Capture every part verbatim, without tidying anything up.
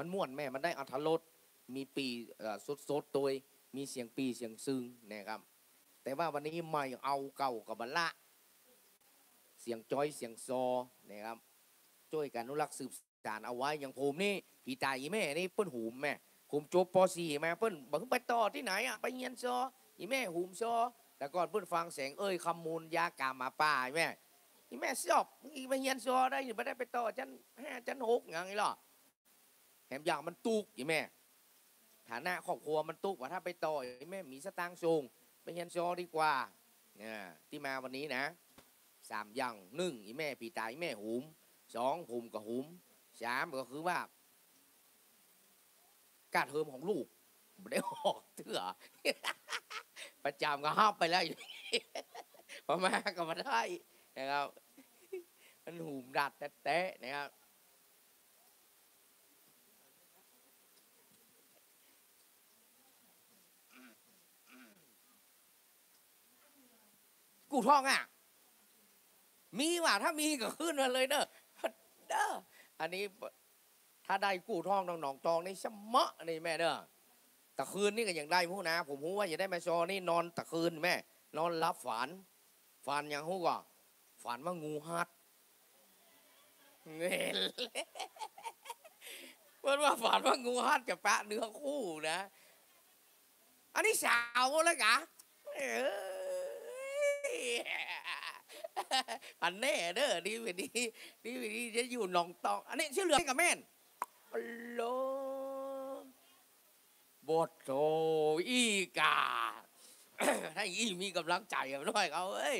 มันม่วนแม่ มันได้อรรถรส มีปี่ เอ่อ สดๆ โตย มีเสียงปี่เสียงซึ่งนะครับ แต่ว่าวันนี้ใหม่เอาเก่าก็บ่ละ เสียงจอยเสียงซอนะครับ จ้วยกั๋นอนุรักษ์สืบสานเอาไว้ อย่างผมนี่ ผีต๋ายอี่แม่นี่เปิ้นหูมแม่ ผมจบ ป.สี่ มา เปิ้นบ่หื้อไปต่อตี้ไหนอะ ไปเฮียนซอ อี่แม่หูมซอ แต่ก่อนเปิ้นฟังแสงเอ้ย คำมูล ยากามาป่า อี่แม่ อี่แม่ชอบ ไปเฮียนซอได้ บ่ได้ไปต่อจั๊นห้าจั๊นหกหยังอี้หรอ แถมอย่างมันตุ๊ก อี่แม่ ฐานะครอบครัวมันตุ๊ก ว่าถ้าไปต่อ อี่แม่มีสตางค์ส่ง ไปเฮียนซอดีกว่า เนี่ย ตี้มาวันนี้นะ สามอย่าง นึ่ง อี่แม่ ผีต๋ายอี่แม่หูม สอง ผมก็หูม สาม ก็คือว่า ก้าเทอมของลูก บ่ได้ออกเตื้อ ประจ๋ำก็ฮับไปแล้ว พอมาก็บ่ได้นะครับ มันหูมดัดแต๊ๆ นะครับ กู้ท่องอะ มีว่ะ ถ้ามีก็ขึ้นมาเลยเน่อ เด้อ อันนี้ ถ้าได้กู้ท่องหนองตองนี่สะเหมาะนี่แม่เน่อ ตะคืนนี่ก็ยังได้พู้นนะ ผมฮู้ว่าจะได้มาซอนี่นอนตะคืนแม่ นอนหลับฝัน ฝันหยังฮู้ก่อ ฝันว่างูฮัด เห็น เปิ้นว่าฝันว่างูฮัดจะปะเนื้อคู่นะ อันนี้สาวแล้วกะ เอ้ย อันแน่เด้อ ดีวันนี้ ดีวันนี้จะอยู่หนองตอง อันนี้ชื่อเรื่องกับแม่น อัลโหล บทโทอี้กา ถ้าอี้มีกำลังใจ๋กับน้อยเขาเอ้ย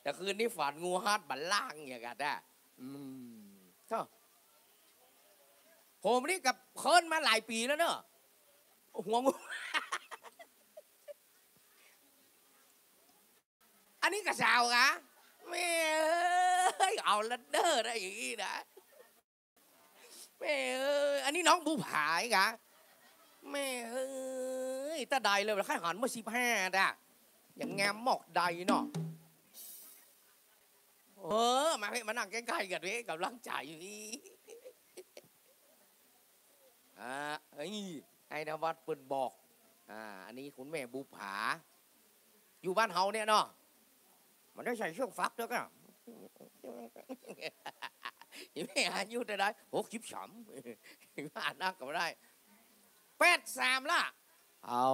แต่คืนนี้ฝันงูฮัดบ่าล่างอย่างกันนะ อืม เถาะ ผมนี่กับเคิ้นมาหลายปี๋แล้วเน่อ หัวงู อันนี้ก็สาวกะ แม่เอ้ย เอาละเน่อ ได้อย่างนี้นะ แม่เอ้ย อันนี้น้องบุปผาอีกอะ แม่เอ้ย ตาใดเลย ใค่หันเมื่อสิบห้าด่ะ ยังงามมอกใดเนาะ เออ มาเพ่ มานั่งใก้ๆ กั๋นเพ่ กำลังใจ๋อยู่นี่ อ่า เอ้ย ไอ้นวัดเปิ้นบอก อ่า อันนี้คุณแม่บุปผา อยู่บ้านเฮาเนี่ยเนาะ มันได้ใส่เสื้อฟักด้วยกะ อี่แม่อายุเต้าใด หกสิบสาม ว่านักก็บ่ได้ แปดสามละ เอา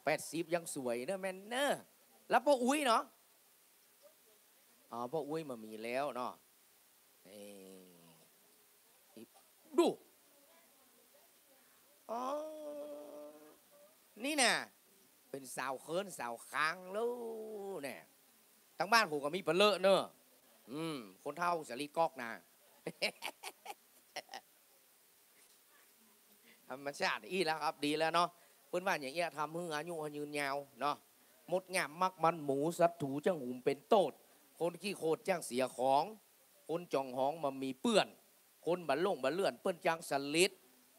แปดสิบยังสวยเน่อแม่เน่อ แล้วป้ออุ๊ยเนาะ อ๋อ ป้ออุ๊ยบ่มีแล้วเนาะ เอ้ย ดู อ๋อ นี่น่ะ เป๋นสาวเคิ้นสาวคางแล้วเนี่ย ตังบ้านผมก็มีปะเลอะเน่อ อืม คนเฒ่าสาลีก๊อกน่ะ ธรรมชาติอี้แล้วครับ ดีแล้วเนาะ เปิ้นว่าอย่างเอี้ย ทำหื้ออายุยืนยาวเนาะ มดงามมักมันหมู ศัตรู๋จั้งหุมเป๋นโต้ษ คนขี้โขดจั้งเสียของ คนจ่องหองบ่มีเปื้อน คนบ่หลงบ่เลื่อนเปิ้นจั้งสลิด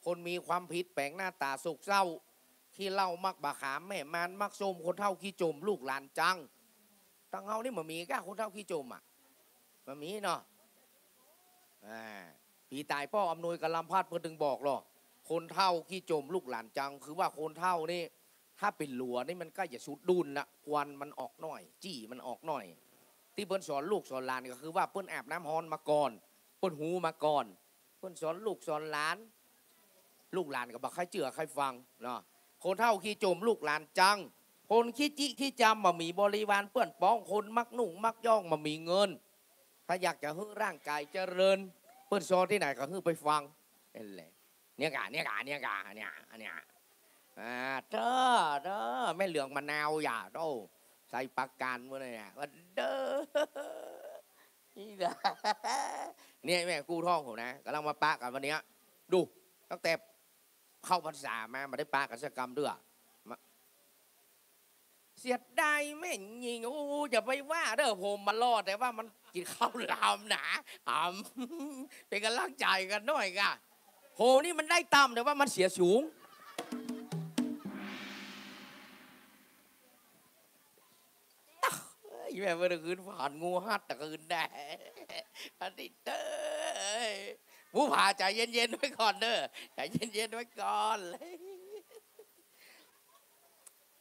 คนมีความผิดแป๋งหน้าต๋าโศกเศร้า ขี้เหล้ามักบ่าขาม แม่มารมักส้ม คนเฒ่าขี้จม ลูกหลานจัง ตังเฮานี่บ่มีก้า คนเฒ่าขี้จมอะ บ่มีเนาะ อ่า ผีต๋ายป้ออำนวยกำลังพัดเปิ้นตึงบอกหรอ คนเฒ่าขี้จมลูกหลานจัง คือว่าคนเฒ่านี่ ถ้าเป๋นหลัวนี่มันใก้จะสุดดุลละ ควันมันออกหน้อย จี้มันออกหน้อย ตี้เปิ้นสอนลูกสอนหลานก็คือว่าเปิ้นอาบน้ำฮ้อนมาก่อน เปิ้นฮู้มาก่อน เปิ้นสอนลูกสอนหลาน ลูกหลานก็บ่ใค่เจื้อใค่ฟังเนาะ คนเฒ่าขี้จมลูกหลานจัง คนขี้จิขี้จำบ่มีบริวารเปื้อนป๋อง คนมักหนุ่งมักย่องบ่มีเงิน ถ้าอยากจะหื้อร่างก๋ายเจริญ เปิ้นสอนตี้ไหนก็หื้อไปฟัง นั่นแหละ เนี่ยกะ เนี่ยกะ เนี่ยกะ เนี่ย อันเนี้ย อ่า เด้อ เด้อ แม่เหลืองมะนาวอย่า โอ้ ใส่ปากกาดมื้อนี้เนี่ย ว่าเด้อ นี่นะ เนี่ยแม่กู้ท่องผมนะ กำลังมาปะกั๋นวันเนี้ย ดู ตั้งแต่เข้าพรรษามา บ่ได้ปะกั๋นสักกำเตื้อ มา เสียดายแม่ญิง โอ้ อย่าไปว่าเด้อ ผมมันหล่อ แต่ว่ามันกิ๋นข้าวหลามหนา อ่ำ เป๋นก๋ำลังใจ๋กั๋นหน่อยก่ะ ผมนี่มันได้ต่ำ แต่ว่ามันเสียสูง ตั๊ก เอ้ย อีแม่เมื่อคืนฝันงูฮัดตะคืนได้ อันนี้เด้อ ผู้ผาใจเย็นๆ ไว้ก่อนเด้อ ใจเย็นๆ ไว้ก่อน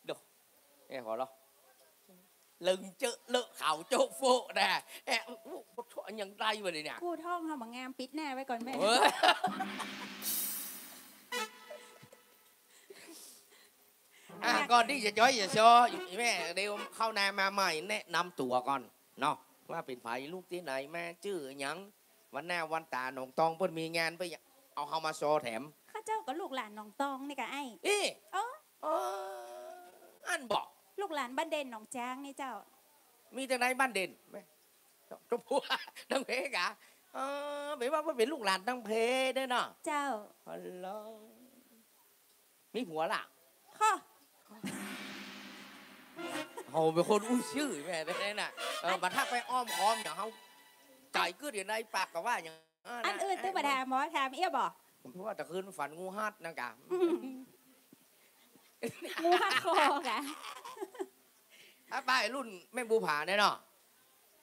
โด เอ้ย ขอร้อง ลึงเจอะเลอะขาวโจ๊ะโฟะนะ แอะ อู้ อู้ ยังได้วะเนี่ย กู้ท้องเฮาบ่งาม ปิดหน้าไว้ก่อนแม่ เออ อ่ะ ก่อนตี้จะจ๊อยจะซอ แม่ เดี๋ยวเข้านามาใหม่ แนะนำตั๋วก่อนเนาะ ว่าเป๋นใผ ลูกตี้ไหน มาจื้อหยัง วันหน้าวันต๋าหนองตองเปิ้นมีงานเปิ้นอยากเอาเฮามาซอแถม ข้าเจ้าก็ลูกหลานหนองตองนี่กะไอ้ อี้ เออ เออ อั้นบ่ ลูกหลานบ้านเด่นหนองจางนี่เจ้า มีแต่ในบ้านเด่น แม่ เจ้าผัว ดังเพกะ เออ เป๋นว่าเปิ้นเป๋นลูกหลานดังเพเด้อเนาะ เจ้า อ๋อเหรอ มีผัวละ ค่ะ โห เป๋นคนอู้จื้อแม่ได้น่ะ เออ บัดถ้าไปอ้อมค้อมอย่างเฮา จ่ายกึ๊ดอยู่ในปากกะว่าอย่าง อันอื่นตึงบ่ถาม หมอถามเอี้ยบ่ ผมว่าตะคืนฝันงูฮัดนั่นกะ อืม งูฮัดคอกะ ถ้าป้ายรุ่นแม่บุภาเนี่ยเนาะ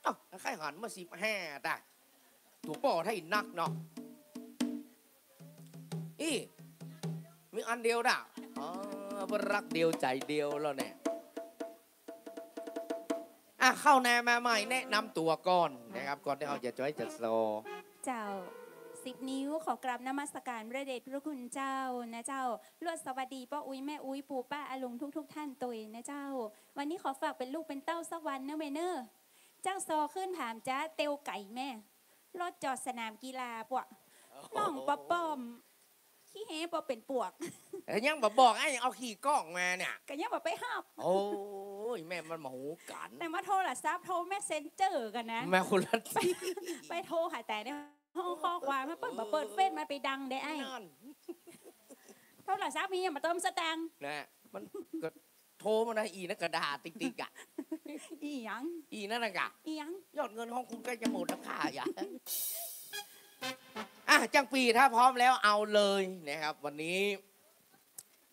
เอ้า ใค่หันมาสิบห้าตา ตั๋วป้อไทยนักเนาะ อี้ มีอันเดียวน่ะ อ๋อ เปิ้นรักเดียวใจเดียวแล้วเนี่ย อ่ะ เข้านามาใหม่ แนะนำตั๋วก่อนนะครับ ก่อนตี้เฮาจะจ๊อยจะซอ เจ้า สิบนิ้วขอกราบนมัสการพระเดชพระคุณเจ้านะเจ้า ลวดสวัสดีป้ออุ๊ยแม่อุ๊ย ปู่ป้าอาลุงทุกๆ ท่านตวยนะเจ้า วันนี้ขอฝากเป๋นลูกเป๋นเต้าสักวันเน่อแม่เน่อ เจ้า ซอขึ้นผามจ๊า เตียวไก๋แม่ รถจอดสนามกีฬาปะ โอ้โห น้องปะป้อม ขี้เฮ้ปะเป๋นปวก เอ้ย ยังบ่บอกไอ้ เอาขี่ก้องมาเนี่ย ก็ยังบ่ไปฮับ โอ้ย แม่มันมาหูกั๋น แต่มาโทรศัพท์ โทรเมสเซนเจอร์กั๋นนะ แม่คนละตี้ ไปโทรหาแต่ในห้องข้อความ ถ้าเปิ้นบ่เปิดเฟซมันไปดังเด้ไอ้ นั่น โทรศัพท์มียังบ่เติมสตางค์ นะ มันก็ โทรมานะ อีนั่นกะด่าติ๊กๆ อะ อีหยัง อีนั่นน่ะกะ อีหยัง ยอดเงินของคุณใกล้จะหมดแล้วค่ะ อย่า อ่ะ จังปี้ ถ้าพร้อมแล้วเอาเลยนะครับ วันนี้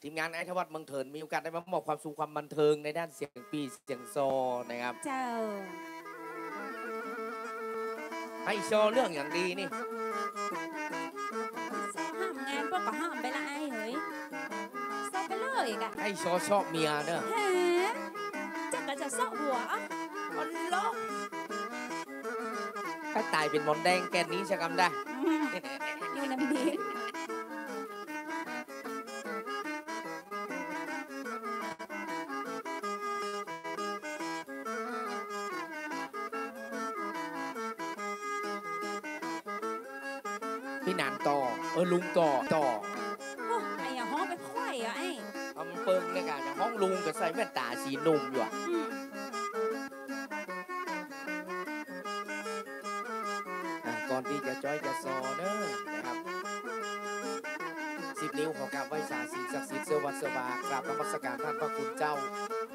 ทีมงานไอ้ทวัฒน์เมืองเถิน มีโอกาสได้มามอบความสุขความบันเทิงในด้านเสียงปี้เสียงซอนะครับ เจ้า ไอ้ซอเรื่องอย่างดีนี่ ซอห้ามงานพวกก็ห้ามไปละไอ้เหย ซอไปเลยกะ ไอ้ซอซอกเมียเนอะ แหม เจ้าก็จะซอกหัว อ๋อเหรอ ถ้าต๋ายเป๋นหมอนแดงแก่นนี้จะกำได้ อืม อยู่นำนี้ ปี้หนานต่อ เออ ลุงต่อ ต่อ โอ้ ไอ้อย่าฮ้องไปค่อยอะไอ้ อำเปิงเนี่ยกะ อย่างฮ้องลุงก็ใส่แว่นต๋าสีหนุ่มอยู่อะ อืม อ่ะ ก่อนตี้จะจ๊อยจะซอเนอะนะครับ สิบนิ้วขอกราบไหว้สาสิ่งศักดิ์สิทธิ์เสื้อวัดเสื้อวา กราบนมัสการท่านพระคุณเจ้า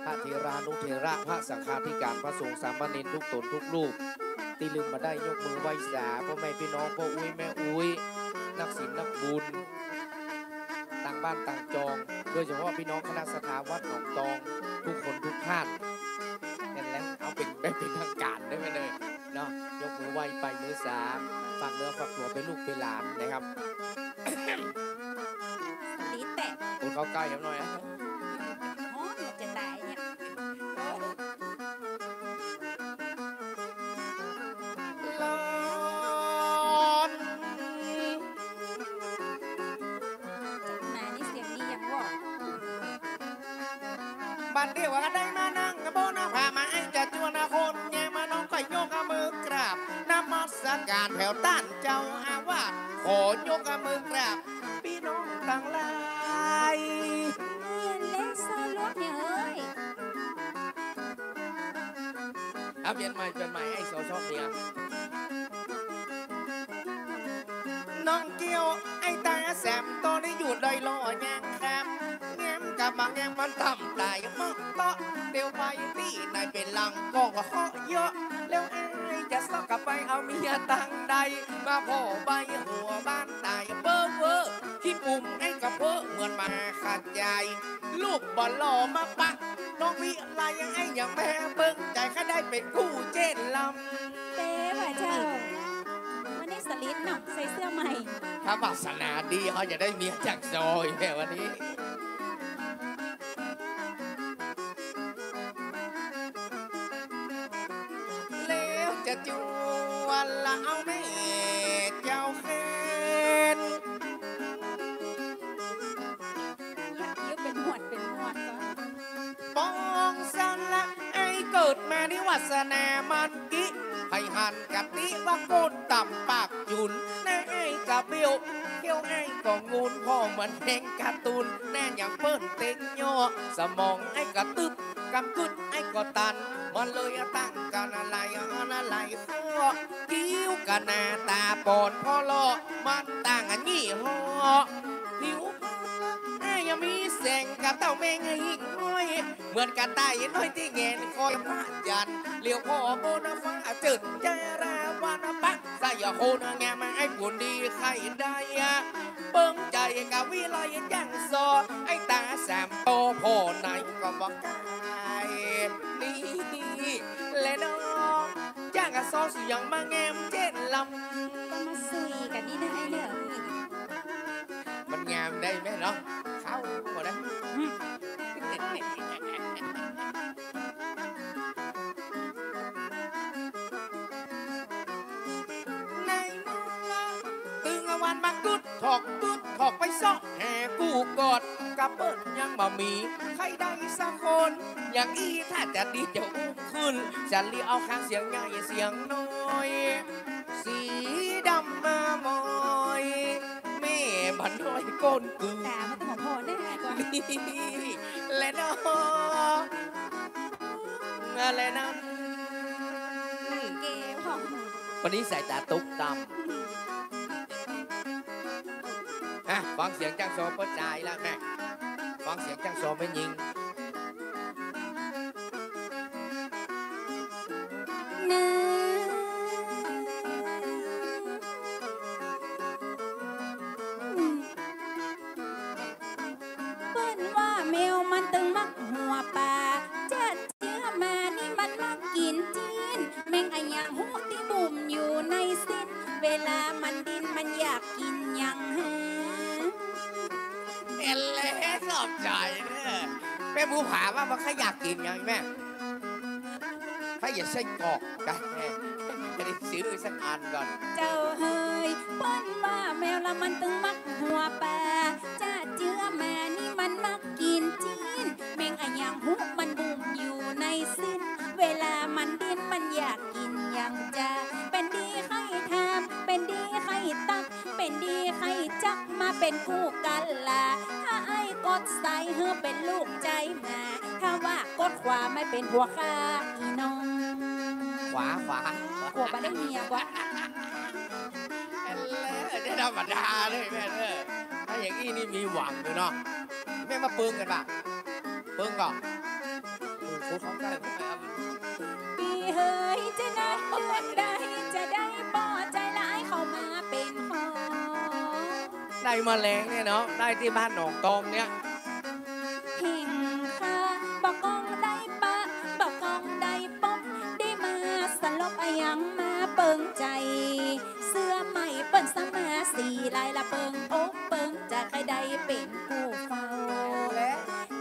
พระเถรานุเถระ พระสังฆาธิการ พระสงฆ์สามเณรทุกต๋นทุกรูป ตี้ลืมบ่ได้ยกมือไหว้สา ป้อแม่ปี้น้อง ป้ออุ๊ยแม่อุ๊ย นักศีลนักบุญ ต่างบ้านต่างจอง โดยเฉพาะปี้น้องคณะศรัทธาวัดหนองตอง ทุกคนทุกท่าน นั่นแหละ เอาเป๋นแบบเป๋นทางก๋านได้ไหมเนี่ย เนาะ ยกมือไหว้ไปมือสา ฝากเนื้อฝากตั๋วเป๋นลูกเป๋นหลานนะครับ ลิ้นแตก คนเข้าใกล้กันหน่อยนะ ฮ้อนจะต๋ายเนี่ย ร้อน มานี่เสียงดีอย่างวะ บัดเดี๋ยวก็ได้มานั่งบนหน้าผา มาไอ้จะจวนคนแย่มาน้องก็ยกมือกราบนมัสการแผ่วต้านเจ้าอาวาส ขอยกมือกราบปี้น้องตังหลาย เรียนเลขซอยลวกเนี่ยเอ้ย เอาเปลี่ยนใหม่ เปลี่ยนใหม่ ไอ้ซอซอกเมีย น้องเกี้ยว ไอ้ต๋าแสม ต๋อนนี้อยู่ดอยหล่อยางคำ แง้มกะบ่แง้มมันต่ำต๋ายเมาะเตาะ เดี๋ยวไปตี้ไหนเป๋นหลังก็เหาะเยาะ แล้วไอ้ จะเซาะกลับไปเอาเมียตังใด มาผ่อใบหัวบ้านต๋ายเบ้อเว้อ ขี้ปุ่มไอ้กะเพ้อเหมือนหมาขาดใจ๋ ลูกบ่หล่อมาปะ น้องวิไลไอ้อย่างแม่เปิ้งใจ๋ ใค่ได้เป๋นกู้เจ๊ลำ เป๋ว่าเจ้า วันนี้สลิดเนาะ ใส่เสื้อใหม่ ถ้าวาสนาดี เฮาจะได้เมียจากซอยแม่วันนี้ แล้วจะจวนละเอาแม่เจ้าแค้น เป๋นหมวด เป๋นหมวดก่อน ปองสันละ ไอ้เกิดมานี่วาสนามันกิ ใผหันกะติว่าโกนต่ำปากจุ๋น หน้าไอ้กะเบี้ยว เขี้ยวไอ้ก็งูน ผ่อเหมือนแมงกะตูน หน้าอย่างเปิ้นเต็งย่อ สมองไอ้กะตึบ กำกึ๊ดไอ้ก็ตัน มันเลยตั้งกั๋นหลายอันหลายข้อ คิ้วกะหนาต๋าปอนผ่อหล่อ มันต่างยี่ห้อ ผิวไอ้ยังมีแสงกับเต้าแมงหิ่งห้อย เหมือนกระต่ายน้อยตี้แหงนคอยพระจันทร์ เหลียวผ่อโบนฟ้าเจิดจาราวันปะ สยะโคนงามไอ้ผลดีใค่ได้อะ เปิ้งใจ๋กะวิไลจ้างซอ ไอ้ต๋าสามตอผ่อไหนก็บ่กาย นี่แหละน้อง จ้างกะซอสุยังมางามเจ๊ลำ ก็มาสุยกั๋นนี่ได้เน่อ มันงามได้แม่เนาะ เข้าหมดนะ ในเมื่อตึงวันมะกึ๊ด ถอกตุ๊ด ถอกไปเซาะแห่กู้กอด กะเปิ้นยังบ่มีใค่ได้สักคน อย่างอี้ถ้าจะดีจะอู้ ขึ้น จะลีเอาข้างเสียงใหญ่เสียงน้อย สีดำมามอย แม่บ่าน้อยก้นกึ่ง ต๋ามันต้องผ่อแน่ก่อน นี่แหละเนาะ อะไรนั้น เก๋พ่อง วันนี้สายต๋าตุ๊กตำ อ่ะ ฟังเสียงจ้างซอป้อจายละแม่ ฟังเสียงจ้างซอแม่ญิง นะ เปิ้นว่าแมวมันตึงมักหัวป๋า จะ เจื้อมานี่มันมักกิ๋นจิ๊น แมงอะหยังฮู้ตี้บุ่มอยู่ในสิ้น เวลามันดิ้นมันอยากกิ๋นหยังหือ เห็นแล้วชอบใจ๋เน่อ แม่หมูผาว่ามันใค่อยากกิ๋นหยังแม่ ใค่อยากไส้กรอกกะ จะได้ซื้อสักอันก่อน เจ้าเฮย เปิ้นว่าแมวละมันตึงมักหัวป๋า จะเจื้อมานี่มันมักกิ๋นจิ๊น แมงอะหยังฮู้มันบุ่มอยู่ในสิ้น เวลามันดิ้นมันอยากกิ๋นหยังจา เป๋นดีใค่ถาม เป๋นดีใค่ตัก เป๋นดีใค่จัก มาเป๋นกู้กั๋นละ ถ้าไอ้กดซ้ายหื้อเป๋นลูกใจ๊หมา ถ้าว่ากดขวามาเป๋นผัวข้าอี้น้อง ขวา ขวา ขวา บ่ได้เมียกว่า เออ จะธรรมดาเลยแม่เน่อ ถ้าอย่างอี้นี่มีหวังอยู่เนาะ แม่มาเปิงกั๋นบ่า เปิงก่อ โอ้โห ของใกล้ ปี้เฮย จะนัดเดือนใด จะได้ปอใจ๋ละไอ้เข้ามาเป๋นข้อ ได้มาแลงเนี่ยเนาะ ได้ตี้บ้านหนองตองเนี่ย เห็นข้าบ่ก้องได้ปะ บ่ก้องได้ปอ ได้มาสลบอะหยังมาเปิงใจ๋ เสื้อใหม่เปิ้นสะมาสีลายละเปิงอกเปิงใจ๋ ใค่ได้เป๋นกู้เฝ้า และ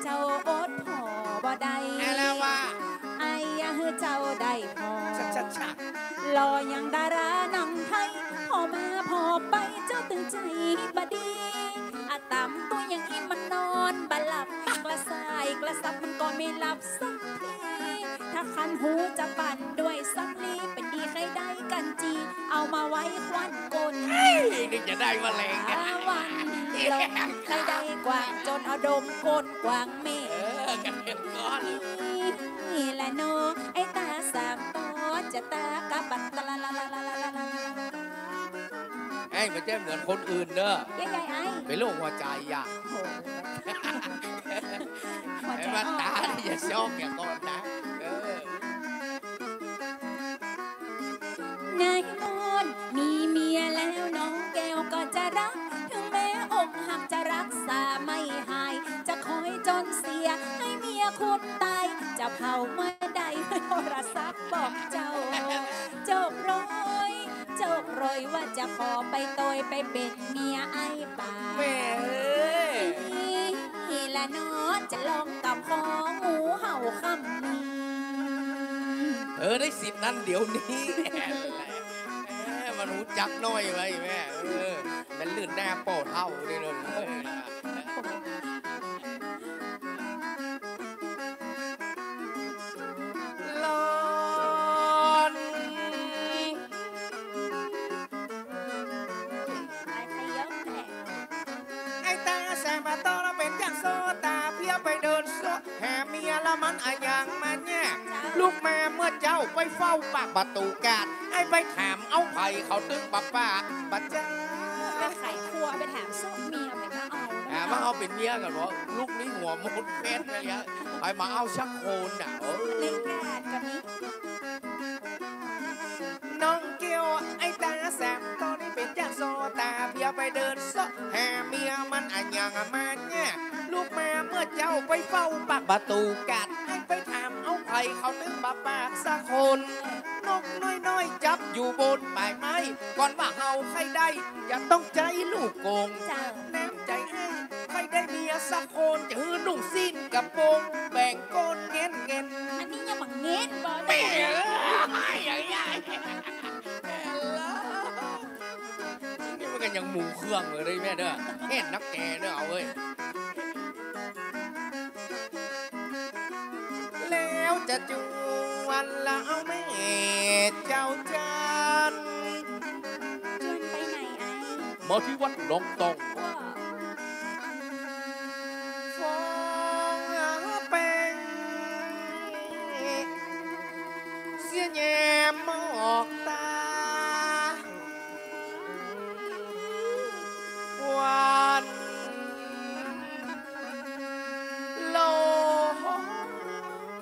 เจ้าอดผ่อบ่ได้ อาละวาด ไอ้อยากหื้อเจ้าได้ผ่อ ชะ ชะ ชะ หล่ออย่างดาราหนังไทย ผ่อมาผ่อไปเจ้าตึงใจ๋บ่ดี อะต๋ามตั๋วอย่างอี้มันนอนบ่หลับ กระส่ายกระสับมันก็ไม่หลับสักที ถ้าคันหูจะปั่นด้วยสำลี เป๋นดีใค่ได้กั๋นจี เอามาไว้ควันก้น เฮ้ย นึกจะได้มาแลงเนี่ย วันลงใค่ได้กวางจนเอาดมก้นกวางเหม็น เออ กั๋นเต็มก้อน นี่แหละเนาะ ไอ้ต๋าสามตอจะต๋ากับบัด เอ้ย บ่ใจ้เหมือนคนอื่นเน่อ เย้ยๆ ไอ้ เป๋นโรคหัวใจ๋อะ โห หัวใจ๋ ไอ้บ้านต๋า อ่อน นี่อย่าซอกอย่าก่อนนะ เออ แก้วก็จะรัก ถึงแม้อกหักจะรักษาไม่หาย จะคอยจนเสียให้เมียคุณตาย จะเผาเมื่อใด โทรศัพท์บอกเจ้า จกรอย จกรอยว่าจะขอไปตอยไปเป๋นเมียไอ้ป๋า แม่เอ้ย นี่ละเนาะ จะลองกำของูเห่าคำนึ่ง เออ ได้สิทธิ์นั้นเดี๋ยวนี้ แหม มันฮู้จักน้อยไว้แม่ เออ มันลื่นหน้าป้อเฒ่านี่เนาะ เออ ลอน ไอ้ต๋าแสบบ่าตอเป๋นจ๊างโซต๋า เปียไปเดินเซาะ หาเมียละมันอะหยังมาเยียะ ลูกแม่เมื่อเจ๊าไปเฝ้าปากประตู๋กาด ไอ้ไปถามเอาใผเขาตึงบ่ปากบ่จา ไปไขครัว ไปถามซอกเมีย ไผมาเอา อ่า มาเอาเป๋นเมียกั๋นบ่ ลูกนี้หัวมดแป๊ดไปแล้ว ไผมาเอาสักคนน่ะ เออ ในกาดก็มี น้องแก้ว ไอ้ต๋าแสบตอนี้เป๋นจ๊างโซต๋า เปียไปเดินเซาะ หาเมียมันอะหยังมาเยียะ ลูกแม่เมื่อเจ๊าไปเฝ้าปากประตู๋กาด ไอ้ไปถามเอาใผเขาตึงบ่ปากสักคน นกน้อยๆ จับอยู่บนป่ายไม้ ก่อนว่าเฮาใค่ได้ จะต้องใจ๊ลูกกง เจ้า น้ำใจ๋ไอ้ ใค่ได้เมียสักคน จะหื้อนุ่งสิ้นกระโปรง แบ่งก้นแง่นๆ อันนี้ยังบ่แง่นบ่ แม่เอ้ย นี่มันก็ยังหมู่เครื่องเลยแม่เด้อ แง่นนักแก่เด้อ เอาเว้ย แล้วจะจวนละเอาแม่เจ้าจัน จวนไปไหนไอ้ มาที่วัดหนองตอง ว้า ฟองเป๋ง เสี้ยแยมออกต๋า วันโล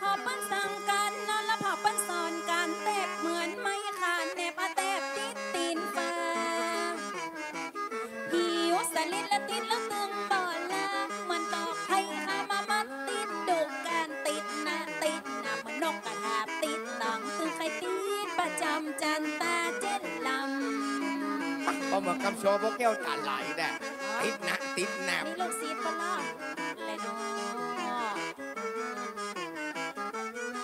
ผ่อเปิ้นสั่งก๋านนอน ละผ่อเปิ้นสอนก๋านแตบ เหมือนไม้ขานแหนบอะแตบติดตี๋นฟ้า หิวสะหลิดละติดละตึงบ่ลา เหมือนตอกไผ่ข้าวมามัด ติดดุก๋านติดหน้าติดหน้า เหมือนนกกระทาบติดหนัง ตึงใค่ติดประจ๋ำจันต๋าเจ๊นลำ ก็เหมือนกำชอพวกแก้วต๋าไหลแหละ ติดหน้าติดหน้า มีลูกศิษย์บ่ลอ แลเนาะ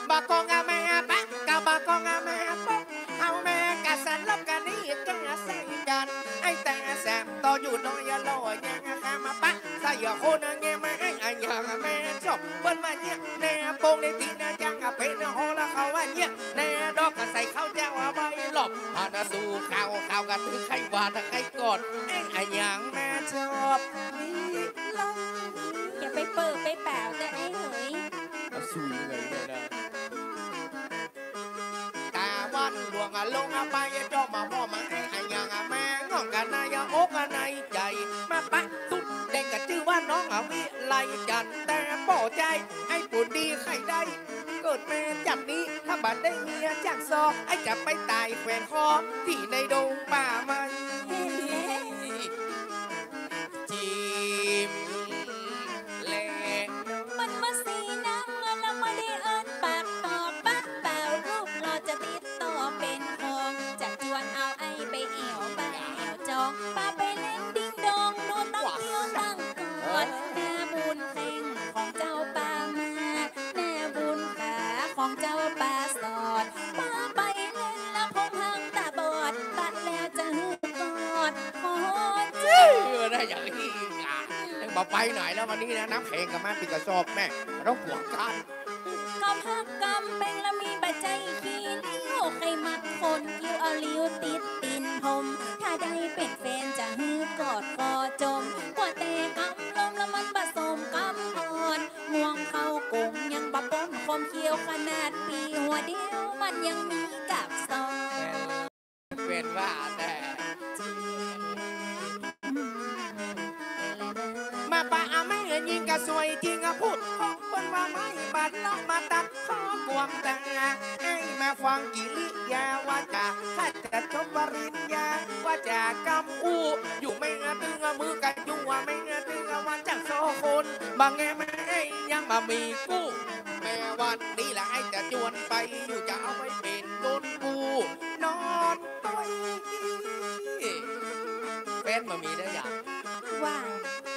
บ่ากองอะแม่ปะ กะบ่ากองอะแม่ปก เฮาแม่กะสันลบกั๋นนี้ จังอาศัยกั๋น ไอ้ต๋าแสบตออยู่น้อยอะลอย ยังอะข้ามาปะ สายอะคนอะแง่มาไอ้อะยังอะแม่จบ เปิ้นว่าเยียะ แหนโปงในตี๋นอะยังอะเป๋นอะฮอละเขาว่าเยียะ แหนดอกกะใส่ข้าวเจ้าอะใบหลอบ หานาสู่ข้าว ข้าวกะถือไข่หวานไข่กอด ไอ้อะยังแม่จบ นี่ลอง อย่าไปเปิดไปเป่าเต๊อะไอ้เหย เอาสู่ยังไงเนี่ยนะ ต๋าวันหลวงอะลงอะไปอะจอมอะพ่อมาไอ้อะยังอะแม่ ง่องกะในอะอกกะในใจ๋ มาปะตุ๊ดแดงกะจื้อว่าน้องอะวิไลจันทร์ แต่ป้อใจ๊ ไอ้ปูนดีใค่ได้ เกิดแม่จันนี้ ถ้าบ่ได้เมียจ๊างซอ ไอ้จะไปต๋ายแขวนคอ ตี้ในดงป่าไม้ จิมแล มันมาสีน้ำเงินแล้วมาได้เอิ้นปากต่อปากเปล่า รูปหล่อจะติดต่อเป๋นของ จะจวนเอาไอ้ไปแอ่วบ้านแอ่วจอง ปาไปเล่นดิ้งดอง ดูตั้งเตี้ยวตั้งกอด หน้าบุญเข่งของเจ้าปามา หน้าบุญขาของเจ้าปาสอด ปาไปเล่นละผมหักต๋าบอด ปะแล้วจะหื้อกอด ขอ เออ ได้อย่างนี้อ่ะ ยังบ่ไปไหนแล้ววันนี้นะ น้ำแข็งกลับมาปิดกระสอบแม่ ต้องปวดกัน กำฮักกำเป๋งละมีบ่ใจ้ขี้เหลี้ยว ใค่มักคนคิ้วเอาหลิ้วติดตี๋นผม ถ้าได้เป๋นแฟนจะหื้อกอดคอจม ว่าแต่กำลมละมันบ่สมกำอ่อน ง่วงเข้ากงยังบ่ป๊นความเคี้ยว ขนาดปี้หัวเดียวมันยังมีกั๊กสอง เป๋นว่าแต่ มาปะอะแม่ยิงกะสวยจิงอะพูด เพราะเปิ้นว่าไม้บาดเลาะมาตัดคอกวางตา ไอ้มาฟังกิริยาวาจา ถ้าจะจบปริญญา ว่าจากำอู้ อยู่แม่ตึงมือก็อยู่ว่าแม่ตึงวันจักสองคน บ่าแงแม่ยังบ่มีกู้ แม่วันนี้ละไอ้จะจวนไป อยู่จะเอาไปเป๋นต้นกู้ นอนตวย แฟนบ่มีได้ยัง ว่า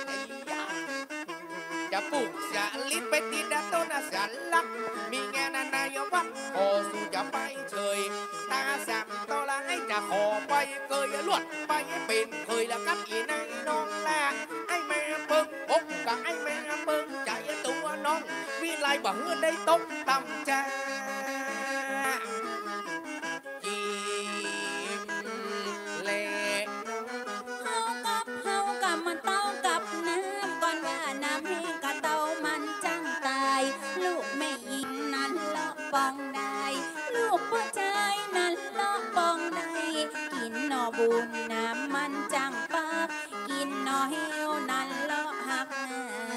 ไอ้ยา จะปลูกสาลิดไปติดต้นสาลัก มีแงนานายวัด ขอสู่จะไปเฉย ตาสามต่อละไอ้จะขอไปเกยลวด ไปเป๋นเขยละกับอีนายน้องแล ไอ้แม่เปิ้งอกกับไอ้แม่เปิ้งใจ๋ ตัวน้องวิไลบ่หื้อได้ตกต่ำจ้า กิ๋มแล เฮากับเฮากับมันเต้ากับน้ำ ก่อนว่าน้ำแห้งกะเต้ามันจั้งต๋าย ลูกแม่ญิงนั้นเลาะปองได้ ลูกป้อจายนั้นเลาะปองได้ กิ๋นหน่อบุญน้ำมันจั้งปาก กิ๋นหน่อเฮวนั้นเลาะหักใน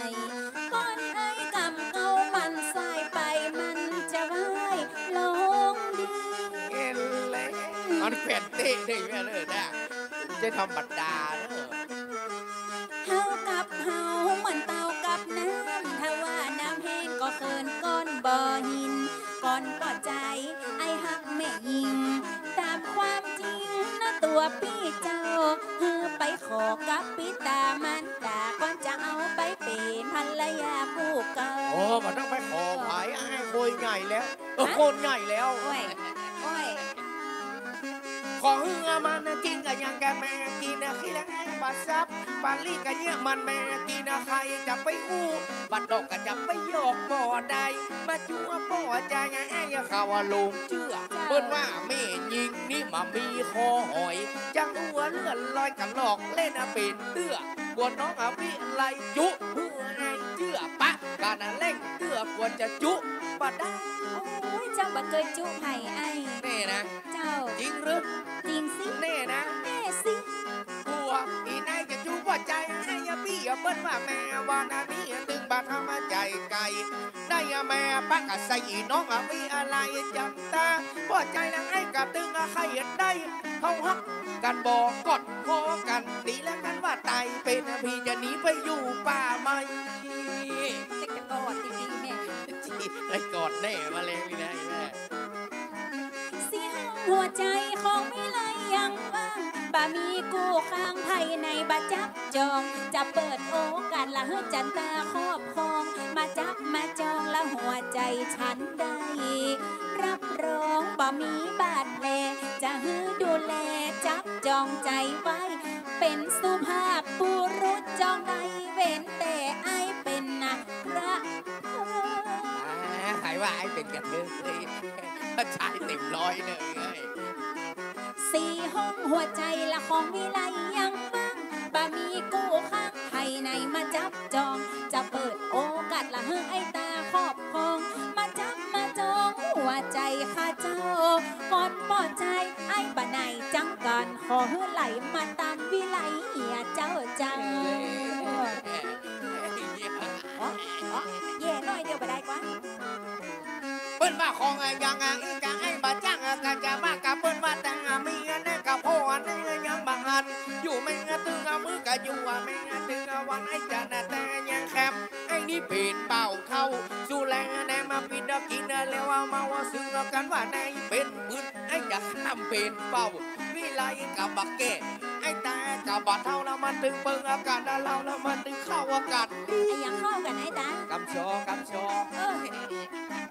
ก่อนไอ้กำเก้ามันสายไป มันจะไหว้ลงดี เอ็นเลย มันแขวนเต๊ะได้แม่เลยนะ จะธรรมดาเนอะ เฮากับเฮาเหมือนเต้ากับน้ำ ถ้าว่าน้ำแห้งก็เขินก้อนบ่อหิน ก่อนป้อจาย ไอ้ฮักแม่ญิง ต๋ามความจริงนะตั๋วปี้เจ้า หื้อไปขอกับปิดามันดา ก่อนจะเอาไปเป๋นภรรยากู้เก่า โอ้ บ่ต้องไปขอใผ ไอ้คนใหญ่แล้ว เออ ฮะ คนใหญ่แล้ว โอ้ย โอ้ย ขอหื้อมันกิ๋นกะยังแก่แม่กิ๋นนะ ขี้แลงบ่ซับ ปาลีกะเยียะมันแม่กิ๋นนะ ใผจะไปอู้ บ่าดอกกะจะไปหยอกบ่ได้ มาจั๊วป้อจาย ไอ้เขาว่าหลงเจื้อ เปิ้นว่าแม่ญิงนี่บ่มีคอหอย จั้งอัวเลื่อนลอยกะหลอกเล่นเป๋นเตื้อ กั๋วน้องอวิไลจุ หื้อไอ้เจื้อปะ กะนะเล่งเตื้อกั๋วจะจุบ่ได้ โอ้ย เจ้าบ่เกยจุใผไอ้ แน่นะ เจ้า จริงหรือ จริงสิ แน่นะ แน่สิ กั๋วอีนายจะจุป้อจาย ไอ้ยะปี้ยะเปิ้นว่าแม่วันนี้ตึงบ่ทำมาใจ๋ไก่ ได้ยะแม่ปะกะใส่อีน้องอวิไลจันตา ป้อจายนางไอ้กะตึงอะใค่ได้ เฮาฮักกั๋นบ่กอดคอกั๋น ตี๋แล้วกั๋นว่าต๋ายเป๋น พี่จะหนีไปอยู่ป่าไม้ จะกอดดีๆ แม่ ไอ้กอดแน่มาแลงนี่นะไอ้แม่ สี่ห้องหัวใจ๋ของวิไลยังว่าง บ่มีกู้ค้าง ใผในบ่จับจอง จะเปิดโอกาสละหื้อจันตาครอบครอง มาจับมาจองละหัวใจ๋ฉันได้ รับรองบ่มีบาดแผล จะหื้อดูแลจับจองใจ๋ไว้ เป๋นสุภาพบุรุษจองได้ เว้นแต่ไอ้เป๋นนะ พระ อ่า ใผว่าไอ้เป๋นกะเทย ชายเต็มร้อยเลย สี่ห้องหัวใจ๋ละของวิไลยังว่าง บ่มีกู้ค้าง ใผในมาจับจอง จะเปิดโอกาสละหื้อไอ้ตาครอบครอง มาจับมาจองหัวใจ๋ข้าเจ้า ก่อนป้อจาย ไอ้บ่ไหนจังกั๋น ขอหื้อไหลมาต๋ามวิไลเหียเจ้าเจ้า อ๋อ อ๋อ แย่หน้อยเดียวบ่ได้กว่า เปิ้นว่าของอะหยังอะ อีกะไอ้บ่จักอะ กะจะว่ากะเปิ้นว่าแต่งอะ มีอันนั้นกะพ่ออันนี้ยังบ่หัน อยู่แม่ตึงอะมือก็อยู่อะ แม่ตึงอะวันไอ้จะนะแต่ยังแคม ไอ้นี่เป๋นบ่าวเฒ่า สู่แลแนมาปิดกิ๋นแล้วว่าเมาว่าซึ่งกันว่าในเป๋นปืน ไอ้จะข้ามเป๋นบ่าว วิไลกะบ่แก้ ไอ้ตากะบ่เฒ่าแล้วมันตึงเปิงอากาศ แล้วเฮาแล้วมันตึงเข้าอากาศ อะหยังเข้ากั๋นไอ้ตา กำชอ กำชอ เออ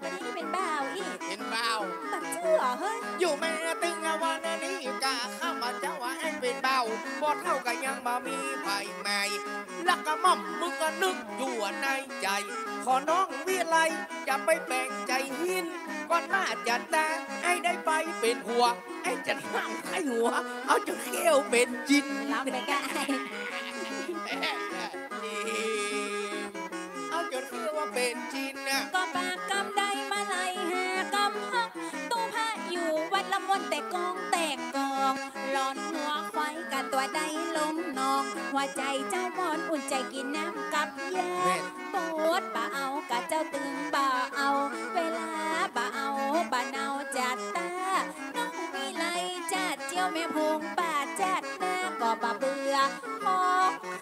วันนี้เป๋นบ่าวอี้ เป๋นบ่าว บ่เจื้อเฮ้ย อยู่แม่ตึงอะวันนี้กะข้าพเจ้าว่าไอ้เป๋นบ่าว บ่เฒ่ากะยังบ่มีใผใหม่ แล้วกะหม่อมมึงกะนึกอยู่ในใจ๋ ขอน้องวิไลจะไปแป๋งใจ๋หิน ก่อนว่าจะตาย ไอ้ได้ไปเป๋นผัว ไอ้จะห้ามใค่หัว เอาจ๋นเขี้ยวเป๋นจิ๊น รับไปได้ เอาจ๋นเขี้ยวว่าเป๋นจิ๊นน่ะ ก็ปากกำได้มาไหลหากำฮัก ตู้พระอยู่วัดละม่วนแต่กองแต่กอง หลอนหัวควายกะตั๋วได้ลงนอง หัวใจ๋เจ้ามอนอุ่นใจ๋กิ๋นน้ำกับยา แม่น โปดบ่เอากะเจ้าตึงบ่เอา เวลาบ่เอาบ่เนาจัดตา น้องวิไลจัดเจียวแม่ผงป่าจัดหน้า ก็บ่เบื่อ ขอ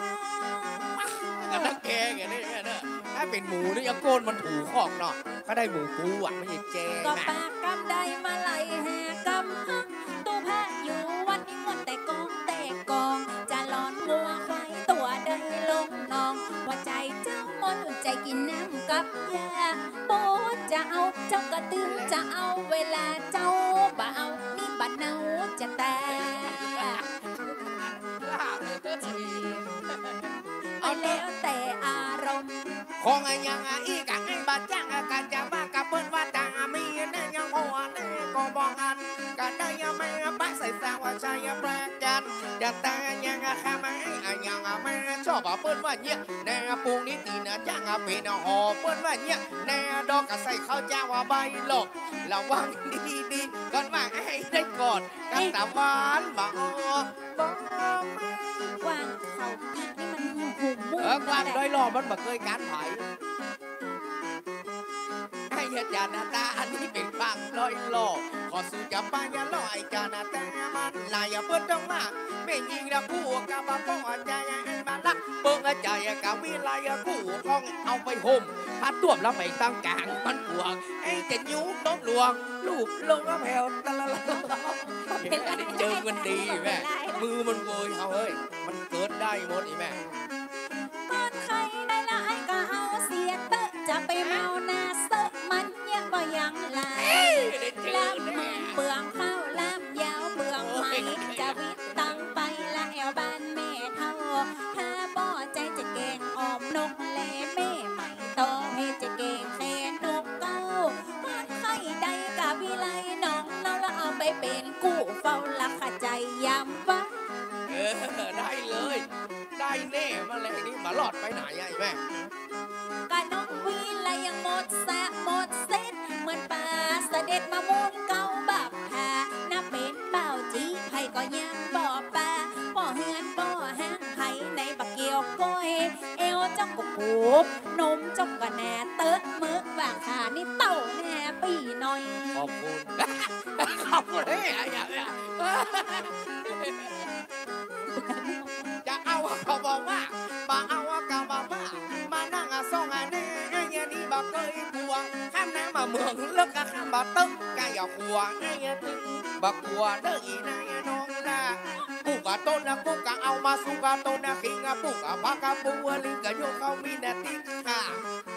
ข้า ก็นักแกไงนี่แม่เนอะ ถ้าเป๋นหมูนี่ยังโก้นมันถูคอกเนาะ ก็ได้หมูปูอ่ะ ไม่ใช่แจ ก็ นะ ปากกำได้มาไหลแห่กำหัง ตู้พระอยู่วัดนิมนต์แต่กองแต่กอง จะหลอนงัวควายตั๋วใดลงหนอง หัวใจ๋เจ้ามนต์ใจกิ๋นน้ำกับยา บ่จะเอาเจ้าก็ตึงจะเอา เวลาเจ้าบ่เอา นี่บ่เนาจะตาย เอาแล้วแต่อารมณ์ ของอะหยังอะอี้กะไอ้บ่าจ้างอะกะจะว่ากับเปิ้นว่าตามีแน่ยังหัวแน่ก็บ่หัน กะได้ยังแม่ปะใส่สาวใจ๋แปลกจัน จะตายังอะค่ะแม่อะหยังอะแม่ชอบอะเปิ้นว่าเนี่ย แน่ปรุงนี้ตีนะจ้างอะเป๋นอะหอเปิ้นว่าเนี่ย แน่ดอกกะใส่ข้าวเจ้าอะใบหลอก ระวังดีๆ ก่อนว่าไอ้ได้ก่อน กับตะวันบ่ออก บ่แม่ กวางเขาอีกนี่มันหูหมู เออ กวางดอยหล่อมันบ่เกยก๋านไผ ไอ้ยะจานาตา อันนี้เป๋นกวางดอยหล่อ ขอสู้จะไปยะหล่อไอ้จานาตา มันหลายยะเปิ้นต้องมา แม่ญิงละกู้กะบ่ป้องใจไอ้มาลัก เปิ้งใจกะวิไลกู้ห้องเอาไปห่ม ผ้าต้วมแล้วไปตั้งกลางมันกวาง ไอ้จะยุ้งน้องหลวง ลูกลงมาแผ่วตะละละ เป็นไร เจิงมันดีแม่ เป็นไร มือมันเวย เอาเฮ้ย มันเกิดได้หมดอีแม่ ก่อนใครได้ละไอ้ก็เอาเสียเต๊อะ จะไปเมาหน้าเซอะมันเนี่ยบ่ยังหลาย เอ้ย ได้เจิงแน่ ลำเปลืองข้าวลำยาวเปลืองไหม โอ้ย จะวิตตังไปละแอวบ้านแม่เฒ่า ถ้าบ่ใจจะแกงอ่อมนกแลแม่ใหม่ ต่อให้จะแกงแค่นกเก้า มันใครได้กะวิไลน้องเนาะ แล้วเอาไปเป๋นกู้เฝ้าละขะใจ๋ยามว่า เออ ได้เลย ได้แน่มาเลย นี่บ่รอดไปไหนอะไอ้แม่ กะน้องวิไลยังหมดสะหมดเส้น เหมือนปลาเสด็จมามูลเก้าบัก ถ้านับเป๋นบ่าวจี๋ ใผก็ยังบ่ปา บ่เฮือนบ่ห้างใผในบ่เกี่ยวก้อย เอวจ้องก็โขก นมจ้องก็หนาเต๊อะ เมิกว่าข้านี่เต้าแน่ปี้น้อย ขอบคุณ ขอบคุณ เฮ้ย อย่า อย่า จะเอาก็บ่ว่า บ่เอาก็บ่ว่า มานั่งอะส่องอะแน่ ไอ้เหียนี่บ่เกยกั๋ว ข้ามน้ำมาเมืองเลิกกะข้ามบ่ตึก กะอย่าขัว ไอ้เหียตึง บ่กั๋วเด้ออีนายน้องล่ะ ปลูกกะต้นนะ ปลูกกะเอามาสุกกะต้นนะ ขิงกะปลูกกะผักกะปูลิงกะโยกเข้ามีนาติกค่ะ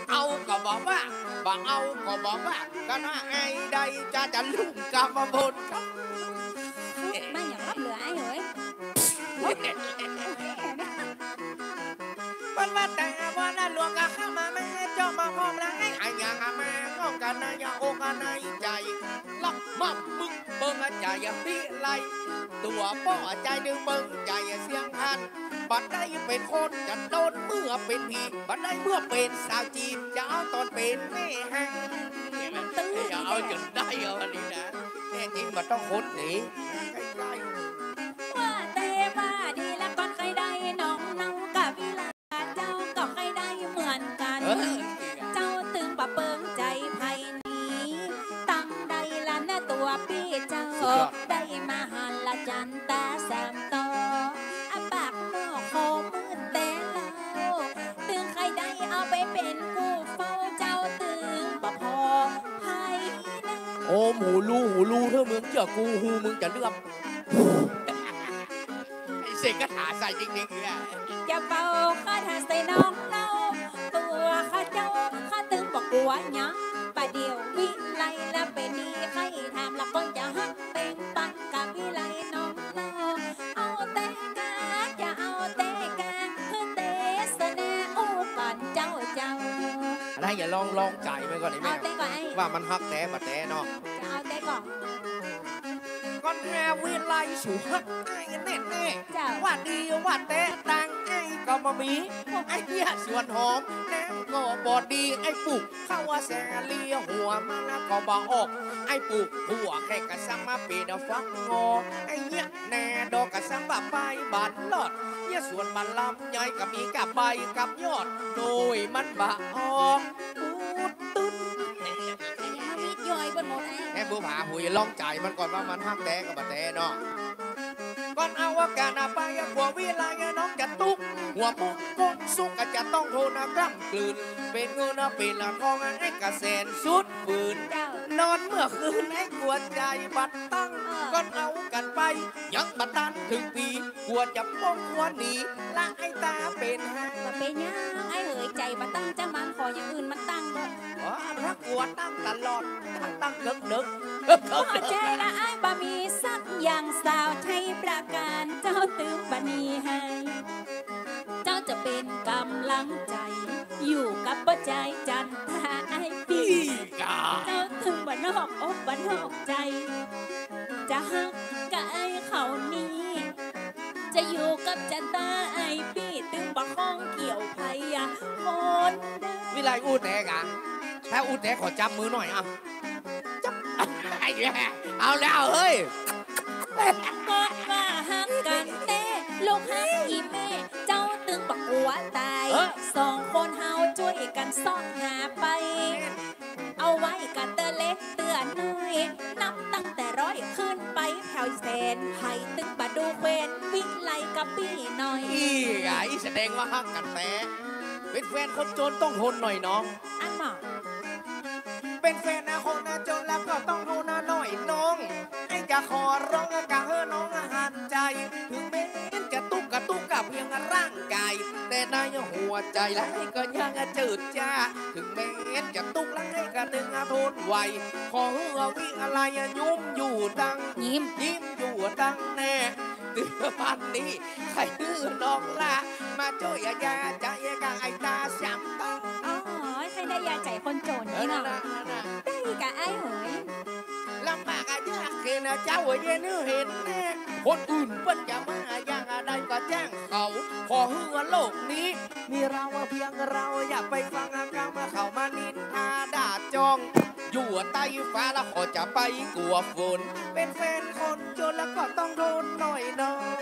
เอาก็บ่ว่า บ่เอาก็บ่ว่า กะน่าไอ้ได้จะจะลุ่มกะมาบนครับ ไม่อยากรับเหลือไอ้เอ๋ย เปิ้นว่าแต่ว่าน่ะหลวงกะข้ามาแม่เจ้ามาพร้อมแล้ว ไอ้อะหยังอะแม่น้องกะนายาอกกะนายใจ๋ ลักมามึงเปิ้งอะใจ๋อะวิไล ตั๋วป้ออะใจ๋ดึงเปิ้งใจ๋อะเสียงพัน บ่ได้เป๋นคนจะโดนเมื่อเป๋นผี บ่ได้เมื่อเป๋นสาวจี๋ จะเอาต๋อนเป๋นแม่ฮัก มันตื้อ จะเอาจ๋นได้เอาอันนี้นะ แน่จริงบ่ต้องคนหนี ใกล้ๆ ว่าแต่ว่าดีละก่อนใครได้น้องเนาะกะวิไล เจ้าก็ใครได้เหมือนกั๋น เออ เจ้าตึงบ่เปิงใจ๋ใผหนี ตังใดละนะตั๋วปี้เจ้า สุดยอด ได้มหัศจรรย์ต๋าสามต่อ อะปากหม้อคอมืดแต่เล่า ตึงใครได้เอาไปเป๋นกู้เฝ้า เจ้าตึงบ่ผ่อใผนะ โอ้ หูรู หูรู ถ้ามึงเจื้อกู หูมึงจะเลื่อม ไอ้เสกคาถาใส่จริงๆ อยู่แหละ อย่าเป่าคาถาใส่น้องเนาะ ตั๋วข้าเจ้าข้าตึงบ่กั๋วหยัง ประเดี๋ยววิไลละเป๋นดี ใค่ถามละก่อนจะฮักเป่งปังกะวิไลน้องเนาะ เอาแต่กา จะเอาแต่กา เพื่อเตสนาอู้ก่อนเจ้าเจ้า อันนั้นอย่าลอง ลองใจ๋มันก่อนไอ้แม่ เอาแต่ก่อนไอ้ ว่ามันฮักแต๊บ่แต๊เนาะ จะเอาแต่ก่อน ก่อนแม่วิไลสูฮักอ้ายแน่ๆ เจ้า ว่าดีว่าแต๊ตังค์อ้ายก็บ่มี ไอ้เหียสวนหอมน้ำก็บ่ดี ไอ้ปลูกข้าวสาลีหัวมะละกอบ่ออก ไอ้ปลูกถั่วแขกกะซ้ำมาเป๋นฟักงอ ไอ้เหียแน่ดอกกะซ้ำบ่ไปบ่รอด เหียสวนบ่ลำไยก็มีกับใบกับยอด โดยมันบ่ออกปูดตึ้น แต่ยังมาวิดย่อยเปิ้นหมดไอ้ แม่บัวผา หูยลองใจ๋มันก่อนว่ามันฮักแต๊กะบ่แต๊เนาะ ก่อนเอาอาการเอาไปอะผัววิไลอะ หัวหมกก้นสุกก็จะต้องทนกล้ำกลืน เป๋นเงินเป๋นทองไอ้ก็แสนสุดฝืน เจ้า นอนเมื่อคืนไอ้กั๋วใจ๋บ่ตั้ง เออ ก็เอากั๋นไป ยังบ่ตันเถิงปี๋ กั๋วจะป้องกั๋วหนี ละไอ้ต๋าเป๋นหา บ่เป๋นหยัง ไอ้เหย ใจ๋บ่ตั้งจ้างมัน ขออย่างอื่นมันตั้งเถอะ อ๋อ ถ้ากั๋วตั้งตลอด ตั้ง ตั้งเดิกๆ ขอใจ๋ละไอ้บ่มีสักอย่าง สาวชัยปราการ เจ้าตึงบ่หนีไห้ เจ้าจะเป๋นก๋ำลังใจ๋ อยู่กับป้อใจ๋จั๋นตาไอ้ปี้ อีกา เจ้าตึงบ่นอกอกบ่นอกใจ๋ จะฮักกับไอ้เขานี้ จะอยู่กับจั๋นตาไอ้ปี้ ตึงบ่ข้องเกี่ยวใผอะคน วิไลอู้แต๊กะ ถ้าอู้แต๊ขอจับมือหน่อยอ่ะ จับ ไอ้แย่ เอาแล้วเฮ้ย ก็ว่าฮักกั๋นแต๊ ลูกฮักอี่แม่ เจ้าตึงบ่กั๋วต๋าย เออ สองคนเฮาจ้วยกั๋นซอกหาไป เอาไว้กั๋นเตื้อเล็กเตื้อน้อย นับตั้งแต่ร้อยขึ้นไปแผวแสน ใผตึงบ่ดูแควนวิไลกับปี้หน่อย อี้ไง แสดงว่าฮักกั๋นแต๊ เป๋นแฟนคนจนต้องทนหน่อยน้อง อันเนาะ เป๋นแฟนคนจนแล้วก็ต้องทนหน่อยน้อง ไอ้จะขอร้องกะหื้อน้องหันใจ๋ เถิงแม้นจะตุ๊กกะตุ๊กกะเพียงร่างกาย แต่ในหัวใจ๋ละไอ้ก็ยังเจิดจ้า เถิงแม้นจะตุ๊กข์ละไอ้ก็ตึงทนไหว ขอหื้อวิไลยิ้มอยู่ตัง ยิ้ม ยิ้มอยู่ตังแน่ ตึงวันนี้ ใค่หื้อน้องละ มาจ้วยยาใจ๋กับไอ้ต๋าสามต้อง อ๋อ ใค่ได้ยาใจ๋คนจน เออ นี่เนาะ นั่นน่ะ นั่นน่ะ ได้กะไอ้เหย ลำบากอะยากเข็ญอะเจ้าเย็นหื้อหันแต๊ คนอื่นเปิ้นจะมาอย่างอะใดก็จ้างเขา ขอหื้อโลกนี้ มีเราเพียงเรา อย่าไปฟังกำเขามานินทาด่าจ้อง อยู่ใต้ฟ้าละขอจะไปกั๋วฝน เป๋นแฟนคนจนแล้วก็ต้องทนหน่อยน้อง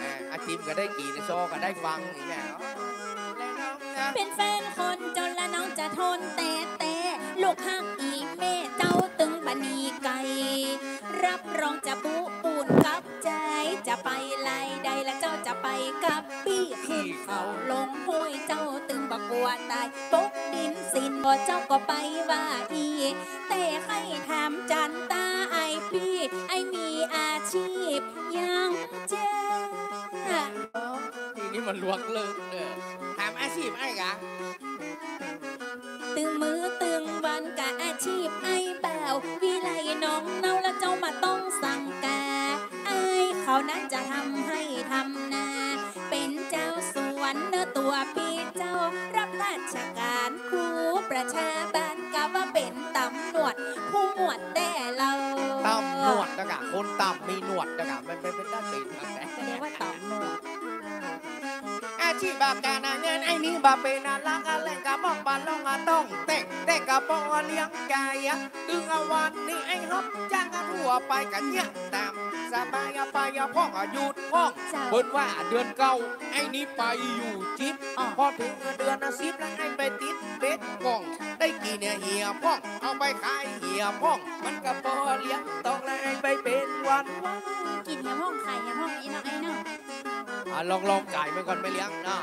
อ่า อาจิมก็ได้กี่ในซอก็ได้ฟังนี่แหละ เป๋นแฟนคนจนละน้องจะทนแต๊ๆ ลูกฮักอี่แม่เจ้าตึงบ่หนีไก๋ รับรองจะบุปูนกับใจ๋ จะไปไลใดละเจ้าจะไปกับปี้ ขึ้นเขาลงห้วยเจ้าตึงบ่กั๋วต๋าย ปกดินสินบ่เจ้าก็ไปว่าอี้ แต่ใค่ถามจั๋นตาไอ้ปี้ ไอ้มีอาชีพหยังแจ้ เออ ทีนี้มันลวกเลิกเด้อ ถามอาชีพไอ้กะ ตึงมื้อตึงวันกะอาชีพไอ้บ่าว วิไลน้องเนาละเจ้าบ่ต้องสังกา ไอ้เขานั้นจะทำไฮ่ทำนา เป๋นจาวสวนเนาะตั๋วปี้เจ้า ฮับราชก๋าน ครูประชาบาล กะว่าเป๋นต๋ำรวจ ผู้หมวดแต๊เล่า ต๋ำรวจนะกะ คนต๋ำมีหนวดนะกะ มันเป๋น เป๋นได้เป๋น ก็เรียกว่าต๋ำรวจ อาชีพบ่าก๋านงานไอ้นี้บ่าเป๋นอะหลักอะแหล่งกะบ่าป๋นลองอะต้องแต๊ แต่กะป้อเลี้ยงไก่อะ ตึงอะวันนี้ไอ้ฮับจ้างอะทั่วไปกะเยียะต๋ามสบายอะ ไปอะพ่องอะหยุดพ่อง เจ้า เปิ้นว่าเดือนเก้าไอ้นี้ไปอยู่จิ๊บ อ๋อ พอเถิงเดือนสิบแล้วไอ้ไปติดเบ็ดก่อง ได้กิ๋นเหียพ่อง เอาไปขายเหียพ่อง มันกะป้อเลี้ยงต้องแล้วไอ้ไปเป๋นวันๆ กิ๋นเหียพ่องขายเหียพ่องอี้เนาะไอ้เนาะ อ่ะ ลอง ลองก๋ายมันก่อนแม่เลี้ยงเนาะ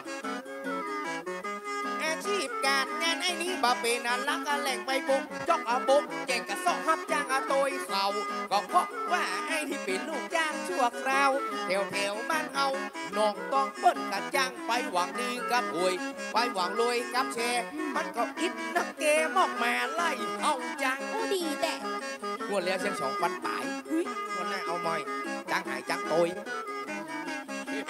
อาชีพก๋านงานไอ้นี้บ่าเป๋นอะหลักอะแหล่งไปบกจ๊อกอะบกแจ๋งกะเซาะฮับจ้างอะตวยเขา ก็เพราะว่าไอ้นี้เป๋นลูกจ้างชั่วคราว แถวแถวบ้านเฮา น้องต้องเปิ้นกะจ้างไปหวังดีกับหวย ไปหวังรวยกับแชร์ มันก็อิดนักแกมอกมาไล่เฮาจัง อู้ดีแต๊ งวดแล้วเสียสองปันป๋าย งวดหน้าเอาใหม่ จ้างหายจ้างตวย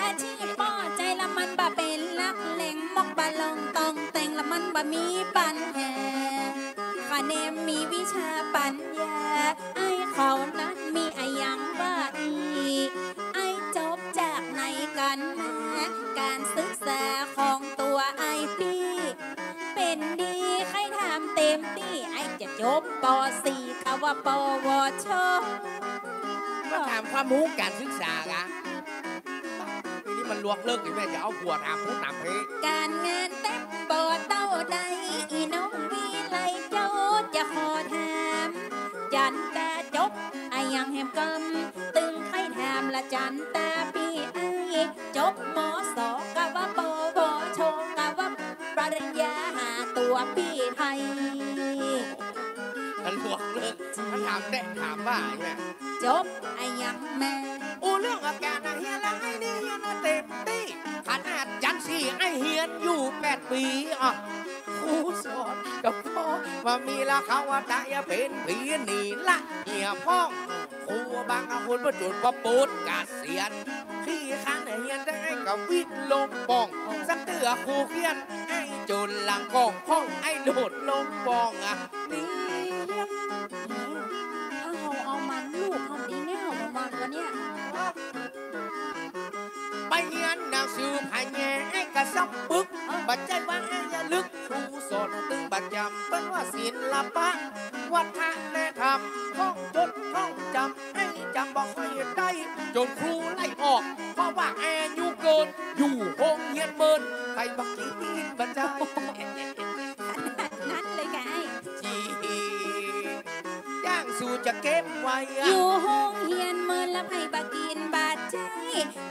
อาชีพป้อใจ๋ละมันบ่าเป๋นหลักแหล่ง มอกบ่าลองต้องแต่งละมันบ่ามีปัญหา คะแนนมีวิชาปัญญา ไอ้เขานั้นมีอะหยังว่าอี้ ไอ้จบจากไหนกั๋นมา ก๋านศึกษาของตั๋วไอ้ปี้ เป๋นดีใค่ถามเต๋มตี้ ไอ้จะจบ ป.สี่ กะว่า ป.วช มาถามความฮู้ก๋านศึกษากะ ทีนี้มันลวกเลิกอยู่แม่ จะเอาหัวถามพูดถามเพ ก๋านงานเต็มบ่เต้าใด อีน้องวิไลเจ้าจะขอถาม จั๋นตาจบอะหยังแหมกำ ตึงใค่ถามละจั๋นตาปี้ไอ้ จบ ม.สอง กะว่า ป.ว.ช กะว่าปริญญาห้าตั๋วปี้ไทย มันหลวงเลิก มันถามแต๊ ถามว่าไอ้แม่ จบอะหยังแม่ อู้เรื่องอาการนะเฮียนแล้วไอ้นี่เฮียนเต็มตี้ ขนาดจันทร์สี่ไอ้เฮียนอยู่แปดปี๋อ่ะ ครูสอนกะป้อบ่มีละ เขาว่าตายเป๋นผี๋หนีละเหียพ่อง ครูบางคนบ่จบ ปะปูดเกษียณ ขี้ค้านเฮียนแต่ไอ้กะวิ่งลงป่อง สักเตื้อครูเฆี่ยน ไอ้จนหลังก่องพ่อง ไอ้โดดลงป่องอ่ะ นี่ ถ้าเฮาเอามันลูกเฮาดีแน่เฮามันวันเนี้ย ไปเฮียนหนังสือผ่าแหย่ไอ้กะซ้ำปึก บ่ใจ้ว่าไอ้จะลึก ครูสอนตึงบ่จำ เปิ้นว่าศิลปะ วัฒนธรรม ท่องจดท่องจำ ไอ้จำบ่ค่อยได้ จนครูไล่ออก เพราะว่าอายุเกิน อยู่โฮงเฮียนเมิน ใผบ่กิ๋นบ่ใจ้ ขนาดนั้นเลยกะไอ้ จี อย่างสูจะเก็บไว้อะ อยู่โฮงเฮียนเมินละใผบ่กิ๋นบ่ใจ้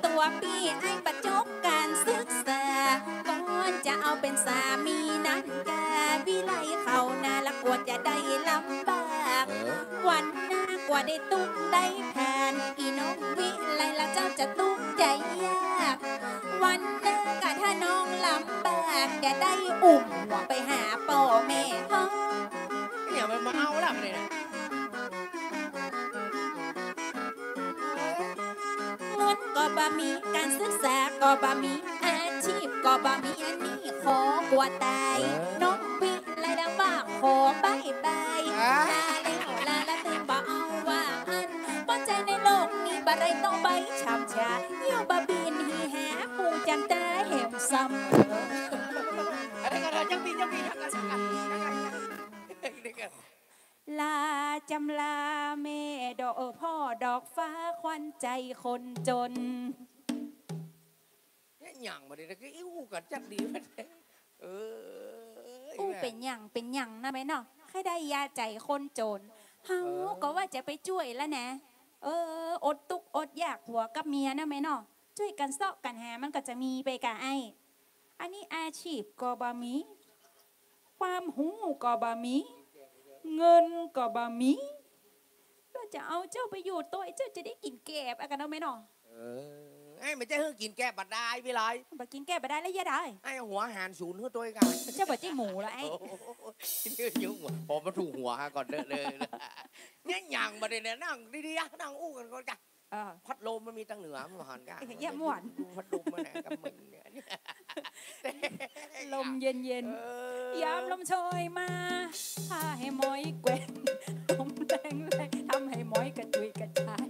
ตั๋วปี้ไอ้บ่จบก๋านศึกษา ก่อนจะเอาเป๋นสามีนั้นกาวิไลเข้านาละกว่าจะได้ลำบาก เออ วันหน้ากว่าได้ตุ๊กได้ผ่าน อี่น้องวิไลละเจ้าจะตุ๊กใจ๋ยาก วันหน้ากะถ้าน้องลำบาก จะได้อุ้มไปหาป้อแม่เฮา เนี่ยมันมาเอาละเนี่ย เงินก็บ่มี ก๋านศึกษาก็บ่มี อาชีพก็บ่มี อันนี้ขอกว่าตาย เออ น้องวิไลละว่าขอบ๊ายบาย อ่า ลาแล้วลาละตึงบ่เอาว่าอั้น เพราะใจ๋ในโลกนี้บ่ได้ต้องไปช้ำชา เหี่ยวบ่บินหีหา ผู้จันตาแหมซ้ำ อันนี้ก็ได้ จังปี จังปี จังปี จังปี ลาจำลาแม่ดอก เออ พ่อดอกฟ้าขวัญใจคนจน เนี่ยหยังบ่าดนี้นะ ก็อู้กั๋นจักดีวะเนี่ย เออ อู้เป๋นหยังเป๋นหยังนะแม่เนาะ ใค่ได้ยาใจ๋คนจน เฮา เออ ก็ว่าจะไปจ้วยละนะ เออ อดตุ๊กอดยากผัวกับเมียนะแม่เนาะ จ้วยกั๋นเซาะกั๋นหา มันก็จะมีไปกาไอ้ อันนี้อาชีพก็บ่มี ความฮู้ก็บ่มี เงินก็บ่มี แล้วจะเอาเจ้าไปอยู่ตวย เจ้าจะได้กิ๋นแกบอะกาเนาะแม่เนาะ เออ ไอ้มันจะหื้อกิ๋นแกบบ่ดายวิไล บ่กิ๋นแกบบ่ดายแล้วเยียะดาย ไอ้หัวอาหารศูนย์หื้อตวยกา เจ้าบ่ใจ้หมูละไอ้ โอ้โห นี่ยุ่งว่ะ ปอมาถูกหัวก่อนเด้อเลย เนี่ยหยังบ่าดนี้เนี่ย นั่งดีๆอะ นั่งอู้กั๋นก่อนกา เออ พัดลมมันมีตังเหนือมันหันกา เอ๊ะ เยี่ยมม่วน พัดลมมันนะ กับมึงเนี่ย ลมเย็นๆ เออ ยามลมโชยมา พาหื้อหมอยแกว่ง ลมแรงๆ ทำหื้อหมอยกระจุยกระจาย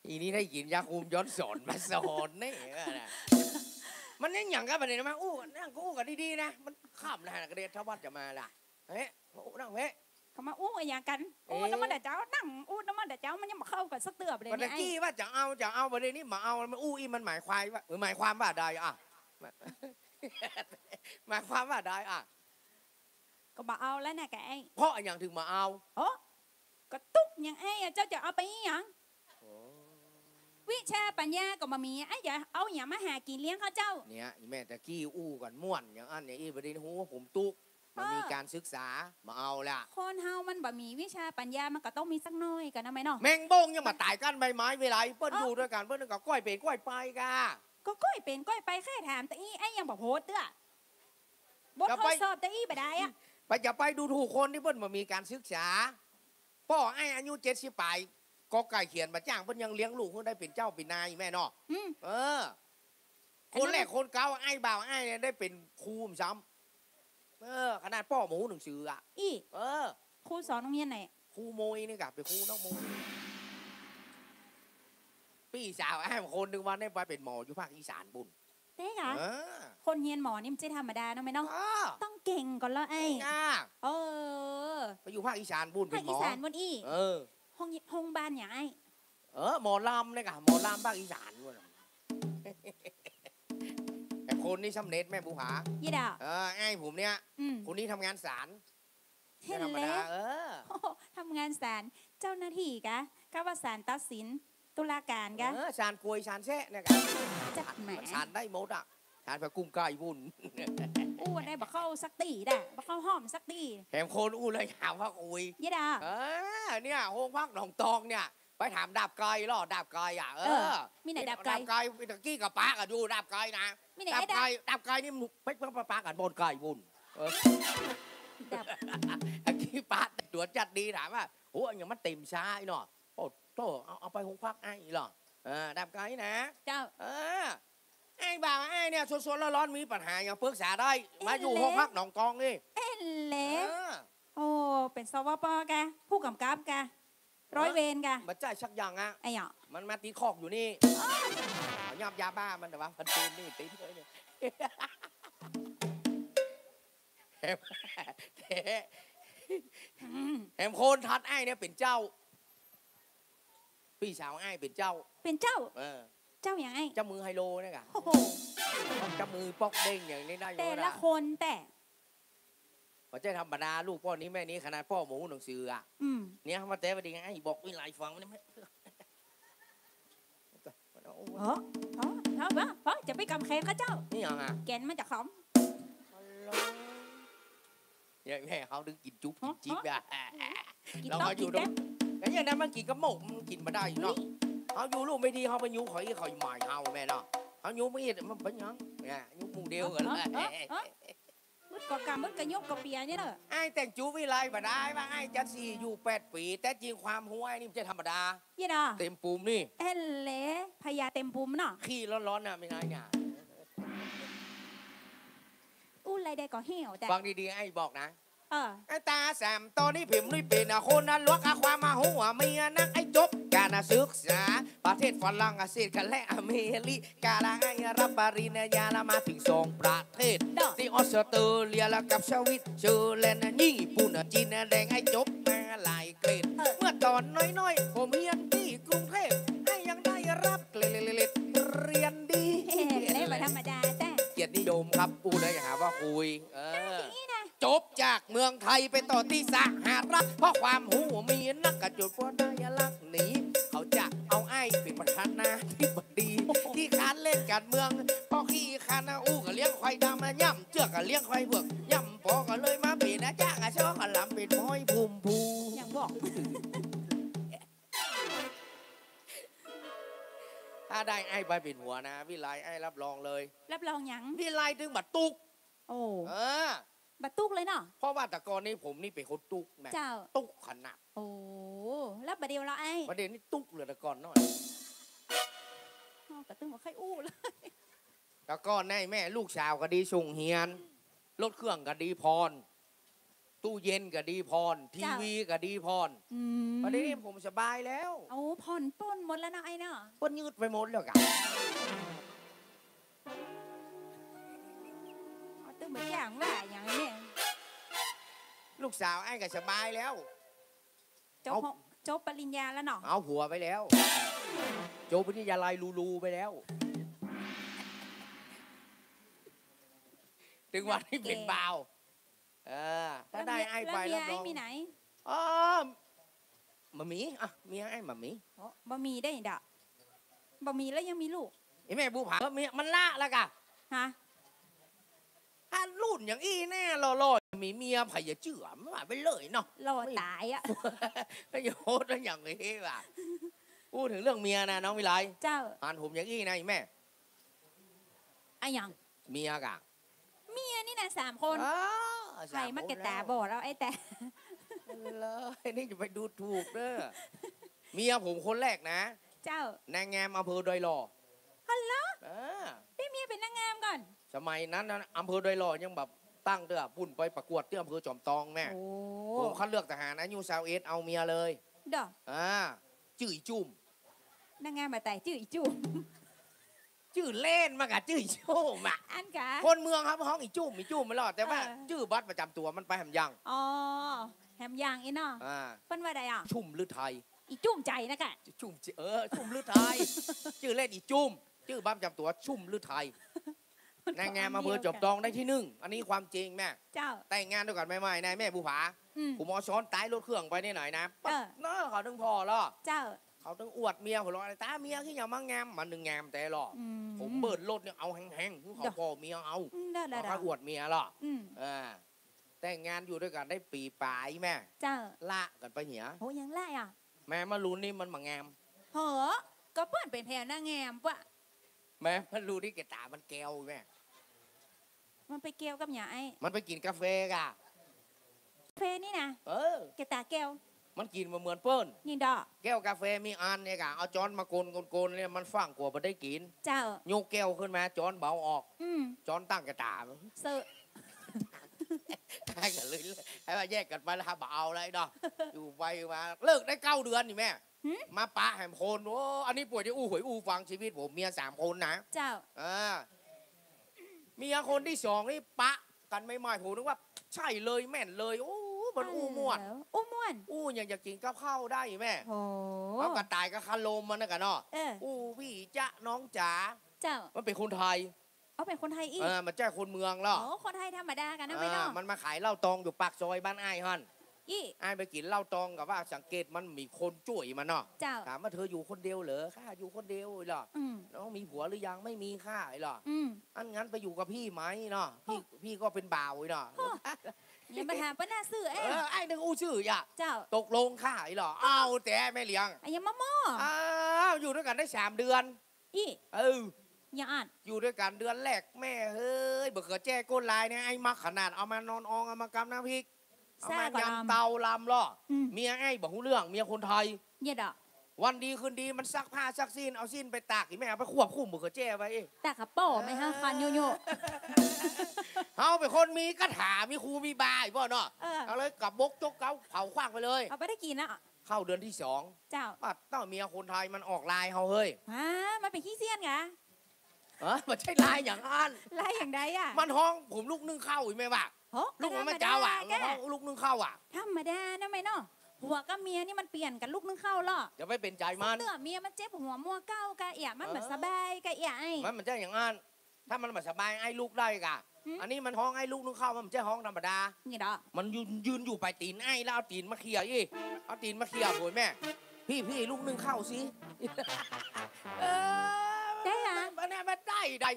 อีนี่ได้กิ๋นยาคุมย้อนสอนมาสอนเนี่ย เออนะ มันเนี่ยหยังกั๋นบ่าดนี้นะ มาอู้กั๋น นั่งก็อู้กั๋นดีๆ นะ มันค่ำแล้วนะ กระเดชทวัฒน์จะมาละ เฮ้ย มาอู้นั่งเฮ้ย เขามาอู้อะหยังกั๋น เอ๊ะ อู้นำมันแต่เจ๊า นั่งอู้นำมันแต่เจ๊า มันยังบ่เข้ากั๋นสักเตื้อเลย บ่า เนี่ย ตะกี้ว่าจะเอา จะเอา บ่าดนี้บ่เอา มาอู้อี้มันหมายความว่า เออ หมายความว่าใดอะ หมายความว่าใดอะ ก็บ่เอาแล้วนะกาไอ้ เพราะอะหยังถึงบ่เอา โอ้ ก็ตุ๊กอย่างไอ้อะ เจ้าจะเอาไปอะหยัง โอ้ วิชาปัญญาก็บ่มี ไอ้จะเอาอะหยังมาหากิ๋นเลี้ยงข้าเจ้า เนี่ย อีแม่ตะกี้อู้กั๋นม่วนอย่างอั้นอย่างอี้ บ่าดนี้ฮู้ว่าผมตุ๊ก บ่มีก๋านศึกษา บ่เอาละ คนเฮามันบ่มีวิชาปัญญา มันก็ต้องมีสักหน้อยกานะแม่เนาะ แมงบ้งยังบ่ต๋ายกั้นใบไม้วิไล เปิ้น เอ้า อยู่ตวยกั๋น เปิ้นก็ก้อยเป๋นก้อยไปกา ก็ก้อยเป๋นก้อยไป ใค่ถามตะอี้ ไอ้ยังบ่โพสต์เตื้อ บททดสอบตะอี้บ่ดายอะ ไป อย่าไปดูถูกคนตี้เปิ้นบ่มีก๋านศึกษา ป้อไอ้อายุเจ็ดสิบป๋าย กอไก่เขียนบ่จ้าง เปิ้นยังเลี้ยงลูกหื้อได้เป๋นเจ้าเป๋นนายแม่เนาะ อืม เออ คนแรกคนเก่า ไอ้บ่าวไอ้เนี่ยได้เป๋นครูซ้ำ เออ ขนาดป้อบ่ฮู้หนังสืออะ อี้ เออ ครูสอนโฮงเฮียนไหน ครูมวยนี่กะ เป๋นครูนอกมวย ปี้สาวไอ้คนนึ่งวันนี้ไปเป๋นหมออยู่ภาคอีสานปู๊น เต๊กะ เออ คนเฮียนหมอนี่มันจะธรรมดาเนาะแม่เนาะ เออ ต้องเก่งก่อนละไอ้ เก่งอะ เออ ไปอยู่ภาคอีสานปู๊น ภาคอีสานปู๊นอี้ เป๋นหมอ เออ โฮง โฮงบ้านหยังไอ้ เออ หมอลำนี่กะ หมอลำภาคอีสานปู๊น แต่คนนี้สำเร็จแม่ภูผา ยี่ดาว เออ ไอ้ผมเนี่ย อืม คนนี้ทำงานศาล เห็นแล้ว ไม่ธรรมดา เออ โอ้โห ทำงานศาล เจ้าหน้าที่กะ กะว่าศาลตัดสิน ตุลาการกะ เออ ศาลกวย ศาลแซะเนี่ยกะ จักแหม มันศาลได้หมดอะ ศาลไปกุ้มไก่ปุ้น อู้ได้บ่เข้าสักตี้ได้ บ่เข้าห้องสักตี้ แหมคนอู้เลยหาว่าคุย เย้ดา เออ เนี่ย โฮงพักหนองตองเนี่ย ไปถามดาบไก่ลอ ดาบไก่อะ เออ เออ มีไหนดาบไก่ ดาบไก่ ตะกี้ก็ปะกั๋นอยู่ ดาบไก่นะ มีไหน ดาบไก่ ดาบ ดาบไก่นี่ไป ไป ไปปะกั๋นบ่อนไก่ปุ้น เออ ดาบ ตะกี้ปะต๋วจจัดดีถามว่า โห อันหยังมันเต็มซ้ายเนาะ โอ้โธ่ เอา เอาไปโฮงพักอ้ายลอ เออ ดาบไก่นะ เจ้า เออ อ้ายบ่าวอ้ายเนี่ย สดๆ ฮ้อนๆ มีปัญหาหยังปรึกษาได้ เอ็น มาอยู่ เล โฮงพักหนองตองนี่ เอ็นเล เออ โอ้ เป๋น สวป กะ ผู้กำกับกะ ร้อยเวรกะ บ่ใจ้สักอย่างอะ อะหยัง มันมาติดคอกอยู่นี่ เอายับยาบ้ามันแต่ว่ามันตีนนี่ตีนเลยเนี่ย แหม แหมคนทัดอ้ายเนี่ยเป๋นเจ้า ปี้สาวอ้ายเป๋นเจ้า เป๋นเจ้า เออ เจ้าหยังอ้าย เจ้ามือไฮโลเนี่ยกะ โอ้โห เจ้ามือป๊อกเด้งอย่างนี้ได้อยู่ แต่ละคนแต่ บ่ใจ้ธรรมดา ลูกป้อนี้แม่นี้ ขนาดป้อบ่ฮู้หนังสืออะ อืม เนี่ย มาแต่พอดีไง บอกวิไลฟังมันไม่ เออ เออ เออ จะไปกำแขนเขาเจ้า นี่หยังอะ แก่นมันจะขม เนี่ยแม่เขาดึงกิ๋นจุ๊บกิ๋นจิ๊บอะ กิ๋น แล้วเขาอยู่ กิ๋นแต๊บ แล้วอย่างนั้นมันกิ๋นกับหมก มันกิ๋นบ่ได้เนาะ เฮ้ย เขาอยู่ลูกไม่ดี เขาไปยุเขาอี้เขาหมายเขาแม่เนาะ เขายุไม่อิดมันเป็นหยัง เนี่ย ยุมุงเดียวกั๋น เออ เออ เออ เออ มึดก็กำ มึดก็ยกก็เปียเนี่ยเนอะ อ้ายแต่งจุ๊บวิไลบ่ได้ว่าอ้ายจัดสี่อยู่แปดปี๋ แต่จริงความฮู้อ้ายนี่มันจะธรรมดา ยี่ดอ เต็มปูมนี่ เอ็นเล พญาเต็มปูมเนาะ ขี้ฮ้อนๆ น่ะ ไม่ได้เนี่ย อู้อะไรได้ก็เหี่ยวแต่ ฟังดีๆ อ้ายบอกนะ เออ ไอ้ต๋าสามต๋อนนี้ผิมลุยเป๋นอะคนนรกอะ ความมาฮู้ว่าเมียนักไอ้จบการศึกษา ประเทศฝรั่งเศสกันและอเมริกา และไอ้รับปริญญาแล้วมาถึงสองประเทศ เด้อ ที่ออสเตรเลียแล้วกับสวิตเซอร์แลนด์ ญี่ปุ่น จีนแดง ไอ้จบมาหลายเกรด เออ เมื่อต๋อนน้อยๆ ผมเฮียนที่กรุงเทพ ไอ้ยังได้รับเกรดเรียนดี เอ๊ะ เล่นบ่ธรรมดาแต่ เกียรตินิยมครับ อู้ได้หาว่าคุย เออ จบจากเมืองไทยไปต่อที่สหรัฐ เพราะความฮู้มีนักกะจุดพวกได้ลักหนี เขาจะเอาอ้ายเป๋นประธานาธิบดี ขี้คร้านเล่นการเมือง เพราะขี้คร้านนะอู้กะเลี้ยงควายดำมาย่ำ เจื้อกะเลี้ยงควายเผือกย่ำ ปอก็เลยมาเป๋นอาจ้ารย์กะซ้อกะลำเป๋นม้อยภูมิภูมิ ยังบอก ถ้าได้อ้ายไปเป๋นหัวนะ วิไลอ้ายรับรองเลย รับรองหยัง วิไลตึงบ่ตุ๊ก โอ้ เออ บ่ตุ๊กเลยเนาะ เพราะว่าแต่ก่อนนี้ผมนี่เป๋นคนตุ๊กนะ เจ้า ตุ๊กขนาด โอ้ แล้วบ่าเดี่ยวละอ้าย บ่าเดี่ยวนี้ตุ๊กเหลือแต่ก่อนน้อย อ้าว ก็ตึงบ่ค่อยอู้เลย แต่ก่อนนี่แม่ลูกสาวก็ดีส่งเฮียน รถเครื่องก็ดีผ่อน ตู้เย็นก็ดีผ่อน เจ้า ทีวีก็ดีผ่อน อืม บ่าเดี่ยวนี้ผมสบายแล้ว โอ้ ผ่อนปล้นหมดแล้วเนาะอ้ายเนาะ เปิ้นยึดไปหมดแล้วกะ เอาตึงบ่อย่างว่าอย่างนี้ ลูกสาวอ้ายก็สบายแล้ว จบ เอา หก จบปริญญาแล้วเนาะ เอาผัวไปแล้ว จบวิทยาลัยหรูๆ ไปแล้ว ตึงวันนี้เป๋นบ่าว เออ ถ้าได้อ้ายไป แล้วเมีย รับรอง อ้ายมีไหน อ๋อ บ่มี อ่ะ เมียอ้ายบ่มี โอ้ บ่มีได้ดะ บ่มีแล้วยังมีลูก ไอ้แม่บุภา เมียมันละแล้วกะ ฮะ ถ้ารุ่นอย่างอี้แน่ หล่อๆ มีเมีย ใผจะเจื้อ มันว่าไปเลยเนาะ หล่อต๋ายอะ ไม่โหดอย่างนี้ว่ะ อู้เถิงเรื่องเมียนะน้องวิไล เจ้า หันผมอย่างอี้นะไอ้แม่ อะหยัง เมียกะ เมียนี่นะสามคน เออ ใผ สามคน มากะต๋าบอดเอาไอ้แต่ เลย นี่จะไปดูถูกเด้อ เมียผมคนแรกนะ เจ้า นางงามอำเภอดอยหล่อ ฮัลโหล เออ ได้เมียเป๋นนางงามก่อน สมัยนั้นนะ อำเภอดอยหล่อยังแบบตั้งเตื้อ ปุ้นไปประกวดตี้อำเภอจอมตองแม่ โอ้ ผมคัดเลือกทหารอายุซาวเอ็ด เอาเมียเลย เด้อ อ่า จื้ออีจุ้ม นางงามบ่าต๋ายจื้ออีจุ้ม จื้อเล่นมันกะจื้ออีจุ้มอะ อันกะ คนเมืองครับฮ้องอีจุ้ม อีจุ้มมันหรอก แต่ว่า เออ จื้อบัตรประจำตั๋วมันไปแหมยัง อ๋อ แหมยังอี้เนาะ อ่า เปิ้นว่าใดอะ ชุ่มฤทัย อีจุ้มใจ๋นะกะ ชุ่ม เออ ชุ่มฤทัย จื้อเล่นอีจุ้ม จื้อบัตรประจำตั๋วชุ่มฤทัย นางงามอำเภอจอมตองได้ตี้นึ่ง อันนี้ความจริงแม่ เจ้า แต่งงานด้วยกั๋นใหม่ๆ นะแม่บุภา อืม ผมเอาซ้อนต๊ายรถเครื่องไปนี่หน่อยนะ เออ เนาะ เขานึ่งผ่อแล้ว เจ้า เขาตึงอวดเมีย ผมลอง "ต๋าเมียขี้หยังมางาม" มันนึ่งงามแต๊ลอ อืม ผมเบิ้ลรถเนี่ยเอาแฮงๆ หื้อเขา เดี๋ยว ผ่อเมียเอา อืม ได้ๆๆ เขาค่อยอวดเมียลอ อืม อ่า แต่งงานอยู่ตวยกั๋นได้ปี๋ป๋ายแม่ เจ้า ละกั๋นไปเหีย โห ยังละอ่ะ แม่มะรุนนี่มันบ่งาม โห ก็เปิ้นเป๋นแผวนางงามปะ แม่มะรุนนี่แก้วต๋ามันแก้วแม่ มันไปแก้วกับหยังไอ้ มันไปกิ๋นกาแฟก่ะ กาแฟนี่นะ เออ แก้วต๋าแก้ว มันกิ๋นบ่เหมือนเปิ้น นี่ดอก แก้วกาแฟมีอันเนี่ยก่ะ เอาจ๊อนมาโกนๆๆ เนี่ย มันฟั่งกั๋วบ่ได้กิ๋น เจ้า ยกแก้วขึ้นมา จ๊อนเบาออก อืม จ๊อนตั้งแก้วต๋า เซอะ ไอ้ก็เลย ไอ้ว่าแยกกั๋นไปแล้ว บ่เอาแล้วเนาะ อยู่ไปมา เลิกได้เก้าเดือนนี่แม่ หืม มาปะแหมคน โอ้ อันนี้ป่วยจะอู้หวยอู้ฟัง ชีวิตผมเมียสามคนนะ เจ้า อ่า เมียคนตี้สองนี่ปะกั๋นใหม่ๆ ผมนึกว่าใจ้เลย แม่นเลย โอ้ มันอู้ม่วน อู้ม่วน อู้อย่างจะกิ๋นกับข้าวได้แม่ โห เอากระต่ายกับคารมมันนะก่ะเนาะ เออ อู้พี่จ๊ะน้องจ๋า เจ้า มันเป๋นคนไทย เอาเป๋นคนไทยอี้ เออ มันบ่ใจ้คนเมืองลอ โอ้ คนไทยธรรมดาก่ะนะ เออ แม่เนาะ มันมาขายเหล้าตองอยู่ปากซอยบ้านอ้ายหั้น อี้ อ้ายไปกิ๋นเหล้าตองก็ว่าสังเกตมันมีคนจ้วยมันเนาะ เจ้า ถามว่า "เธออยู่คนเดียวเหรอ" "ข้าอยู่คนเดียว" อี้ลอ อืม "น้องมีผัวหรือยัง" "ไม่มีค่ะ" อี้ลอ อืม "อั้น งั้นไปอยู่กับพี่ไหม" เนาะ "พี่ โอ้ พี่ก็เป๋นบ่าว" อี้ลอ โอ้ เนี่ยมาถามเปิ้นหน้าซื่อเอ้ย เออ อ้ายนึ่งอู้ซื่ออ่ะ เจ้า "ตกลงค่ะ" อี้ลอ เอ้า แต่แม่เลี้ยง อะ ยังมาหม้อ อ้าว อยู่ตวยกั๋นได้สามเดือน อี้ เออ ยังอั้น อยู่ตวยกั๋นเดือนแรก แม่เฮ้ย บ่าเขือแจ้ก้นลายเนี่ย อ้ายมักขนาด เอามานอนออง เอามากำน้ำพริก เอามายำเตาลำลอ อืม เมียอ้ายบ่ฮู้เรื่อง เมียคนไทย เยียะดอก วันดีคืนดีมันซักผ้าซักสิ้น เอาสิ้นไปตาก อีแม่เอาไปควบคุมบ่าเขือแจ้ไว้ ตากกะเป๋าไหมฮะ คันโยโย่ เฮาเป๋นคนมีกะถา มีครูมีบา อี้ป้อเนาะ เออ เอาเลย กะบกจกเก๊าเผาขว้างไปเลย เอาไปได้กิ๋นนะ เข้าเดือนตี้สอง เจ้า ปัดเต้า เมียคนไทยมันออกไลน์เฮาเฮ้ย ฮะ มันเป๋นขี้เสี้ยนกะ เออ มันใจ้ไลน์อย่างอั้น ไลน์อย่างใดอะ มันฮ้องผมลุกนึ่งข้าวอี้แม่วะ โห ลุกมันมาเจ๊าอะ ธรรมดาแก มันฮ้องลุกนึ่งข้าวอะ ธรรมดานะแม่เนาะ ผัวกับเมียนี่มันเปลี่ยนกั๋นลุกนึ่งข้าวลอ อย่าไปเป๋นใจ๋มัน เตื้อเมียมันเจ็บหัวมั่วเก๊ากะเอี้ย มันบ่สบายกะเอี้ยไอ้ มัน มันใจ้อย่างอั้น ถ้ามันบ่สบายอ้ายลุกได้กะ หืม อันนี้มันฮ้องอ้ายลุกนึ่งข้าว มันบ่ใจ้ฮ้องธรรมดา นี่ดอก มันยืน ยืนอยู่ป๋ายตี๋นอ้ายแล้วเอาตี๋นมาเขี่ยอี้ เอาตี๋นมาเขี่ย โหยแม่ "พี่ พี่ลุกนึ่งข้าวสิ" เออ ได้หรอ มัน มัน มันได้ ได้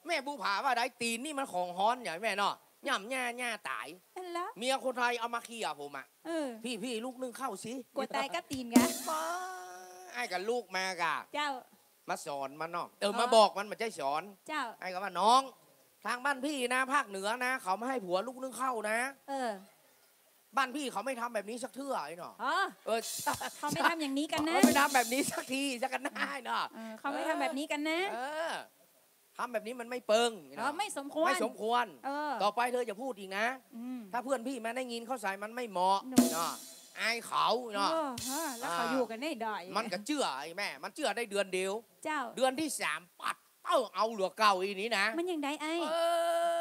แม่บุภาว่าได้ ตี๋นนี่มันของฮ้อนใหญ่แม่เนาะ ย่ำหญ้า หญ้าต๋าย อั้นเหรอ เมียคนไทยเอามาเขี่ยผมอะ เออ "พี่ พี่ลุกนึ่งข้าวสิ" กั๋วต๋ายกับตี๋นกะ ป๊า อ้ายกะลุกมากะ เจ้า มาสอนมันเนาะ เออ อ๋อ มาบอกมัน บ่ใจ้สอน เจ้า อ้ายก็ว่า "น้อง ทางบ้านพี่นะ ภาคเหนือนะ เขาไม่ให้ผัวลุกนึ่งข้าวนะ" เออ "บ้านพี่เขาไม่ทำแบบนี้สักเทื่อ" อี้เนาะ อ๋อ เออ เขาไม่ทำอย่างนี้กั๋นนะ เขาไม่ทำแบบนี้สักที สักกันได้เนาะ เออ เขาไม่ทำแบบนี้กั๋นนะ เออ ทำแบบนี้มันไม่เปิง อ๋อ ไม่สมควร ไม่สมควร เออ ต่อไปเธออย่าพูดอีกนะ อืม ถ้าเพื่อนพี่มาได้ยินเข้าใส่มันไม่เหมาะ หนู เนาะ อายเขาเนาะ เออ เออ แล้วเขา อ่า อยู่กั๋นได้ดอย มันก็เจื้อไอ้แม่ มันเจื้อได้เดือนเดียว เจ้า เดือนตี้สาม ปัด เอ้า เอาเหลือเก่าอี้นี่นะ มันอย่างใดไอ้ เอ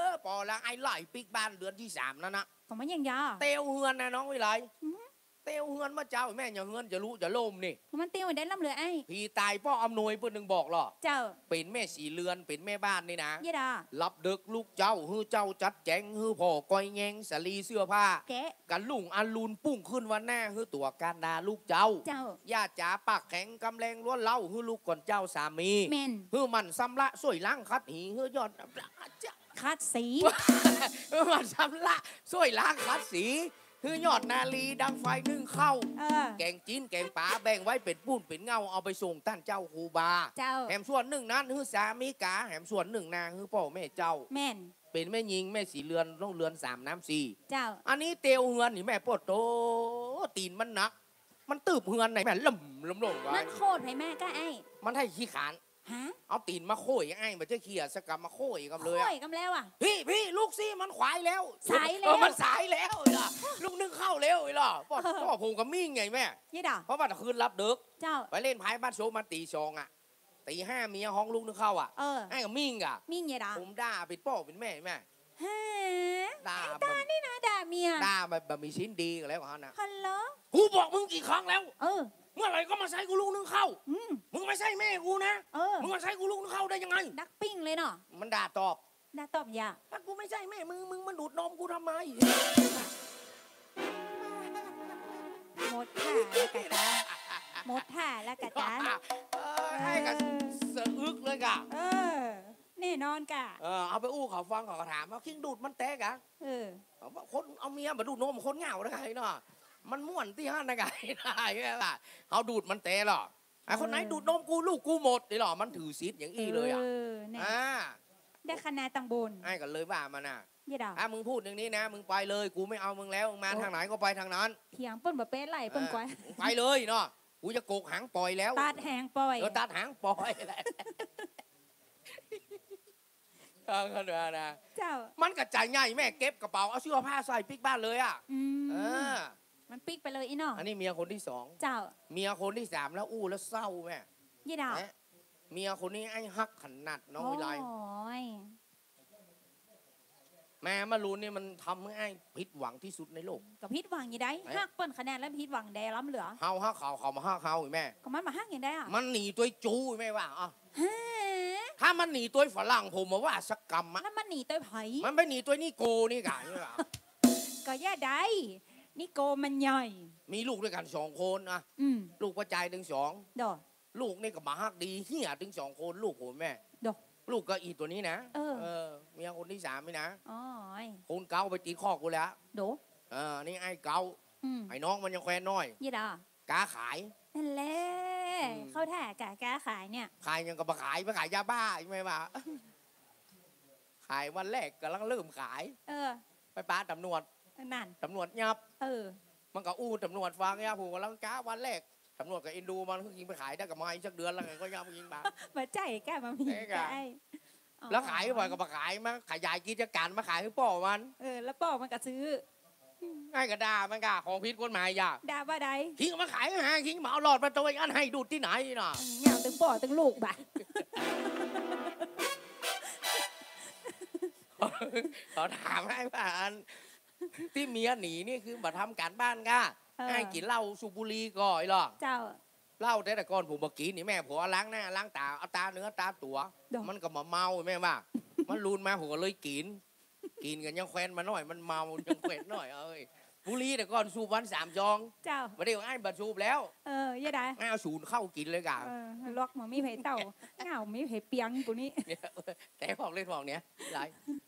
อ ปอละ ไอ้ไล่ปิ๊กบ้านเดือนตี้สามนั้นนะ ของมันอย่างใด เตียวเฮือนนะน้องวิไล อือหือ เตียวเฮือนมาเจ้าแม่ อย่าเฮือนจะลุจะล่มนี่ มันเตียวได้ล้ำเหลือไอ้ ผีต๋ายป้ออำนวยเปิ้นนึ่งบอกลอ เจ้า เป๋นแม่ศรีเรือน เป๋นแม่บ้านนี่นะ เยียะดอก หลับดึกลุกเจ๊า หื้อเจ้าจัดแจ๋ง หื้อผ่อก้อยแยง สาลีเสื้อผ้า แกะ กั๋นรุ่งอรุณปุ้งขึ้นวันหน้า หื้อตั๋วการดาลูกเจ้า เจ้า อย่าจ๋าปากแข็ง กำแรงล้วนเล้า หื้อลูกก่อนเจ้าสามี แม่น หื้อหมั่นชำระ ซ่วยล้างขัดหี หื้อยอด ขัดสี หื้อหมั่นชำระ ซ่วยล้างขัดสี หื้อยอดนารีดังไฟนึ่งข้าว เออ แก๋งจิ๊นแก๋งป๋าแบ่งไว้เป๋นปู้นเป๋นเง่า เอาไปส่งต้านเจ้าครูบา เจ้า แหมส่วนนึ่งนั้นหื้อสามีก๋า แหมส่วนนึ่งนาหื้อป้อแม่เจ้า แม่น เป๋นแม่ญิงแม่ศรีเรือน ต้องเรือนสามน้ำสี่ เจ้า อันนี้เตียวเฮือนนี่แม่ โป๊ดโธ่ ตี๋นมันหนัก มันตืบเฮือนไหนแม่ ล่มล่มล่มไว้ มันโค่นไผมาก้าไอ้ มันไถ่ขี้ขาน ฮะ เอาตี๋นมาโค่ยไอ้ บ่ใจ้เขี่ยสักกำ มาโค่ยกำเลยอะ โค่ยกำแล้วอะ "พี่ พี่ ลุกสิ มันขวายแล้ว สายแล้ว เออ มันสายแล้ว" อี้ลอ "ลุกนึ่งข้าวแล้ว" อี้ลอ ป้อ เออ ป้อผมก็มิ่งไงแม่ เยียะดอก เพราะว่าตะคืนหลับดึก เจ้า ไปเล่นไพ่บ้านโซมันตี๋สองอะ ตี๋ห้าเมียฮ้องลุกนึ่งข้าวอะ เออ ไอ้ก็มิ่งอะ มิ่งเยียะดอก ผมด่าเป๋นป้อเป๋นแม่แม่ ฮะ ด่า ไอ้ตานี่นะ ด่าเมีย ด่าแบบ แบบมีชิ้นดีกันแล้วฮะนะ ฮัลโหล กูบอกมึงกี่ครั้งแล้ว เออ เมื่อไหร่ก็มาใส่กูลุกนึ่งข้าว อืม มึงไม่ใช่แม่กูนะ เออ มึงมาใส่กูลุกนึ่งข้าวได้ยังไง ดักปิ้งเลยเนาะ มันด่าตอบ ด่าตอบอย่า ถ้ากูไม่ใช่แม่มึง มึงมาดูดนมกูทำไม หมดค่ะ แล้วกันค่ะ หมดท่าแล้วกะจ๊ะ เออ ไอ้ก็สะอึกเลยกะ เออ แน่นอนกะ เออ เอาไปอู้เขาฟัง เขาก็ถามว่า "คิงดูดมันแต๊กะ" เออ เขาว่า "คนเอาเมียมาดูดนมคนเหงาได้ไงเนาะ มันม่วนตี้หั้นนะ" ไง ได้ไหมล่ะ เขาดูดมันแต๊ลอ ไอ้คนไหน เออ ดูดนมกู ลูกกูหมด นี่ลอ มันถือสิทธิ์อย่างอี้เลยอะ เออ เนี่ย อ่า ได้คะแนนตังบน ไอ้ก็เลยว่ามันน่ะ เยี่ยดาว ถ้ามึงพูดอย่างนี้นะ มึงไปเลย กูไม่เอามึงแล้ว มึงมา โอ้ ทางไหนก็ไปทางนั้น เถียงเปิ้นบ่เป๊ะไล่เปิ้น เออ กว่า มึงไปเลยเนาะ กูจะโกกหางปล่อยแล้ว ตัดหางปล่อย เออ ตัดหางปล่อยแหละ เออ ก็เดี๋ยวนะ เจ้า มันก็ใจ๋ใหญ่แม่ เก็บกระเป๋า เอาเสื้อผ้าใส่ปิ๊กบ้านเลยอะ อืม เออ มันปิ๊กไปเลยอี้เนาะ อันนี้เมียคนที่สอง เจ้า เมียคนที่สามแล้วอู้แล้วเศร้าแม่ เยี่ยดาว แหม เมียคนนี้ไอ้ฮักขนาดน้องวิไล โอ้ย แม่มะรุนนี่มันทำให้ไอ้ผิดหวังที่สุดในโลก ก็ผิดหวังอย่างใด แหม ฮักเปิ้นขนาดแล้วผิดหวังแดล้ำเหลือ เฮาฮักเขา เขาบ่ฮักเฮาอีแม่ ก็มันบ่ฮักอย่างใดอะ มันหนีตวยจู้อีแม่ว่า อ้าว ฮะ ถ้ามันหนีตวยฝรั่งผมบ่ว่าสักกำอะ แล้วมันหนีตวยใผ มันไปหนีตวยนิโก้นี่กะ ก็เยี่ยดาว นิโก้มันใหญ่ มีลูกด้วยกันสองคนอะ อืม ลูกป้อจายตึงสอง โด ลูกนี่ก็บ่ฮักดี เฮี้ยตึงสองคน ลูกผมแม่ โด ลูกก็อี๋ตวยนี้นะ เออ เออ เมียคนที่สามนี่นะ โอ้ย คนเก๊าไปติดคอกกูแล้ว โด เออ นี่ไอ้เก๊า อืม ไอ้น้องมันยังแควนน้อย เยี่ยดาว ก๊าขาย นั่นแหละ อืม เข้าท่ากะก๊าขายเนี่ย ขายยังก็บ่ขาย ไปขายยาบ้าใช่ไหมวะ ขายวันแรกก่ำลังเริ่มขาย เออ ไปปะต๋ำรวจ นั่น ต๋ำรวจยับ เออ มันก็อู้ต๋ำรวจฟังเนี่ย ผมก่ำลังก๊าวันแรก ต๋ำรวจก็เอ็นดูมัน ยิงไปขายได้กำไรสักเดือนแล้วไง ก็ยับยิงมา บ่ใจ้กะ มันมี เอ๊ะกะ กะไอ้ อ๋อ แล้วขายบ่อยก็บ่ขาย มาขยายกิจการ มาขายหื้อป้อมัน เออ แล้วป้อมันก็ซื้อ ไอ้ก็ด่ามันกะ ของผิดกฎหมายอย่า ด่าว่าใด คิงเอามาขายหา คิงบ่เอาหลอดมาตวยอั้น หื้อดูดตี้ไหนเนาะ อืม เหงาตึงป้อตึงลูกบ่ะ เขาถามไอ้ว่าอัน ตี้เมียหนีนี่คือบ่ทำก๋านบ้านกะ เออ ไอ้กิ๋นเหล้าสูบบุหรี่ก่ออี้ลอ เจ้า เหล้าแต่ แต่ก่อนผมบ่กิ๋นนี่แม่ ผมเอาล้างหน้าล้างต๋า เอาต๋าเนื้อต๋าตั๋ว โด มันก็บ่เมาแม่ว่า มะรุนมาผมก็เลยกิ๋น กิ๋นก่ำยังแควนมาน้อย มันเมายังแควนน้อย เอ้ย บุหรี่แต่ก่อนสูบวันสามซอง เจ้า บ่าเดี่ยวไอ้บ่สูบแล้ว เออ เยี่ยดาว ไอ้เอาสูนเข้ากิ๋นเลยกะ เออ ล็อกบ่มีใผเต้า เหงาบ่มีใผเปียงกูนี่ เนี่ย แต่บอกเล่นบอกเนี่ย วิไล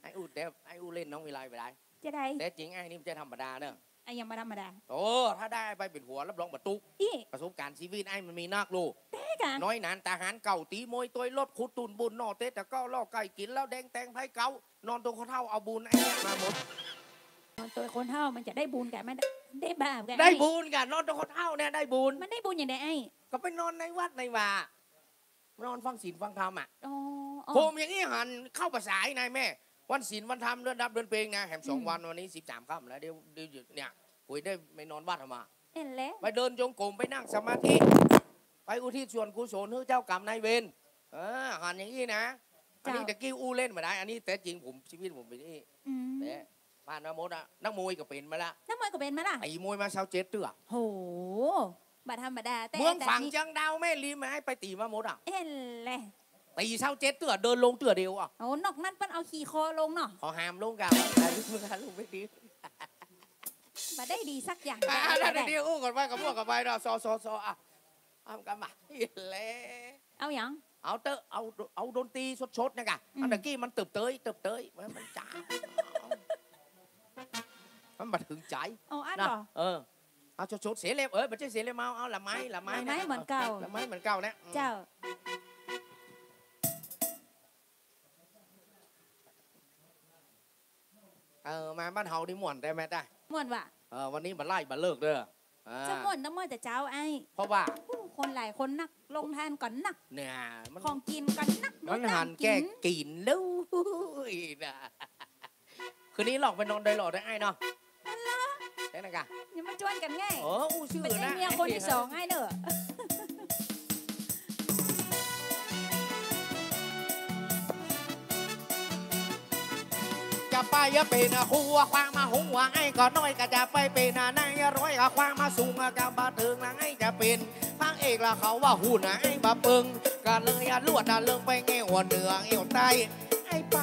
ไอ้อู้ แต่ไอ้อู้เล่นน้องวิไลไปได้ จะได้ แต่จริงไอ้นี่มันจะธรรมดาเนอะ ไอ้ยังบ่ธรรมดา โอ้ ถ้าได้ไปเป๋นผัวรับรองบ่ตุ๊ก อี้ ประสบการณ์ชีวิตไอ้มันมีนักลูก แต๊กะ น้อยหนานตาหาญเก่า ตี๋มวยตวยรถ ขุดตุ่นบุญ หน่อเต๊ะตะเก๊า ล่อไก่กิ๋น เหล้าแดงแตงไพร้เก๊า นอนตวยคนเฒ่าเอาบุญไอ้เนี่ยมาหมด นอนตวยคนเฒ่ามันจะได้บุญกะ มันได้บาปกะ ได้บุญกะ นอนตวยคนเฒ่าเนี่ยได้บุญ มันได้บุญอย่างใดไอ้ ก็ไปนอนในวัดในวา นอนฟังศีลฟังธรรมอะ อ๋อ อ๋อ ผมอย่างอี้หันเข้าพรรษาไอ้นายแม่ วันศีลวันธรรม เดือนดับเดือนเพ็งนะ แหมสอง อืม วัน วันนี้สิบสามค่ำแล้ว เดี๋ยว เดี๋ยวเนี่ย ผมได้ไปนอนวัดมา เห็นแล้ว ไปเดินจงกรม ไปนั่งสมาธิ ไปอุทิศส่วนกุศลหื้อเจ้ากรรมนายเวร เออ หันอย่างอี้นะ อันนี้ เจ้า ตะกี้อู้เล่นบ่ได้ อันนี้แต๊จริงผม ชีวิตผมเป๋นอี้ อืม แต่ผ่านมาหมดอะ นักมวยก็เป๋นมาละ นักมวยก็เป๋นมาละ ตี๋มวยมาซาวเจ็ดเตื้อ โห บ่ธรรมดา แต่ เมืองฝาง แต่นี่ เจียงดาว แม่ริม ไอ้ไปตี๋มาหมดอะ เห็นแล้ว ตี๋ซาวเจ็ดเตื้อ เดินลงเตื้อเดียวอะ โอ้ นอกนั้นเปิ้นเอาขี่คอลงเนาะ เขาห้ามลงกะ ไอ้มึงหาลงไปตี๋ บ่ได้ดีสักอย่าง อ่ะ ได้ ได้ ได้ ได้ อู้ก่อนไปกับพวกกับไปเนาะ ซอ ซอ ซอ อ่ะ เอากันมา เห็นแล้ว เอาหยัง เอาเต๊อะ เอา เอาดนตรีสดๆ เนี่ยกะ อืม อันตะกี้มันเติบเตย เติบเตย มัน มันจ๋า มันบ่ถึงใจ๋ เอาอั้น นะ เหรอ เออ เอาสดๆ เสียงเล็บ เอ้ย บ่ใจ้เสียงเล็บเมา เอาละไม้ ละไม้ ละไม้ นะ เหมือนเก่า ละไม้เหมือนเก่านะ อืม เจ้า เออ มาบ้านเฮานี่ม่วนแต๊แม่ไต้ ม่วนว่ะ เออ วันนี้บ่ไล่บ่เลิกเด้อ อ่า จะม่วนต้องม่วนแต่เจ๊าไอ้ เพราะว่า โอ้ คนหลายคนนัก โรงทานก็นัก เนี่ย มัน ของกิ๋นก็นัก มันหันแก้กิ๋นเลยนะ คืนนี้ลองไปนอนดอยหล่อได้ไอ้เนาะ นั่นละ ใช่นะกะ อย่ามาจวนกั๋นง่าย เออ อู้ซื่อ บ่ใจ้ นะ เมียคนที่สองไอ้เนอะ จะไปเป๋นครูความหัว ไอ้ก็น้อยก็จะไปเป๋นนายร้อยความสูงก็บ่เถิง ไอ้จะเป๋นพระเอกละเขาว่าหุ่นไอ้บ่เปิง ก็เลยลวดเริ่มไปแง่วเหนือแง่วใต้ ไอ้ไป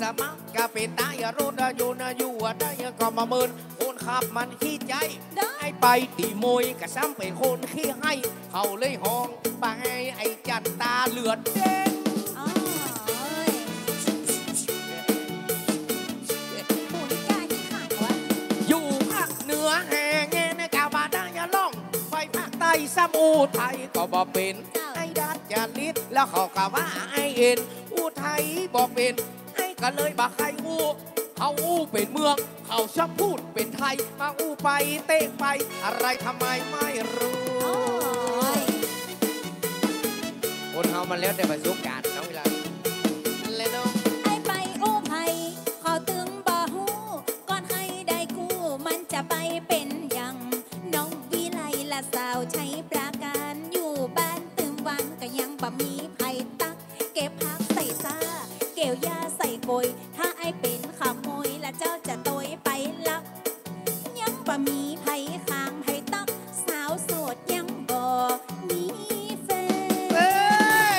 สมัครก็เป๋นต๋ายะรถอะ อยู่นะ อยู่อะ ได้ก็บ่าเมิน คนขับมันขี้ใจ๊ ได้ ไอ้ไปตี้มวยก็ซ้ำเป๋นคนขี้ฮ้าย เขาเลยฮ้องบ่าไอ้ ไอ้จันต๋าเลือดเด่น อ๋อ เอ้ย หมุนก้าขี้ขังวะ อยู่ภาคเหนือแห่แงนก็บ่าได้อะร้อง ไปภาคใต้ซ้ำอุทัยก็บ่าเป๋น เจ้า ไอ้ดัดจริต แล้วเขาก็ว่าไอ้เอ็น อุทัยบ่าเป๋น ไอ้ก็เลยบ่าใค่อู้ เขาอู้เป๋นเมือง เขาชอบพูดเป๋นไทย มาอู้ไปเต๊ะไป อะไรทำไมไม่รู้ โอ้ย คนเฮามันแล้วแต่ประสบการณ์เนาะ วิไล และเนาะ ไอ้ไปอู้ไผ เขาตึงบ่ฮู้ ก่อนใค่ได้กู้ มันจะไปเป๋นหยัง น้องวิไลและสาวชัยปราการ อยู่บ้านตึงวันก็ยังบ่มีใผตั๊ก เก็บผักใส่ซ้า เก็บหญ้าใส่โกย ถ้าไอ้เป๋นขโมย แล้วเจ้าจะโตยไปลัก ยังบ่มีใผข้างใผตั๊ก สาวโสดยังบ่มีแฟน เฮ้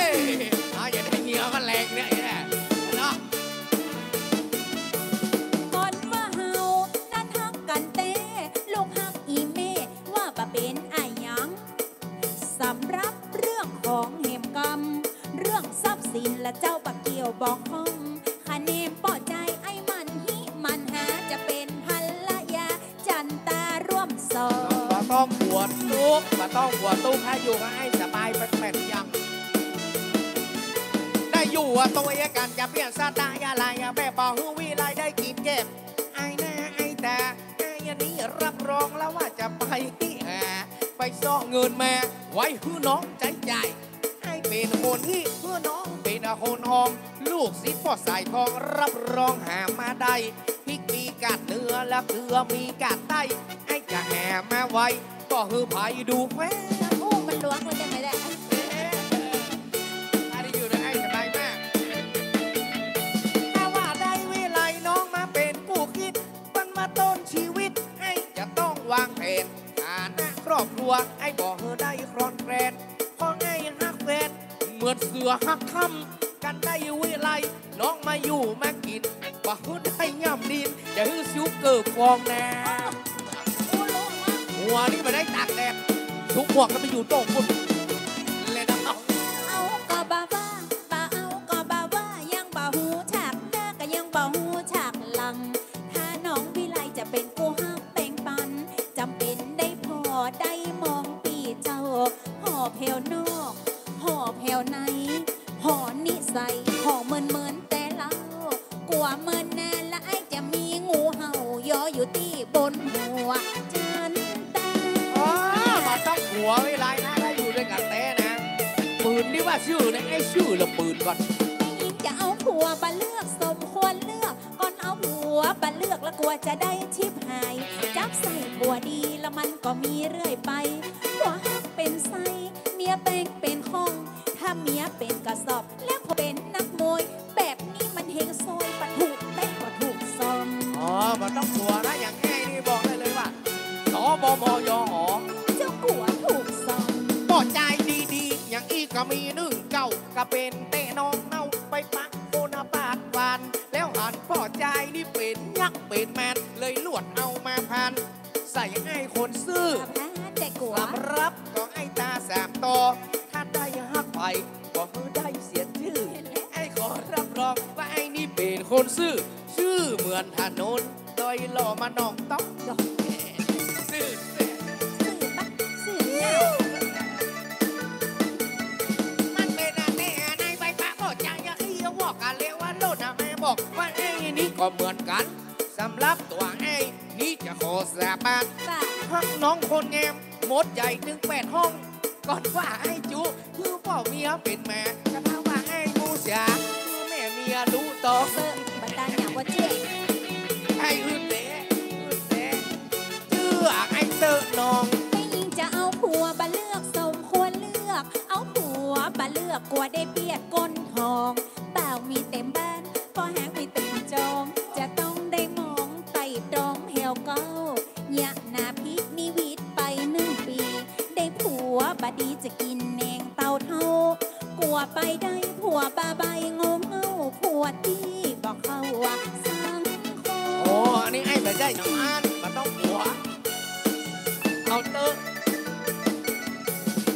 ย เอาอย่าได้เหียมันแรงเนี่ย เนี่ยเนาะ ก่อนว่าเฮานั้นฮักกั๋นแต๊ ลูกฮักอี่เม่ ว่าบ่าเป๋นอะหยัง สำหรับเรื่องของแหมกำ เรื่องทรัพย์สินและเจ้าบ่าเกี่ยวบ่ข้อง คะแนนป้อจายไอ้มันฮิมันหา จะเป๋นภรรยาจันต๋าร่วมสอง บ่ต้องกั๋วตุ๊กข์ บ่ต้องกั๋วตุ๊กข์ ถ้าอยู่กับไอ้สบายแป๋นๆ ยัง ได้อยู่อะ โตยกั๋นจะเปลี่ยนสไตล์อะไรอะ แบบบ่หื้อวิไลได้กิ๋นแกม ไอ้หน้าไอ้ต๋า ไอ้อันนี้รับรองแล้วว่าจะไปหา ไปเซาะเงินมา ไว้หื้อน้องใจ๊จ่าย ไอ้เป๋นคนฮิ้ว หื้อน้องเป๋นคนออม ลูกศิษย์ป้อสายทองรับรองหามาได้ พริกมีก้านเหนือและเกลือมีก้านใต้ ไอ้จะหามาไว้ บ่หื้อใผดูแควน อู้มันหลวงมันจังไงแหละ เอ๊ะ อันนี้อยู่ในไอ้สบายมาก ถ้าว่าได้วิไลน้องมาเป๋นกู้คิด มันมาต้นชีวิต ไอ้จะต้องวางแผน ฐานะครอบครัว ไอ้บ่หื้อได้คลอนแคลน เพราะไอ้ฮักแฟน เหมือนเสือฮักค่ำ กันได้วิไล น้องมาอยู่มากิ๋น บ่หื้อได้ย่ำดิน จะหื้อซิ้วเกิบฟองนา หัวนี่บ่ได้ตากแดด สุกหมวกแล้วไปอยู่โต๊ะปุ้น เลยนะ เอาก็บ่าว่า บ่เอาก็บ่าว่า ยังบ่ฮู้จักหน้าก็ยังบ่ฮู้จักหลัง ถ้าน้องวิไลจะเป๋นกู้ฮักแบ่งปัน จ๋ำเป๋นได้ผ่อได้มองปี้เจ้า ผ่อแผวนอก ผ่อแผวใน ผ่อนิสัย ผ่อเมินๆ แต่เล่า กั๋วเมินนาละไอ้จะมีงูเห่ายออยู่ตี้บนหัวจันต๋า อ๋อ บ่ต้องกั๋ววิไลนะ ถ้าอยู่ด้วยกั๋นแต๊นะ ปืนตี้ว่าซื่อนะ ไอ้ซื่อละปืนก่อน แม่ญิงจะเอาผัวบ่เลือกสมควรเลือก ก่อนเอาผัวบ่เลือกแล้วกั๋วจะได้ฉิบหาย จับใส่กั๋วดีแล้วมันก็มีเรื่อยไป ผัวฮักเป๋นไส้ เมียแบงเป๋นข้อง ถ้าเมียเป๋นกระสอบ แล้วผัวเป๋นนักมวย แบบนี้มันเฮงซวย บ่ถูกเต๊ะบ่ถูกซอง อ๋อ บ่ต้องกั๋วนะ อย่างไอ้นี่บอกได้เลยว่า ส บ ม ย ห เจ้ากั๋วถูกซอง ป้อจายดีๆ อย่างอี้ก็มีนึ่งเก้า ก็เป๋นเต๊ะน้องเน่า ไปปะโคนปาดหวาน แล้วหันป้อจายนี่เป๋นยักษ์เป๋นมาร เลยลวดเอามาพัน ใส่ไอ้คนซื่อ สำหรับก็ไอ้ต๋าสามต่อ ถ้าได้ฮักใผ บ่หื้อได้เสียจื้อ ไอ้ขอรับรองว่าไอ้นี่เป๋นคนซื่อ ซื่อเหมือนถนน ดอยหล่อมาหนองต๊อก ซื่อ ซื่อ ซื่อบักซื่อเน่า มันเป๋นอันแน่ อันในใบปะป้อจายอะ ขี้วอกกะเลวว่าโลดนะ แม่บอกว่าไอ้นี่ก็เหมือนกั๋น สำหรับตั๋วไอ้นี่จะขอสาบาน ว่า ฮักน้องคนแงม หมดใจ๋ตึงแปดห้อง ก่อนว่าไอ้จุ คือป้อเมียเป๋นหมา กระทั่งว่าไอ้มูสา คือแม่เมียรู้ตอง เออ บ่ตายหยาบกว่าเจ๊ ไอ้อึดแหละ อึดแหละ เจื้อไอ้เต๊อะน้อง แม่ญิงจะเอาผัวบ่เลือกสมควรเลือก เอาผัวบ่เลือกกั๋วได้เบียดก้นทอง บ่าวมีเต็มบ้าน ป้อฮักมีเต็มจอง จะต้องได้มองไต่ตรองแผวเก๊า ยะนาพินิวิตไปนึ่งปี๋ ได้ผัวบ่ดีจะกิ๋นแหนงเต่าเฒ่า กั๋วไป ไปได้ผัวบ้าใบ้โง่เง่า ผัวตี้บ่เข้าสังคม โอ้ อันนี้ไอ้บ่ใจ้น้ำอัน บ่ต้องกลัว เอาเต๊อะ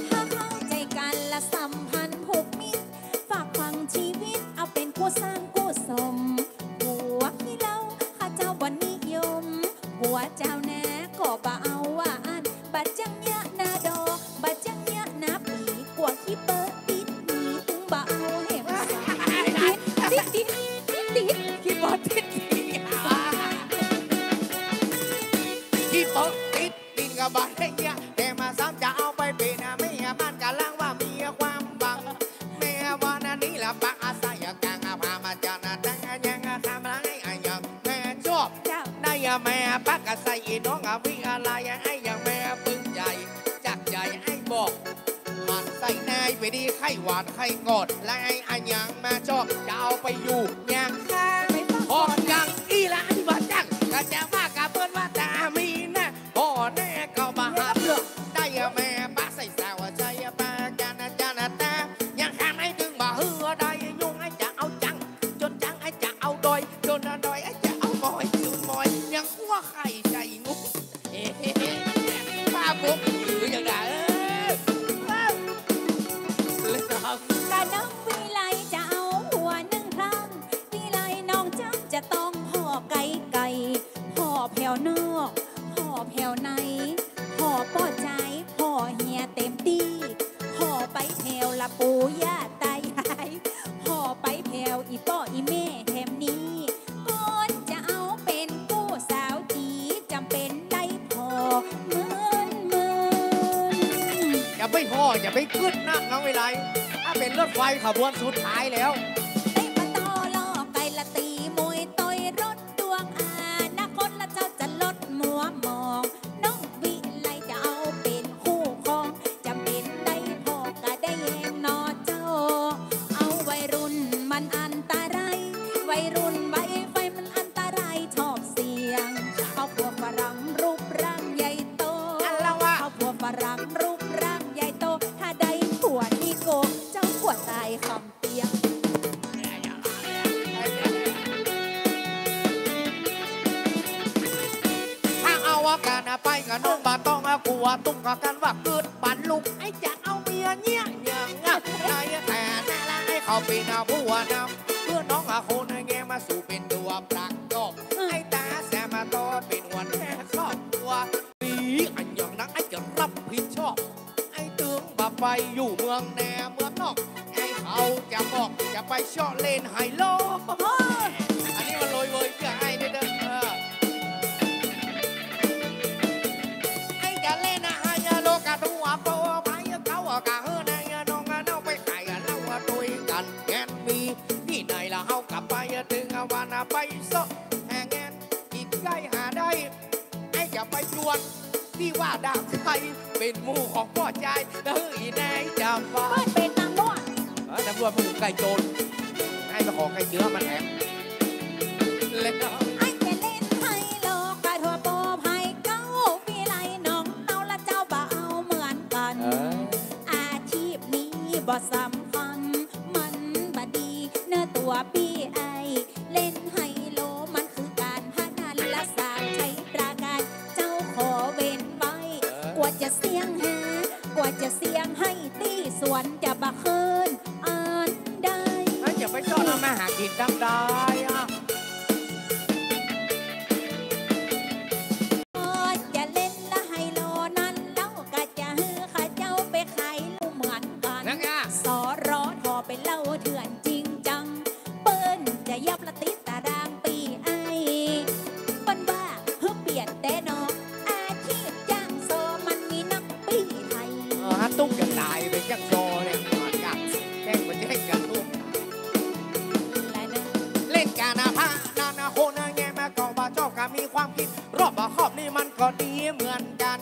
ถ้าเข้าใจ๋กั๋นละสัมพันธ์ผูกมิตร ฝากฝังจีวิต เอาเป๋นกู้สร้างกู้สม ผัวขี้เหล้า ข้าเจ้าบ่นิยม ผัวเจ้านาก็บ่เอาว่าอั้น บ่จั้งเยียะนาดอก บ่จั้งเยียะนาปี๋ กั๋วขี้เป๊อะติดหนี้ ตึงบ่เอาแหม ติด ติด ติด ติด ขี้เป๊อะติดหนี้ ขี้เป๊อะติดหนี้ก็บ่ได้เยียะ แต่มาซ้ำจะเอาไปเป๋นเมียบ้าน กำลังว่ามีความหวัง แม่ว่านานี้ละปักอาศัยกลางพามาจานะ แต่ยังทำร้ายอะหยังแม่จอบ เจ้า ได้อะแม่ปักอาศัยอีน้องอะวิอะไร ไอ้อย่างแม่ปึงใจ๋ จักใจ๋ไอ้บอก หมั่นใส่นายไปดี ไข้หวาดไข้งอด และไอ้อะหยังมาจอบ จะเอาไปอยู่อย่างข้าง ไปฟัง ออกอย่างอี้ละไอ้บ่จั้ง ก็จะว่ากะเปิ้นว่าต๋ามีนะ พ่อแน่ก็บ่หักเลือก ได้อะแม่ปะใส่สาวใจ๋ปะจานะจานะตา ยังข้างไหนตึงบ่หื้อได้ ยุงไอ้จะเอาจั้ง จ๋นจั้งไอ้จะเอาดอย จ๋นดอยไอ้จะเอามอย จ๋นมอยยังหัวไข่ใจ๋งู เอ๊ะ ป้าปกหืออย่างใด เออ เออ กะน้องวิไลจะเอาผัวนึ่งครั้ง วิไลน้องจ้ำจะต้องผ่อไก๋ไก๋ ผ่อแผวนอก ผ่อแผวใน ผ่อป้อจาย ผ่อเหียเต๋มตี้ ผ่อไปแผวละปู่ย่าต๋ายาย ผ่อไปแผวอี่ป้ออี่แม่แถมนี้ ก่อนจะเอาเป๋นกู้สาวจี๋ จ๋ำเป๋นได้ผ่อเมินเมิน อย่าไปผ่อ อย่าไปกึ๊ดนักนะวิไล ถ้าเป๋นรถไฟขบวนสุดท้ายแล้ว เตะปะตอลอไก่ละตี๋มวยต่อยรถดวง อนาคตละเจ้าจะลดมัวหมอง น้องวิไลจะเอาเป๋นคู่ครอง จ๋ำเป๋นได้ผ่อกะได้แฮงหนอเจ้า เอาวัยรุ่นมันอันตราย วัยรุ่นวัยไฟมันอันตรายชอบเสี่ยง เอาผัวฝรั่งรูปร่างใหญ่โต อัลละวาด เอาผัวฝรั่งรูปร่างใหญ่โต ถ้าได้ผัวนี่โก เจ้ากั๋วต๋ายคำ เปียก ถ้าเอาอาก๋านไปกะน้องบ่ต้องกั๋ว ตุ๊กกะกั๋นว่ากึ๊ดปันลุก ไอ้จะเอาเมียเยียะอย่างอะ ในแต่นั้นละไอ้เขาเป๋นผัวนำ เปื้อน้องอะคนแงมาสู่เป๋นตั๋วปลักจอบ ไอ้ต๋าแสมาต่อเป๋นหัวหน้าครอบครัว มีอะหยังนักไอ้จะรับผิดชอบ ไอ้ตึงบ่ไปอยู่เมืองแหนเมืองนอก ไอ้เขาจะบอกจะไปเซาะเล่นไฮโล เฮ้ย อันนี้มันโรยเวยเปื้อไอ้เด้อ เออ ไอ้จะเล่นอะไฮโลกะตั๋วโปไผเก่ากะเฮอในน้องอะเนาไปขายอะเหล้าอะตวยกั๋นแงนมี ตี้ไหนละเฮากะไปอะตึงอะวันอะไปเซาะหาแงน ตี้ใก้หาได้ ไอ้จะไปจวนตี้ว่าดาบชัย เป๋นหมู่ของป้อจาย แล้วหื้ออี่นายจ๋ำว่า เปิ้นเป๋นตำรวจ เออ ตำรวจหมู่ไก่โจร ไอ้มาขอไก่เจื้อมันแถม แล้ว ไอ้จะเล่นไฮโลกะตั๋วโปไผเก่า วิไลน้องเนาละเจ้าบ่เอาเหมือนกั๋น เออ อาชีพนี้บ่สำคัญ มันบ่ดีเนอะตั๋วปี้ไอ้ เล่นไฮโลมันคือก๋านพนันละสาวชัยปราการ เจ้าขอเว้นไว้ เออ กั๋วจะเสี่ยงหา กั๋วจะเสี่ยงไห้ตี้สวนจะบ่เคินอันใด เอ้ย อย่าไปจ้องทำมาหากิ๋นตางใดอะ ก่อนจะเล่นละไฮโลนั้นเล่ากะจะหื้อข้าเจ้าไปขายเหล้าเหมือนกั๋น นั่นไง สรท เป๋นเหล้าเถื่อนจริงจัง เปิ้นจะยับละติดตารางปี้ไอ้ เปิ้นว่าหื้อเปลี่ยนแต๊เนาะ อาชีพจ้างซอมันมีนักปี้ไทย เออ ฮั่นตุ๊กจะต๋ายไปจ้างซอเนี่ย แจ้งบ่แจ้งกั๋นตุ๊ก เล่นก๋านพนันคนแงมาก็บ่จอบ ก๋านมีความคิดรอบคอบนี่มันก็ดีเหมือนกั๋น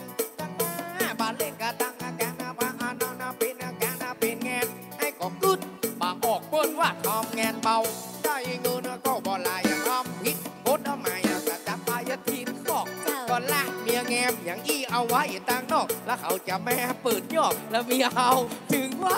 บ่เล่นก๋านตั้งก๋านพนันเป๋นก๋านเป๋นแงน ไอ้ก็กึ๊ดบ่ออก เปิ้นว่าทำแงนเบา ได้เงินก็บ่หลาย ทำผิดกฎหมาย จะจับไปทิ้งคอก เจ้า ก็ละเมียแงมอย่างอี้เอาไว้ตางนอก แล้วเขาจะแม่เปิดยอก แล้วเมียเฮาถึงว่า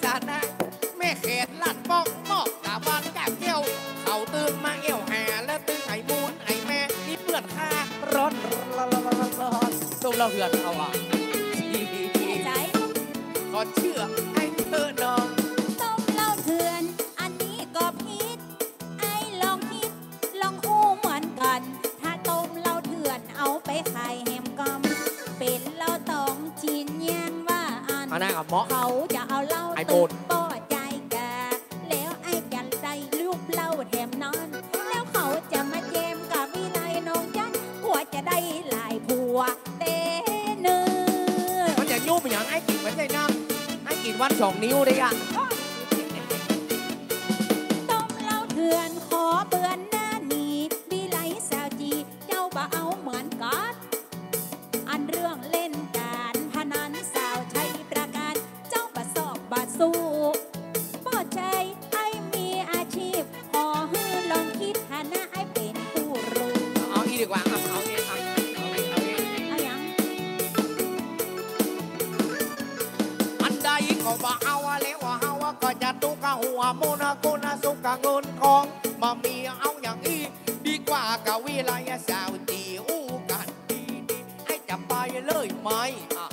สานะ แม่เขตลาดป้อง มอบตาบ้านกาแก้ว เขาตึงมาแอ่วหา และตึงไอ้มูลไอ้แม่ นี่เปื้อนข้า ร้อน ร้อน ร้อน ร้อน ต้มเหล้าเถื่อนเอาอ่ะ แน่ใจ๋ ขอเจื้อไอ้เถอะน้อง ต้มเหล้าเถื่อน อันนี้ก็ผิด ไอ้ลองคิด ลองอู้เหมือนกั๋น ถ้าต้มเหล้าเถื่อนเอาไปขายแหมกำ เป๋นเหล้าต๋องจี๋นแยงว่าอั้น เอาหน้ากับเหมาะ เขาจะเอาเหล้า ไอ้โบน ตึงป้อจายกา แล้วไอ้จะได้ลูกเหล้าแถมนั้น แล้วเขาจะมาแจมกับวิไลน้องจัน กั๋วจะได้หลายผัวเต๊เน่อ มันจะยุบอย่างไอ้กิ๋นมันใจ้น้ำ ไอ้กิ๋นวันสองนิ้วได้อะ ต้มเหล้าเถื่อนขอเปื้อนหน้าหนี วิไลสาวจี๋ เจ้าบ่เอาเหมือนกั๋น อันเรื่องเล่นก๋านพนันสาวชัยประการ เจ้าบ่สอบบ่สู้ ป้อจาย ไอ้มีอาชีพ ขอหื้อลองคิด ฐานะไอ้เป๋นผู้รู้ เอาอีกดีกว่า เอา เอาอีก เอา เอาอีก เอาอีก เอาหยัง อันใดก็บ่เอาแล้ว เฮาก็จะตุ๊กข์หัวมุนกุนสุขเงินทอง บ่มีเอาอย่างอี้ ดีกว่ากับวิไลสาวจี๋อู้กั๋นดีๆ ไอ้จะไปเลยไหมอ่ะ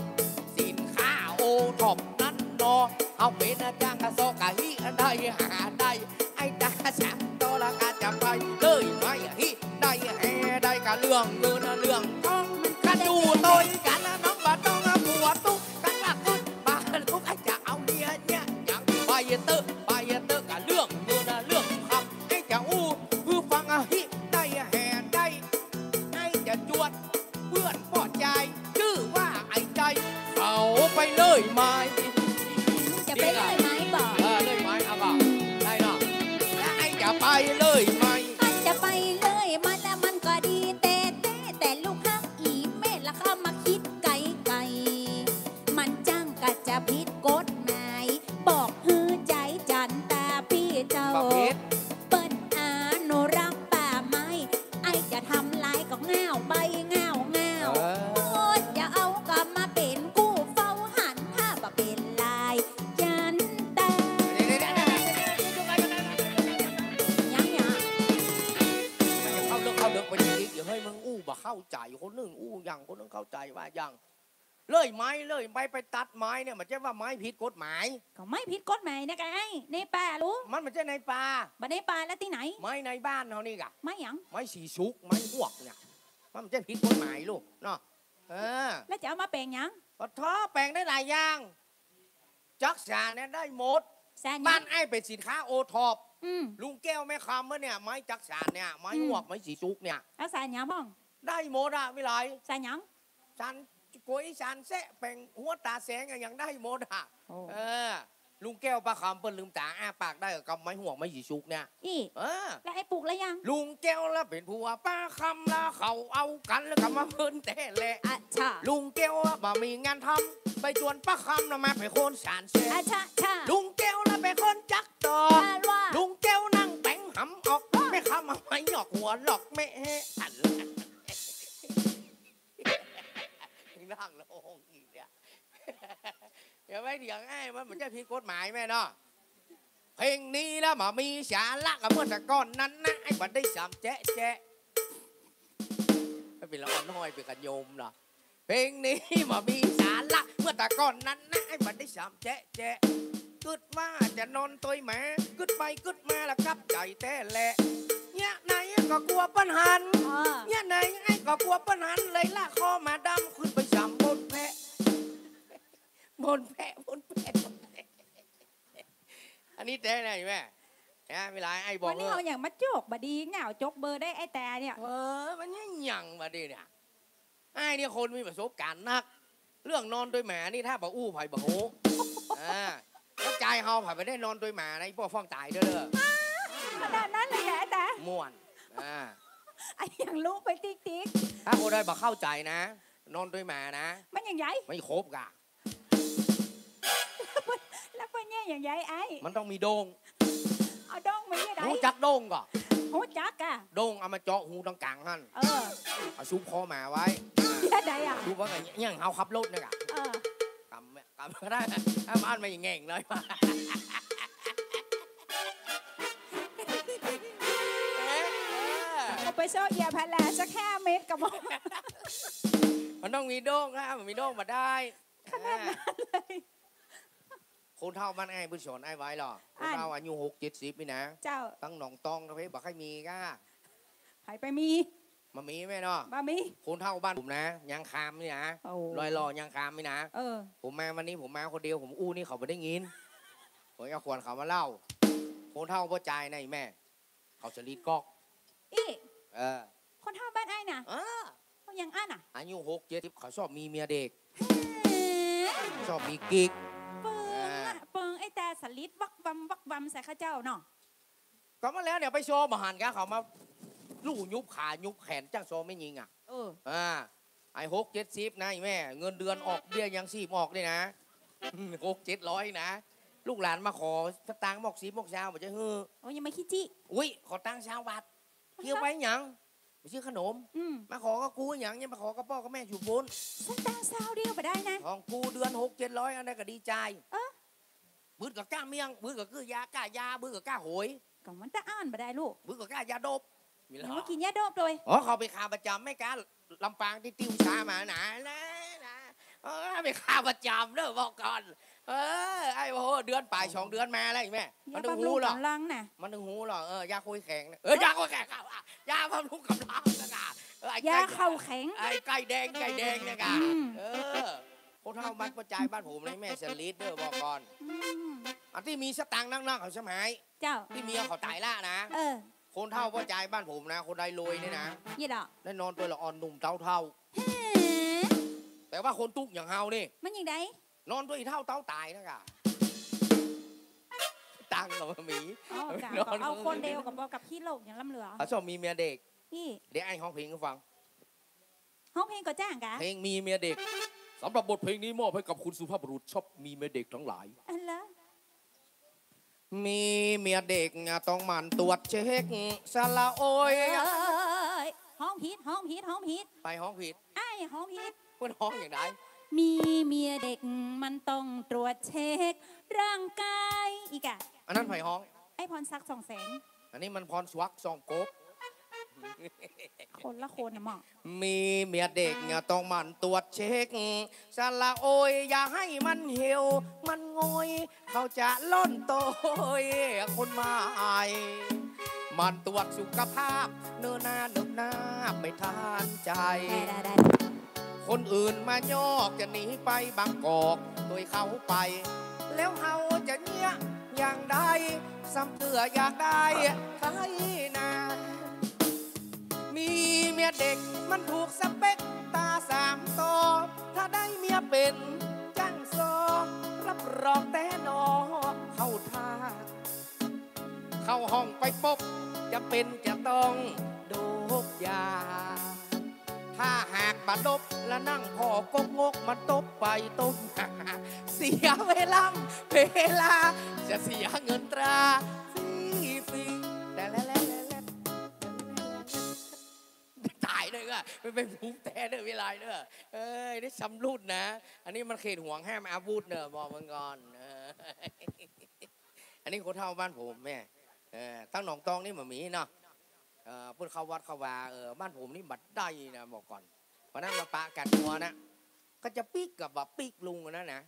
สินค้าโอท็อปนั้นเนาะ เอาเป๋นจ้างกะซอกกะฮิได้หาได้ ไอ้ตาสามตอละกะจะไปเลยไหมฮิได้แฮได้กะเรื่องเงินเรื่องทอง กะอยู่ตวยกั๋นน้องบ่ต้องหัวตุ๊กกั๋นละคนบ่าลูก ไอ้จะเอาเมียเนี่ยยังไปเต๊อะ ไปเต๊อะกะเรื่องเงินเรื่องคำ ไอ้จะอู้หื้อฟังฮิได้แฮได้ ไอ้จะจวด เปื้อนป้อจาย จื้อว่าไอ้ใจ๋ เขาไปเลยไหม จะไปเลยไหมบ่ เออ เลยไหม เอาบ่ ได้เนาะ แล้วไอ้จะไปเลยไหม ไอ้จะไปเลยไหม แล้วมันก็ดีแต๊ๆ แต่ลูกฮักอี่แม่ละเข้ามาคิดไก๋ๆ มันจั้งกะจะผิดกฎหมาย บอกหื้อใจ๋จั๋นต๋าปี้เจ้า บ่ผิด เปิ้นอนุรักษ์ป่าไม้ ไอ้จะทำลายก็ง่าวใบง่าวง่าว เออ โอ้ย จะเอากลับมาเป๋นกู้เฝ้าหัน ถ้าบ่เป๋นลายจั๋นต๋า เดี๋ยวๆๆๆๆ ยังๆ เข้าเรื่องเข้าเรื่องไปอีก เดี๋ยวให้มึงอู้บ่เข้าใจ๋ คนนึ่งอู้อย่าง คนนึ่งเข้าใจ๋ว่าอย่าง เลยไม้ เลยไม้ ไปตัดไม้เนี่ย มันใจ้ว่าไม้ผิดกฎหมาย ก็ไม้ผิดกฎหมายนะกะไอ้ ในป่าลูก มันไม่ใจ้ในป่า บ่ในป่าแล้วตี้ไหน ไม้ในบ้านเฮานี่กะ ไม้หยัง ไม้สีสุก ไม้ฮวกเนี่ย มันไม่ใจ้ผิดกฎหมายลูกเนาะ เออ แล้วจะเอามาแป๋งหยัง ปะท้อ แป๋งได้หลายอย่าง จักสานเนี่ยได้หมด สานหยัง บ้านไอ้เป๋นสินค้าโอท็อป อืม ลุงแก้วแม่คำเมื่อเนี่ย ไม้จักสานเนี่ย ไม้ฮวก อืม ไม้สีสุกเนี่ย แล้วสานหยังพ่อง ได้หมดอะวิไล สานหยัง สานก๋วย สานแซะ แป๋งหัวต๋าแสงอะ ยังได้หมดอะ โอ้ เออ ลุงแก้วป้าคำเปิ้นลืมต๋าอ้าปากได้กับไม้ฮวกไม้สีสุกเนี่ย อี้ เออ แล้วไอ้ปลูกแล้วยัง ลุงแก้วละเป๋นผัวป้าคำละ เขาเอากั๋นแล้วก็มาเปิ้นแต๊แหละ อะชะ ลุงแก้วอะบ่มีงานทำ ไปจวนป้าคำนะมาเป๋นคนสานแซะ อะชะชะ ลุงแก้วละเป๋นคนจักต่อ ว่า ลุงแก้วนั่งแป๋งหำออก แม่คำเอาไม้หยอกหัวหลอกแม่อัน นั่งร้องอีกเนี่ย อย่าไปเถียงไอ้ มัน มันจะผิดกฎหมายแม่เนาะ เพลงนี้นะบ่มีสาระกับเมื่อแต่ก่อนนั้นนะ ไอ้บ่ได้สามแจ๊ะแจ๊ะ ไม่เป็นละอ่อนน้อยเป็นกันโยมเนาะ เพลงนี้บ่มีสาระเมื่อแต่ก่อนนั้นนะ ไอ้บ่ได้สามแจ๊ะแจ๊ะ กึ๊ดว่าจะนอนตวยหมา กึ๊ดไปกึ๊ดมาละกลับใจ๋แต๊แหละ เยียะไหนก็กั๋วเปิ้นหัน เออ เยียะไหนไอ้ก็กั๋วเปิ้นหัน เลยลากคอหมาดำขึ้นไปสามบนแพะ บนแพะ บนแพะ บนแพะ อันนี้แต๊ไหนแม่ ฮะ เวลาไอ้บอก วันนี้ เออ เอาหยังมาโจ๊กบ่ดี เหงาจกเบอร์ได้ไอ้แต๊เนี่ย เออ มันยังหยังบ่ดีเนี่ย ไอ้เนี่ยคนมีประสบการณ์นัก เรื่องนอนตวยหมานี่ถ้าบ่อู้ไผบ่ฮู้ อ่า แล้วจายเฮาไผบ่ได้นอนตวยหมานะ อีป้อฟ้องต๋ายเด้อ ขนาดนั้นเลยเหรออาจารย์ ม่วน อ่า ไอ้อย่างรู้ไปติ๊กๆ ถ้าคนใดบ่เข้าใจ๋นะ นอนตวยหมานะ มันอย่างใด ไม่ครบกะ แล้วเปิ้นเยียะอย่างใดไอ้ มันต้องมีโด่ง เอาโด่งมาเยียะใด ฮู้จักโด่งก่อ ฮู้จักกะ โด่งเอามาเจาะฮูตรงก๋างหั้น เออ เอาซุกคอหมาไว้ เยียะใดอะ ซุกไว้กะอย่างเฮาขับรถเนี่ยกะ เออ กำเนี่ย กลับมาได้ ถ้าบ้านไม่แง่งเลย เอ๊ะ เออ เอาไปโซะยางพาราสักห้าเม็ดก็พอ มันต้องมีโด้งนะ มันมีโด้งมาได้ ขนาดนั้นเลย คนเฒ่าบ้านอ้ายเปิ้นสอนอ้ายไว้หรอ คนเฒ่า อัน อายุหกเจ็ดสิบนี่นะ เจ้า ตังหนองตองตะเภ้บ่ใค่มีก้า ใผไปมี บ่มีแม่เนาะ บ่มี คนเฒ่าบ้านผมนะ ยางคามนี่นะ โอ้ รอยหล่อ ยางคามนี่นะ เออ ผมมาวันนี้ผมมาคนเดียว ผมอู้นี่เขาบ่ได้ยิน ผมเอาขวัญเขามาเล่า คนเฒ่าป้อจายนะอีแม่ เขาสลีดก๊อก อี้ เออ คนเฒ่าบ้านอ้ายน่ะ เออ เขายังอั้นน่ะ อายุหกเจ็ดสิบ เขาชอบมีเมียเด็ก เฮ้ย ชอบมีกิ๊ก เปิงอะ อ่า เปิงไอ้ต๋าสลีดวักวำวักวำใส่ข้าเจ้าเนาะ ก็มาแล้วเนี่ย ไปโซบ่หันกะ เขามาลู่ยุบขายุบแขนจ้างโซแม่ญิงอ่ะ เออ อ่า ไอ้หกเจ็ดสิบนะอีแม่ เงินเดือนออก เออ เบี้ยยังชีพออกนี่นะ หกเจ็ดร้อยนะ ลูกหลานมาขอสตางค์หมอกสิบหมอกซาวบ่จะหื้อ โอ้ย ยังมาขี้จิ อุ๊ย ขอตังค์ซาวบาท เที่ยวไปหยัง ไปซื้อขนม อืม มาขอกับกูหยัง ยังมาขอกับป้อกับแม่อยู่ปู๊น สตางค์ซาวเดียวบ่ได้นะ ของกูเดือนหกเจ็ดร้อย อันนั้นก็ดีใจ เออ บึดก็ก้าเมี่ยง บึดก็คือยาก้ายา บึดก็ก้าโหย ก็มันตะอ้านบ่ได้ลูก บึดก็ก้ายาดบ มีเหรอ หรือว่ากินยาดบโดย อ๋อ เขาไปขาประจำแม่ก๊า ลำปางตี้ติ้วซ้ามานะ นะ นะ เออ ไปขาประจำเด้อ บอกก่อน เออ ไอ้โอ้โห เดือนปลายสองเดือนมาแล้วอีแม่ มันต้องฮู้หรอก ยาบำรุงกำลังน่ะ มันต้องฮู้หรอก เออ ยาคุยแข็งนะ เออ ยาคุยแข็ง เอาอะ ยาบำรุงกำลังนะกะ เออ ไอ้ ยา ไก่ เข่าแข็ง ไอ้ไก่แดง ไก่แดงเนี่ยกะ อืม เออ คนเฒ่าบ้านป้อจายบ้านผมนะแม่สลีดเด้อ บอกก่อน อืม อันตี้มีสตางค์นักๆ เขาสมัย เจ้า ตี้เมียเขาต๋ายละนะ เออ คนเฒ่าป้อจายบ้านผมนะ คนใดรวยนี่นะ เยียะดอก ได้นอนตวยละอ่อนหนุ่มเต๊าเฒ่า เฮ้ แต่ว่าคนตุ๊กอย่างเฮานี่ มันอย่างใด นอนตวยอีเฒ่าเต๊าต๋ายนะกะ ตังค์ก็บ่มี อ๋อกะ นอน ก็เอาคนเดียวก็บ่กับขี้โลกอย่างล้ำเหลือ เขาชอบมีเมียเด็ก อี้ เดี๋ยวไอ้ฮ้องเพลงหื้อฟัง ฮ้องเพลงก็จ้างกะ เพลงมีเมียเด็ก สำหรับบทเพลงนี้มอบให้กับคุณสุภาพบุรุษชอบมีเมียเด็กทั้งหลาย อันละ มีเมียเด็กอะต้องหมั่นตรวจเช็ค สละโอย เอ้ย ฮ้องผิด ฮ้องผิด ฮ้องผิด ไปฮ้องผิด อ้ายฮ้องผิด เปิ้นฮ้องอย่างใด มีเมียเด็กมันต้องตรวจเช็คร่างกาย อีกอะ อันนั้นใผฮ้อง ไอ้พรศักดิ์ ส่องแสง อันนี้มันพรสวักดิ์ ส่องกบ คนละคนนะหม่อ มีเมียเด็กอะต้องหมั่นตรวจเช็ค สละโอยอย่าให้มันเหี่ยว มันโงย เขาจะล่อนโตยคนใหม่ หมั่นตรวจสุขภาพ เนิ่นนาเนิบนาบไม่ทันใจ ได้ ได้ ได้ คนอื่นมายอกจะหนีไปบางกอก โดยเขาไป แล้วเฮาจะเยียะอย่างใด ซ้ำเตื้ออยากได้ไถนา มีเมียเด็กมันถูกสเปคตาสามต่อ ถ้าได้เมียเป๋นจ้างซอ รับรองแต๊หนอเข้าท่า เข้าห้องไปปบ จะเป๋นจะต้องดกยา ถ้าหากบ่ดกละนั่งผ่อกกงก มันตบไปตบมา เสียเวลา เวลา จะเสียเงินตราฟรีๆ แต่แล้ว ต๋ายเลยอะ มันเป๋นภูมิแต๊เด้อ เวลาเด้อ เอ้ย นี่ชำรุดนะ อันนี้มันเขตห่วงห้ามอาวุธเด้อ บอกมันก่อน เออ อันนี้คนเฒ่าบ้านผมแม่ เออ ตังหนองตองนี่บ่มีเนาะ เออ เปิ้นเข้าวัดเข้าวา เออ บ้านผมนี่บ่ได้นะ บอกก่อน วันนั้นมาปะกัดงัวนะ ก็จะปิ๊กกับบ่ปิ๊กลุงคนนั้นนะ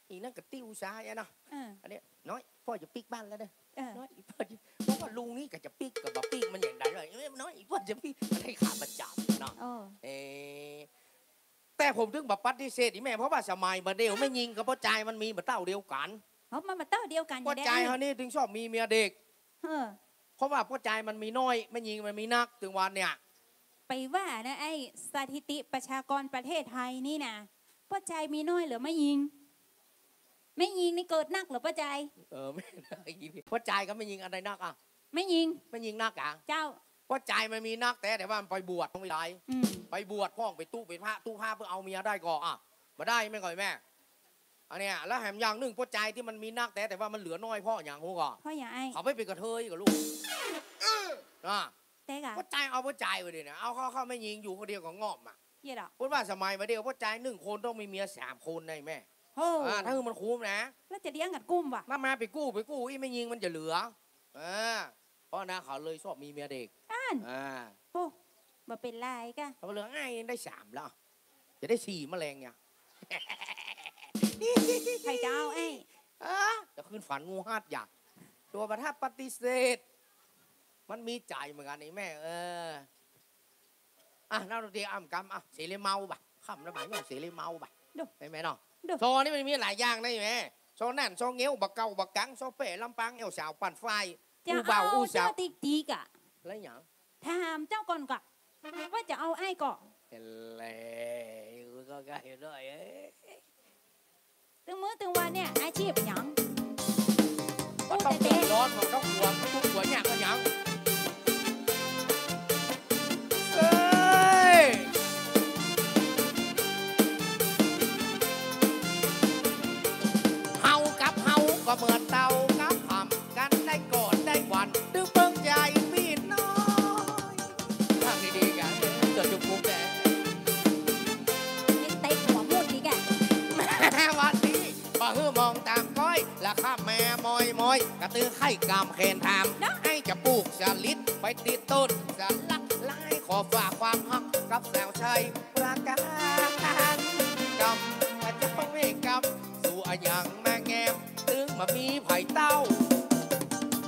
อีนั่นก็ติ้วซ้ายอะเนาะ เออ อันเนี้ย น้อย ป้อจะปิ๊กบ้านแล้วเด้อ เออ น้อย ป้อจะ เพราะว่าลุงนี่ก็จะปิ๊กกับบ่ปิ๊กมันอย่างใดเลย เอ้ย น้อย ป้อจะปิ๊ก มันให้ขาประจ๋ำเนาะ เออ เอ๊ะ แต่ผมถึงบ่ปฏิเสธอีแม่ เพราะว่าสมัยบ่าเดี่ยวแม่ญิงกับป้อจายมันมีบ่าเต้าเดียวกั๋น เอ้า มันบ่าเต้าเดียวกั๋น ป้อจายเฮานี่ถึงชอบมีเมียเด็ก เออ เพราะว่าป้อจายมันมีน้อย แม่ญิงมันมีนัก ตึงวันเนี่ย ไปว่านะไอ้ สถิติประชากรประเทศไทยนี่นะ ป้อจายมีน้อยเหลือแม่ญิง แม่ญิงนี่เกิดนักเหลือป้อจาย เออ แม่ ป้อจายกับแม่ญิงอันใดนักอะ แม่ญิง แม่ญิงนักอะ เจ้า ป้อจายมันมีนักแต๊ แต่ว่ามันไปบวช อืม ไปบวชพ่อง ไปตุ๊เป็นพระ ตุ๊พระเปื้อเอาเมียได้ก่อ อะ บ่ได้แม่นก่อแม่ อันเนี้ย แล้วแถมอย่างนึ่ง ป้อจายตี้มันมีนักแต๊ แต่ว่ามันเหลือน้อยเพราะหยังฮู้ก่อ เพราะหยังไอ้ เขาไปเป๋นกระเทยก่อลูก อ่ะ แต๊ก่ะ ป้อจายเอาป้อจายไปดินะ เอาเข้า เข้าแม่ญิงอยู่คนเดียวก็ง่อมอะ เยียะดอก เปิ้นว่าสมัยบ่าเดี่ยวป้อจายนึ่งคนต้องมีเมียสามคนนะแม่ โอ้ อ่า ถ้าหื้อมันคุ้มนะ แล้วจะเลี้ยงกั๋นกุ้มวะ ถ้ามาไปกู้ ไปกู้ อี้แม่ญิงมันจะเหลือ อ่า เพราะนั้นเขาเลยชอบมีเมียเด็ก อั้น อ่า โอ้ บ่เป๋นไรก่ะ เขาเหลือไอ้ได้สามแล้ว จะได้สี่มะแลงเนี่ย ใผจะเอาไอ้ เออ จะขึ้นฝันงูฮัดอยาก ตัวประทับปฏิเสธ มันมีใจ๋เหมือนกั๋นนี่แม่ เออ อ่ะ นักดนตรีอ้ำกำ อ่ะ เสรีเมาบ่ะ ค่ำละบ่าย เสรีเมาบ่ะ ดู แม่เนาะ ดู ซอนี่มันมีหลายอย่างนะแม่ ซอนั่น ซอเงี้ยว บ่าเก่า บ่ากั๋ง ซอแป้ ลำปาง แอ่วสาว ปั่นฝ้าย จะ อู้บ่าว เอา อู้สาว เจ้าติ๊กติ๊กอะ แล้วหยัง ถามเจ้าก่อนก่ะ ว่าจะเอาไอ้ก่อ เห็นแล้ว ก็ ก็เห็นด้วย เอ้ย ตึงมื้อตึงวันเนี่ย อาชีพหยัง ก็ต้องเดือดร้อนของครอบครัว ทุกข์หัวเนี่ยากก็หยัง เอ้ย เฮากับเฮาก็เหมือนเต่ากับผำ กั๋นได้กอดได้หวัน ตึงเปิ้งใจ๋ปี้น้อย ฟังดีๆ กั๋น เกิดจุกปุกแดง เตะหัวมุดอีกอะ วันนี้บ่หื้อมองต๋ามก้อย ละค่ำแม่มอยๆ กะตึงใค่กำแขนถาม ไอ้จะปลูกสะลิด ไปติดต้นสะหลัก ไล่ขอฝากความฮักกับสาวชัยปราการ กำเจ้าแม่กำ สู่อะหยังมาแงม ตึงบ่มีใผเต้า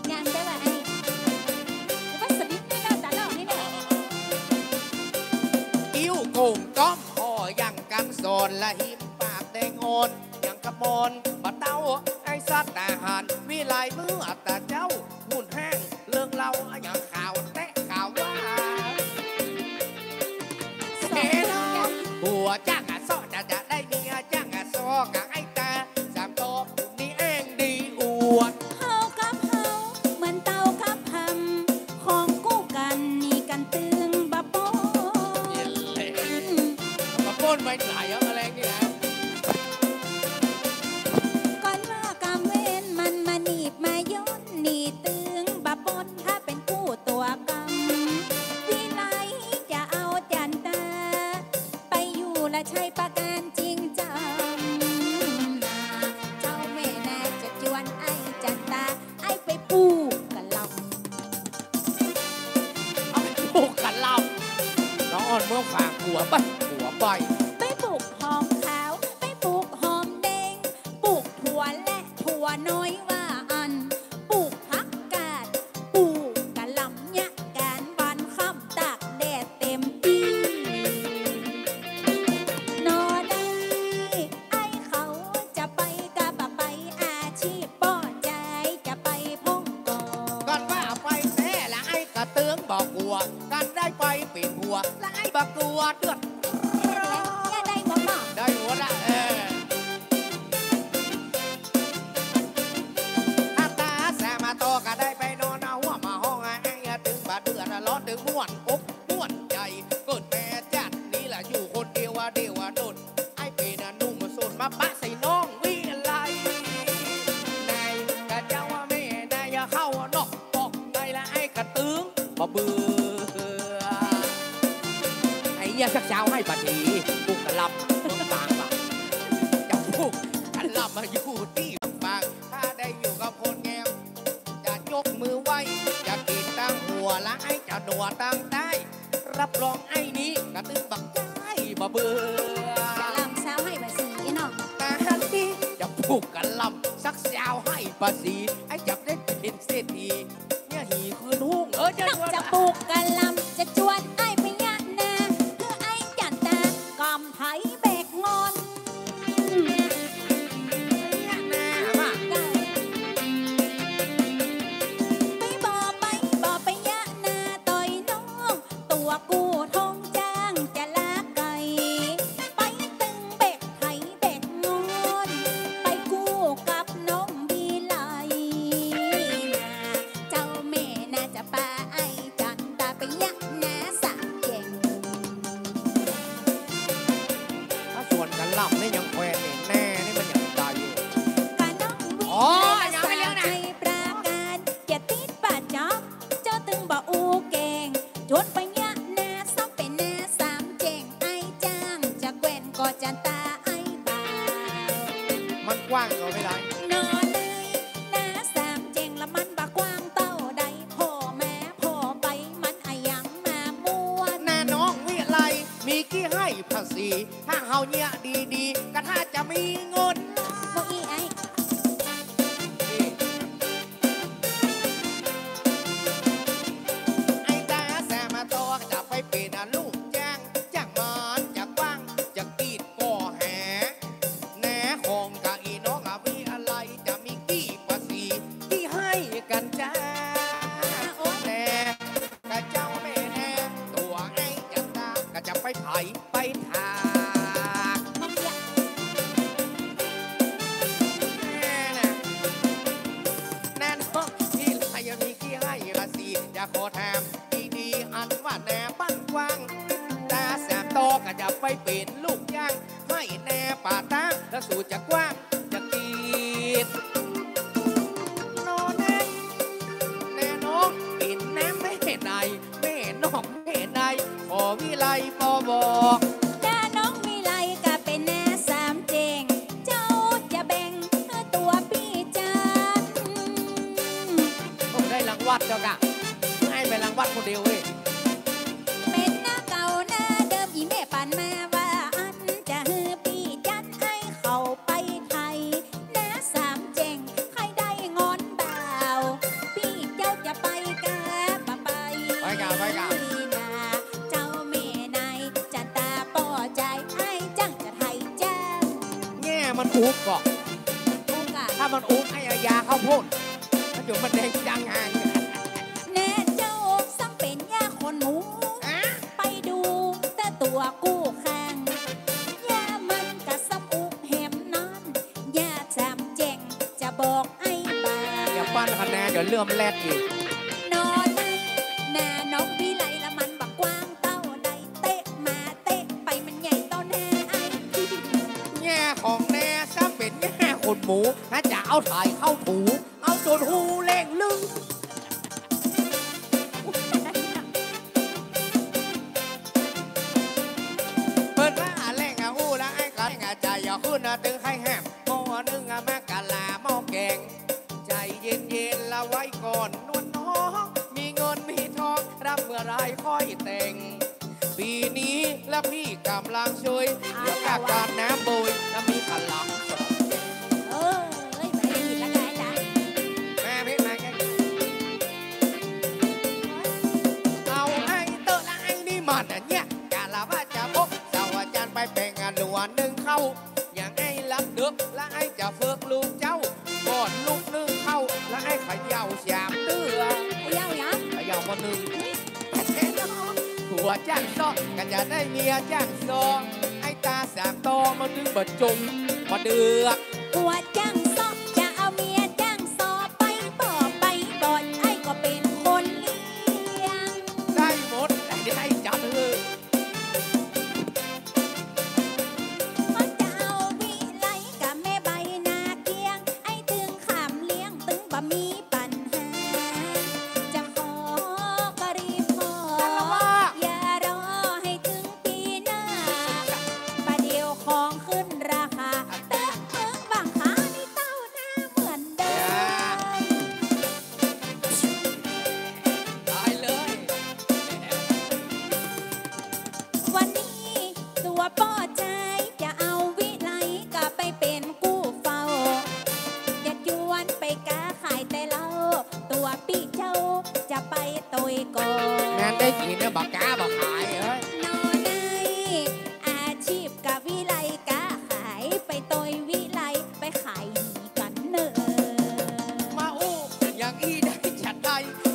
งามได้ว่ะไอ้ หรือว่าสลิปนี่น่าจะเล่านี่นะ อิ้วโก่งก้อม คอยังกำสอน ละหิมปากแดงอ่อน ยังกะมอน บ่าเต้า ไอ้สัตว์อาหาร วิไลเมื่อตะเจ้า หุ่นแห้ง เรื่องเล่าอะหยังขาวแต๊ะขาวว่า เสนา ผัวจ้างอะซ้อ จะ จะได้เมียจ้างอะซ้อ กะไอ้ต๋า สามตอบนี่แอ้งดีอวด เฮากับเฮา เหมือนเต่ากับผำ ของกู้กั๋นนี่กั๋นตึงบ่ปน เย็นเลย บ่ปนไปไหนอะ มะแลงนี่นะ ก่อนว่ากำเวนมันมาหนีบมาย้อน นี่ตึงบ่ปน ถ้าเป๋นกู้ตั๋วกำ วิไลจะเอาจั๋นต๋า ไปอยู่ละชัยปราการจริงจัง เจ้าแม่นาจะจวนไอ้จั๋นต๋า ไอ้ไปปลูกกะหล่ำ เอาไปปลูกกะหล่ำ น้องอ่อนเมืองฝาง หัวใบ้ หัวใบ้ ไปปลูกหอมขาว ไปปลูกหอมแดง ปลูกถั่วและถั่วน้อยว่าอั้น ปลูกผักกาด ปลูกกะหล่ำเยียะ ก๋านวันค่ำตากแดดเต็มตี้ นอได้ ไอ้เขาจะไปกะบ่ไป อาชีพป้อจายจะไปพ่องก่อ ก่อนว่าไปแต๊ละไอ้กะตึงบ่กั๋ว กั๋นได้ไปเป๋นผัว ละไอ้บ่กั๋วเดือดร้อน เยียะได้หมดเนาะ ได้หมดละ เออ ถ้าต๋าสามาต่อ กะได้ไปนอนเอาหัวมาห้อง ไอ้ตึงบ่เดือดร้อน ตึงม่วนอกม่วนใจ๋ เกิดแม่จัดนี้ละอยู่คนเดียว เดียวดน ไอ้เป๋นหนุ่มโสดมาปะใส่น้องวิไล นายกะเจ้าว่าแม่นายเข้านอกออกในละไอ้กะตึงบ่เบื่อ ไอ้เยียะสักเช้าให้ปะที ปลูกกะหล่ำเมืองฝางบ่ะ จะปลูกกะหล่ำมาอยู่ตี้เมืองฝาง ถ้าได้อยู่กับคนแงม จะยกมือไหว้ จะกิ๋นตังหัวละไอ้จะหนัวตังใต้ รับรองไอ้นี้กะตึงบ่ใก้บ่เบื่อ กะหล่ำซาวให้บ่าสีเนาะ ตาฮันตี้จะปลูกกะหล่ำสักซาวให้บ่าสี ไอ้จับได้เป๋นเศรษฐี เนี่ยหีคืนหุ้ง เออ จะ นอกจะปลูกกะหล่ำ จะจวนไอ้ไปเยียะนา คือไอ้จั๋นต๋า กำไผแบกงอน เยียะนา ไปบ่ไป บ่ไปเยียะนาตอยน้อง ตั๋วกู้ท้องจ้างจะลากไก๋ ไปตึงแบกไผแบกงอน ไปกู้กับน้องวิไลนา เจ้าแม่นาจะปาไอ้จั๋นต๋าไปเยียะนาสา ถ้าเฮาเยียะดีๆ ก็ถ้าจะมีเงิน บ่อี้ไอ้ ไอ้ต๋าแสมตอจะไปเป๋นลูกจ้าง จ้างมันจะกว้าง จะกรีดก็แห แหนของกะอี้น้องอะวิไลจะมีกี้ภาษี ตี้หื้อกั๋นจ้า โอ๊ย แหน กะเจ้าแม่แหน ตั๋วไอ้จันตา ก็จะไปไถไปถาก แม่นะ แหนน้องวิไลมีกี้หื้อภาษี อยากขอถามดีๆ อันว่าแหนบ้านกว้าง ต๋าแสมตอก็จะไปเป๋นลูกจ้าง หื้อแหนป่าต๋าง แล้วสูจะกว้างจะกรีด นอแหน แหนน้องเป๋นแหนแม่ใด แม่นอกแม่ใน ขอวิไลปอบอก แหนน้องวิไลก็เป๋นแหนสามเจ๊ง เจ้าจะแบ่งหื้อตั๋วปี้จัน โอ้ ได้รางวัลเจ้ากะ หื้อไปรางวัลคนเดียวเว้ย เป๋นหน้าเก่าหน้าเดิม อี่แม่ปั๋นมาว่าอั้น จะหื้อปี้จันไอ้เขาไปไถ แหนสามเจ๊ง ใค่ได้งอนบ่าว ปี้เจ้าจะไปกาบ่ไป ไปกา ไปกา นา เจ้าแม่นายจันตาป้อใจ๋ ไอ้จั้งจะไถจ้า แง่มันอุกก่อ อุกอะ ถ้ามันอุกไอ้เอายาเข้าพ่น มันอยู่มันแดงจังหัน แหนเจ้าซ้ำเป๋นย่าขนหมู ฮะ ไปดูแต่ตั๋วกู้ข้าง ย่ามันกะซ้ำอุกแหมนั้น ย่าสามเจ๊งจะบอกไอ้บ่าว อย่าปั้นคะแนน เดี๋ยวเลื่อมแลดอีก นอนั้น แหนน้องวิไลละมันบ่กว้างเต้าใด เต๊ะมาเต๊ะไปมันใหญ่เต้าแหนไอ้ แง่ของแหนซ้ำเป๋นแง่ขนหมู ถ้าจะเอาไถเข้าถู เอาจ๋นฮูเล่งลึง เปิ้นว่าแหล่งอะอู้ละไอ้ก็แหล่งอะใจ๋อะ ขึ้นอะตึงไข่แหม หม้อนึ่งอะมะกะลาหม้อแก๋ง ใจ๋เย็นๆ ละไว้ก่อนนวลน้อง มีเงินมีทองรับเมื่อไหร่ค่อยแต่ง ปี๋นี้ละปี้ก่ำลังเชย เดี๋ยวกะกาดน้ำโบย ละมีกะลังสอง เออ เอ้ย มาได้ยินแล้วไงจ๊ะ มาเพชรมาแก้ เอาไอ้เต๊อะละไอ้นี่มันอะเนี่ย กะละว่าจะพก เสาร์อาจารย์ไปแป๋งอะหลัวนึ่งเข้า อย่างไอ้ลำเดิก ละไอ้จะฝึกลูกเจ้า ก่อนลูกนึ่งเข้า ละไอ้เขย่าสามเตื้อ เขย่าหยัง เขย่ามานึ่ง ผัวจ้างซ้อ ก็จะได้เมียจ้างซ้อ ไอ้ต๋าสามตอมานึ่งบ่จงบ่เดือก ผัวจ้างซ้อ จะเอาเมียจ้างซ้อ ไปบ่ไปบ่ ไอ้ก็เป๋นคนเลี้ยง ได้หมด ไอ้นี่ไอ้จับเลย มันจะเอาวิไลกับแม่ใบนาเกียง ไอ้ตึงขำเลี้ยงตึงบ่มีปัญหา จะขอก็รีบขอ อย่ารอให้ตึงปี๋หน้า บ่าเดี่ยวของขึ้นราคา แต่เมืองบางขานี่เต้าหน้าเหมือนเดิม ตายเลย วันนี้ตั๋วป้อใจ๋จะเอาวิไลกลับไปเป๋นกู้เฝ้า จะจวนไปก๊าขายแต่เหล้า ตั๋วปี้เจ้าจะไปตวยก่อ แม่นได้กิ๋นนะ บ่ก๊าบ่ขายเอ้ย นอใน อาชีพกะวิไลก๊าขาย ไปตวยวิไล ไปขายหีกั๋นเน่อ มาอู้อย่างอี้ได้จัดใด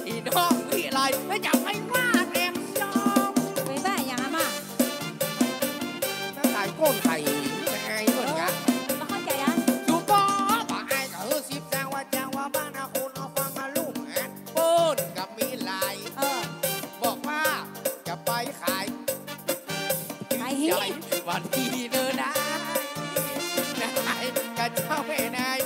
อี่น้องวิไล แล้วจะไปว่าแถมซอง ไปว่าอย่างอะมา น้าต๋ายก้นไข่ จะอายเปิ้นกะ เออ บ่เข้าใจ๋อะ ดูบ่ บ่อายกะหื้อสิบสาวาจ๋าว่าบ้านนาคุณเอาฟังมาลูกแหม เปิ้นกะมีหลาย เออ บอกว่าจะไปขาย ขายหี วันดีเน่อนะ นายกะเจ้าแม่นาย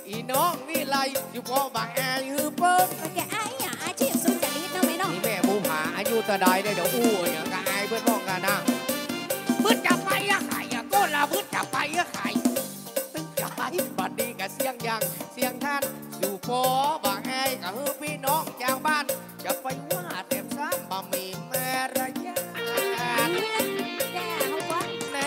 อี่น้องวิไล อยู่พอบ่อายหื้อเปิ้น มันจะอายอะ อาชีพสุจริตเนาะแม่เนาะ นี่แม่ภูผาอายุเต้าใดเนี่ย เดี๋ยวอู้อย่างกะอายเปิ้นมองกะนะ บึดจะไปอะไข่อะ ก้นละบึดจะไปอะไข่ ตึงขาย บัดนี้กะเสียงยัง เสียงทัน สู่ปอบ่าอายกะหื้อปี้น้องจาวบ้าน จะไปว่าแถมซ้ำบ่มีมารยาท นี่แหละ แย่เฮาว่า แหน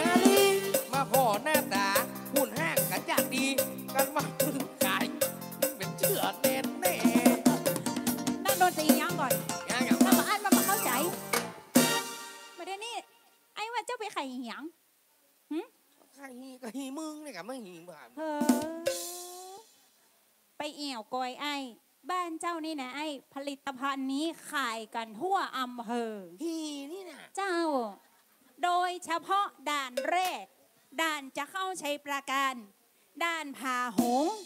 อยอ้าย บ้านเจ้านี่นะอ้าย ผลิตภัณฑ์นี้ขายกั๋นทั่วอำเภอ หี่นี่นะ เจ้า โดยเฉพาะด่านแรก ด่านจะเข้าชัยปราการ ด่านผาหงส์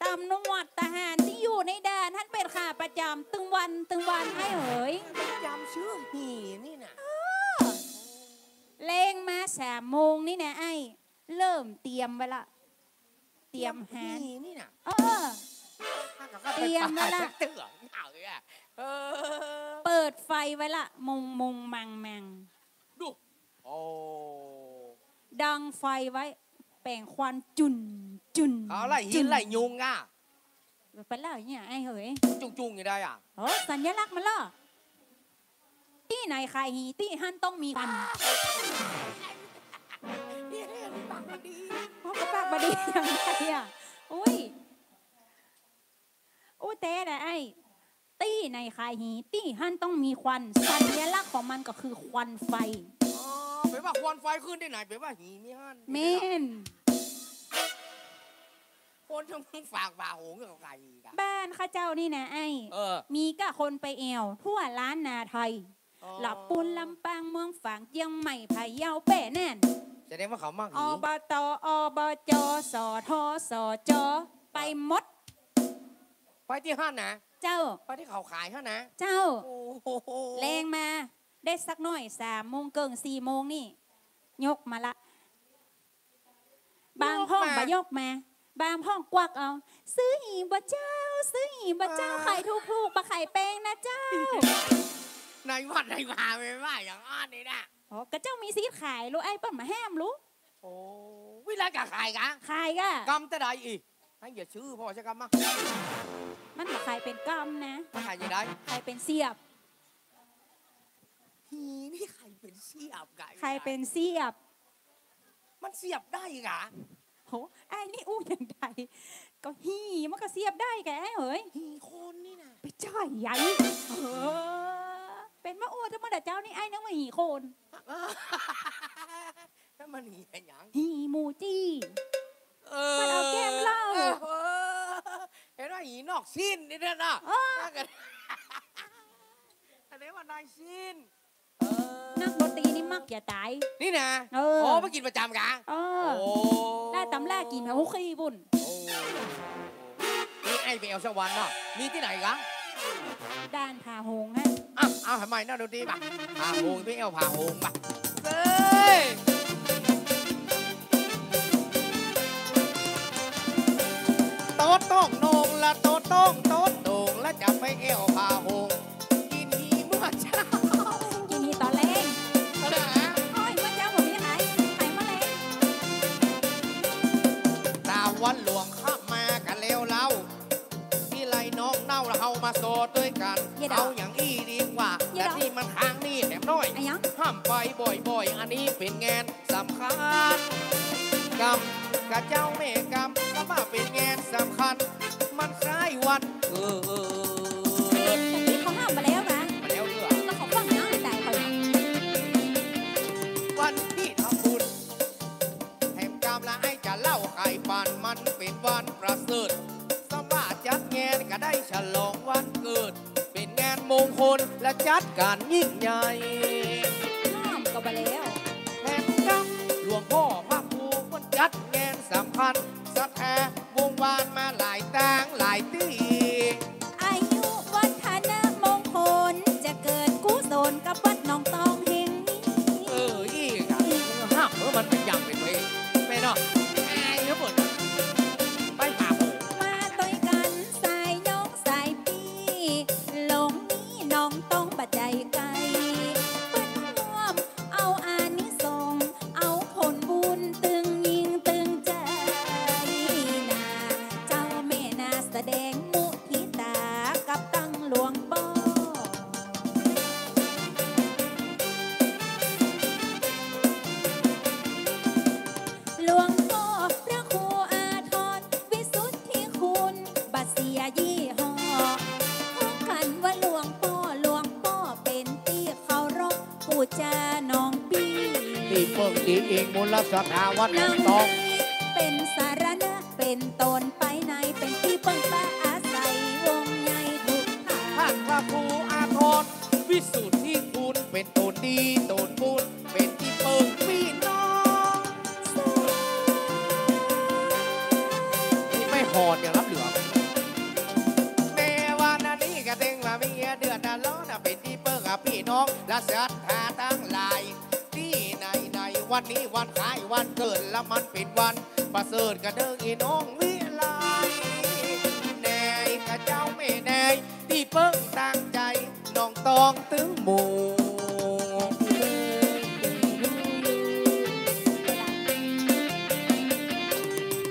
ตำรวจทหารตี้อยู่ในด่านหั้นเป๋นขาประจ๋ำตึงวันตึงวันอ้ายเหย ประจ๋ำเสื้อหี่นี่นะ เออ แลงมาสามโมงนี่นะอ้าย เริ่มเตรียมไว้ละ เตรียมหา หี่นี่นะ เออ เตรียมไว้ละ เออ เปิดไฟไว้ละ มงมงมังมัง ดู โอ้ ดังไฟไว้ แป๋งควันจุ่นจุ่น เขาไล่หิน จุ่น ไล่ยุงอ่ะ ไปแล้วเนี่ยอ้ายเหย จุ่งจุ่งอยู่ได้อ่ะ โอ้ สัญลักษณ์มันเหรอ ตี้ไหนขายหี่ ตี้หั้นต้องมีควัน ปากบ่ดี โอ้ ก็ปากบ่ดียังไงอ่ะ อุ้ย อู้ แต๊นะอ้าย ตี้ไหนขายหี่ ตี้หั้นต้องมีควัน สัญลักษณ์ของมันก็คือควันไฟ อ๋อ แป๋ว่าควันไฟขึ้นตี้ไหน แป๋ว่าหี่มีหั้น แม่น คนจะมึงฝากบ่าโหงกับใครอีกอะ บ้านข้าเจ้านี่นะอ้าย เออ มีก้าคนไปแอ่วทั่วล้านนาไทย อ๋อ ละปูน ลำปาง เมืองฝาง เจียงใหม่ พะเยา แป้แน่น แสดงว่าเขามักหี่ อบต อบจ สท สจ ไปหมด ไปตี้หั้นนะ เจ้า ไปตี้เขาขายหั้นนะ เจ้า โอ้โห แลงมาได้สักหน้อย สามโมงเกิ่ง สี่โมงนี่ ยกมาละ บางพ่องบ่ยกมา บางพ่องกวักเอา ซื้อหี่บ่เจ้า ซื้อหี่บ่เจ้า เออ ขายถูกๆ บ่ขายแปงนะเจ้า ในวัดในวาไปว่าอย่างอั้นนี่นะ อ๋อ ก็เจ้ามีสิทธิ์ขายลูก ไอ้เปิ้นบ่ห้ามลูก โอ้ วิลาก็ขายกะ ขายกะ กำเต้าใดอีก ให้อย่าซื้อพอใช่กำมะ มันบ่ขายเป๋นกำนะ มันขายอย่างไร ขายเป๋นเสียบ หี่นี่ขายเป๋นเสียบกะ ขายเป๋นเสียบ มันเสียบได้กะ โห ไอ้นี่อู้อย่างใด ก็หี่มันก็เสียบได้กะไอ้เหย หี่คนนี่นะ ไปจ้อยใหญ่ เออ เป๋นมาอู้ธรรมดาเจ้านี่ ไอ้นึกว่าหี่คน แล้วมันหี่อะหยัง หี่หมูจี้ เออ มันเอาแก้มเหล้า เออ เห็นว่าหี่นอกสิ้นนี่นะ เออ นั่นก็ อันนี้ว่านายสิ้น เออ นักดนตรีนี่มักจะต๋าย นี่นะ เออ อ๋อ ไปกิ๋นประจ๋ำกะ เออ โอ้ ได้ต๋ำแลกิ๋นแถวขี้บุ่น โอ้ นี่ไอ้ไปแอ่วสวรรค์เนาะ มีตี้ไหนกะ ด่านผาหงส์ฮะ อ่ะ เอาให้ใหม่นะดนตรีมา ผาหงส์ ไปแอ่วผาหงส์มา เฮ้ย โต๊ดโต้งโหน่งละ โต๊ดโต้ง โต๊ดโหน่งละ จะไปแอ่วผาหงส์ กิ๋นหี่เมื่อเจ๊า กิ๋นหี่ต๋อนแลง เอาเลยฮะ โอ้ย เมื่อเจ๊าผมมีขาย ขายเมื่อแลง ต๋ามวันหลวงข้ามมากั๋นแล้วเล่า ตี้ไล่น้องเน่าเฮามาโซด้วยกั๋น เย้ดอก เอาอย่างอี้ดีกว่า เย้ดอก แต่ตี้มันค้างหนี้แถมน้อย อะหยัง ห้ามไปบ่อยๆ อันนี้เป๋นงานสำคัญ กำ กะเจ้าแม่กำ กำว่าเป๋นงานสำคัญ มันคล้ายวันเกิด เป๋นตี้เขาห้ามมาแล้วนะ มาแล้วเด้อ แล้วเขาฟังนะ แต่เขาเนี่ย วันตี้ทำบุญ แถมกำละไอ้จะเล่าไขปัน มันเป๋นวันประเสริฐ สำว่าจัดงานก็ได้ฉลองวันเกิด เป๋นงานมงคลและจัดก๋านยิ่งใหญ่ ห้ามก็บ่แล้ว แถมกำหลวงพ่อพระครูมันจัดงานสำคัญ ศรัทธาวงวานมาหลายต่างหลายตี้ อายุวัฒนมงคล จะเกิดกุศลกับวัดหนองตองแห่งนี้ เออ อี้กะ ห้ามเออ มันเป๋นอย่างเป๋นเพลง แม่เนาะ อายเหลือเกิน ไปหาหมู่ มาตวยกั๋นสายน้องสายปี้ หลงนี้หนองตองบ่ใจ้ไก๋ เปิ้นร่วมเอาอานิสงส์ เอาผลบุญตึงยิ่งตึงใจ๋นา เจ้าแม่นาแสดงมุทิตากับตังหลวงป้อ หลวงป้อพระครูอาทร วิสุทธิคุณ บ่เสียยี่ห้อ ฮ้องกั๋นว่าหลวงป้อ หลวงป้อเป๋นตี้เคารพ ปู๋จาน้องปี้ ตี้เปิ้งตี้อิงมูลศรัทธาวัดหนองตอง เป๋นสรณะ เป๋นต๋นไปใน เป๋นตี้เปิ้งปาอา วิสุทธิคุณ เป๋นต๋นดีต๋นบุญ เป๋นตี้เปิ้งปี้น้อง ตี้ไม่หอดอย่างล้ำเหลือ แม้ว่านานี้ก็เต็งว่ามีเดือดร้อนนะ เป๋นตี้เปิ้งอะปี้น้อง และศรัทธาตังหลาย ตี้ไหนๆ วันนี้วันคล้ายวันเกิด และมันเป๋นวันประเสริฐกะเดิงอี่น้องวิไล แน่กะเจ้าแม่แน่ ตี้เปิ้งตางใจ๋ น้องตองตึงหมู่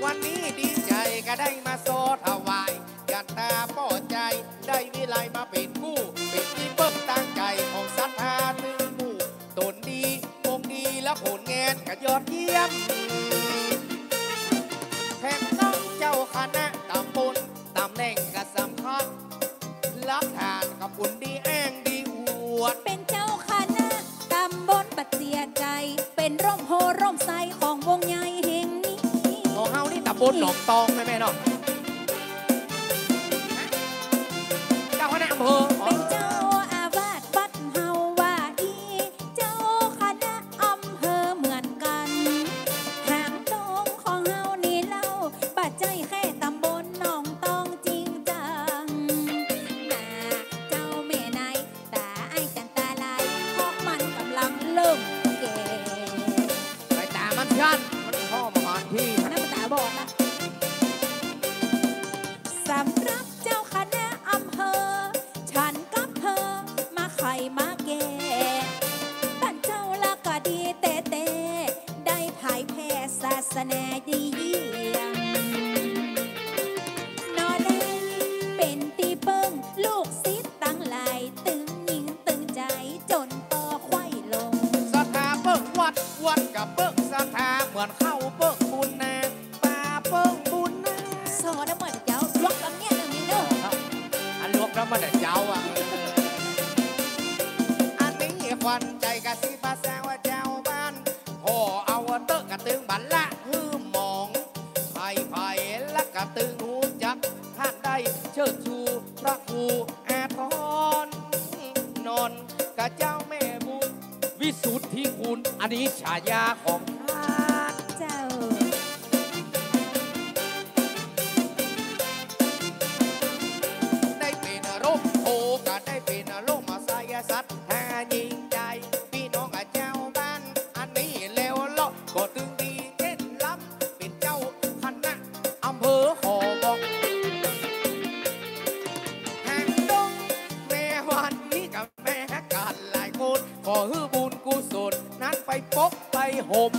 วันนี้ดีใจ๋ก็ได้มาซ้อถวาย ยันต๋าป้อใจ๋ ได้วิไลมาเป๋นกู้ เป๋นตี้เปิ้งตางใจ๋ของศรัทธาตึงหมู่ ต๋นดี วงดี และผลงานก็ยอดเยี่ยม แถมน้องเจ้าคณะต๋ำบล ต๋ำแหน่งก็สำคัญ หลักฐานก็ปุ้นดีอ้างดีอวด เป๋นเจ้าคณะต๋ำบลบ่เจียใจ๋ เป๋นร่มโพธิ์ร่มไทรของวงใหญ่แห่งนี้ ของเฮานี่ต๋ำบลหนองตองแม่ๆ เนาะ เจ้าคณะอำเภอ เป๋นเจ้าอาวาสวัดเฮาว่าอี้ เจ้าคณะอำเภอเหมือนกั๋น หางดงของเฮานี่เล่า บ่ใจ้แค่ต๋ำบลหนองตองจริงจัง นาเจ้าแม่นาย ต๋าอ้ายจันต๋าลาย เพราะมันก่ำลังเริ่มแก่ ไปต๋ามันชัน มันพ่อมหาที่ อันนั้นมันต๋าบอดละ สำหรับเจ้าคณะอำเภอ ฉันกับเธอมาไขมาแก้ ต้านเจ้าละก็ดีแต๊ๆ ได้เผยแผ่ศาสนาดีเยี่ยม นอแล เป๋นตี้เปิ้งลูกศิษย์ตังหลาย ตึงหญิงตึงใจ๋ จ๋นปอไขว้ลง ศรัทธาเปิ้งวัด วัดก็เปิ้งศรัทธา เหมือนเข้าเปิ้งบุญนา ป่าเปิ้งบุญนา สอนะเหมือนเจ้า ลวกตำเนียงหนึ่งนิดหนึ่ง อันลวกน้ำมันเจ้าอะ อันนี้ขวัญใจ๋กะสิบสาวเจ้าบ้าน ขอเอาเต๊อะกะตึงบ่ละหื้อหมอง ใผๆ ละกะตึงฮู้จัก ต้านได้เชิดชูพระครูอาทร นอนกับเจ้าแม่บุญ วิสุทธิคุณ อันนี้ฉายาของท่าน เจ้า ได้เป๋นร่มโพธิ์ก็ได้เป๋นร่มไทร ศรัทธายิ่งใหญ่ ปี้น้องกับเจ้าบ้าน อันนี้แล้วเลาะก็ตึงดีเต้นรำ เป๋นเจ้าคณะอำเภอขอบอก หางดง แม้วันนี้ก็ แม่กั๋นหลายคน ขอหื้อบุญกุศลนั้นไปปกไปห่ม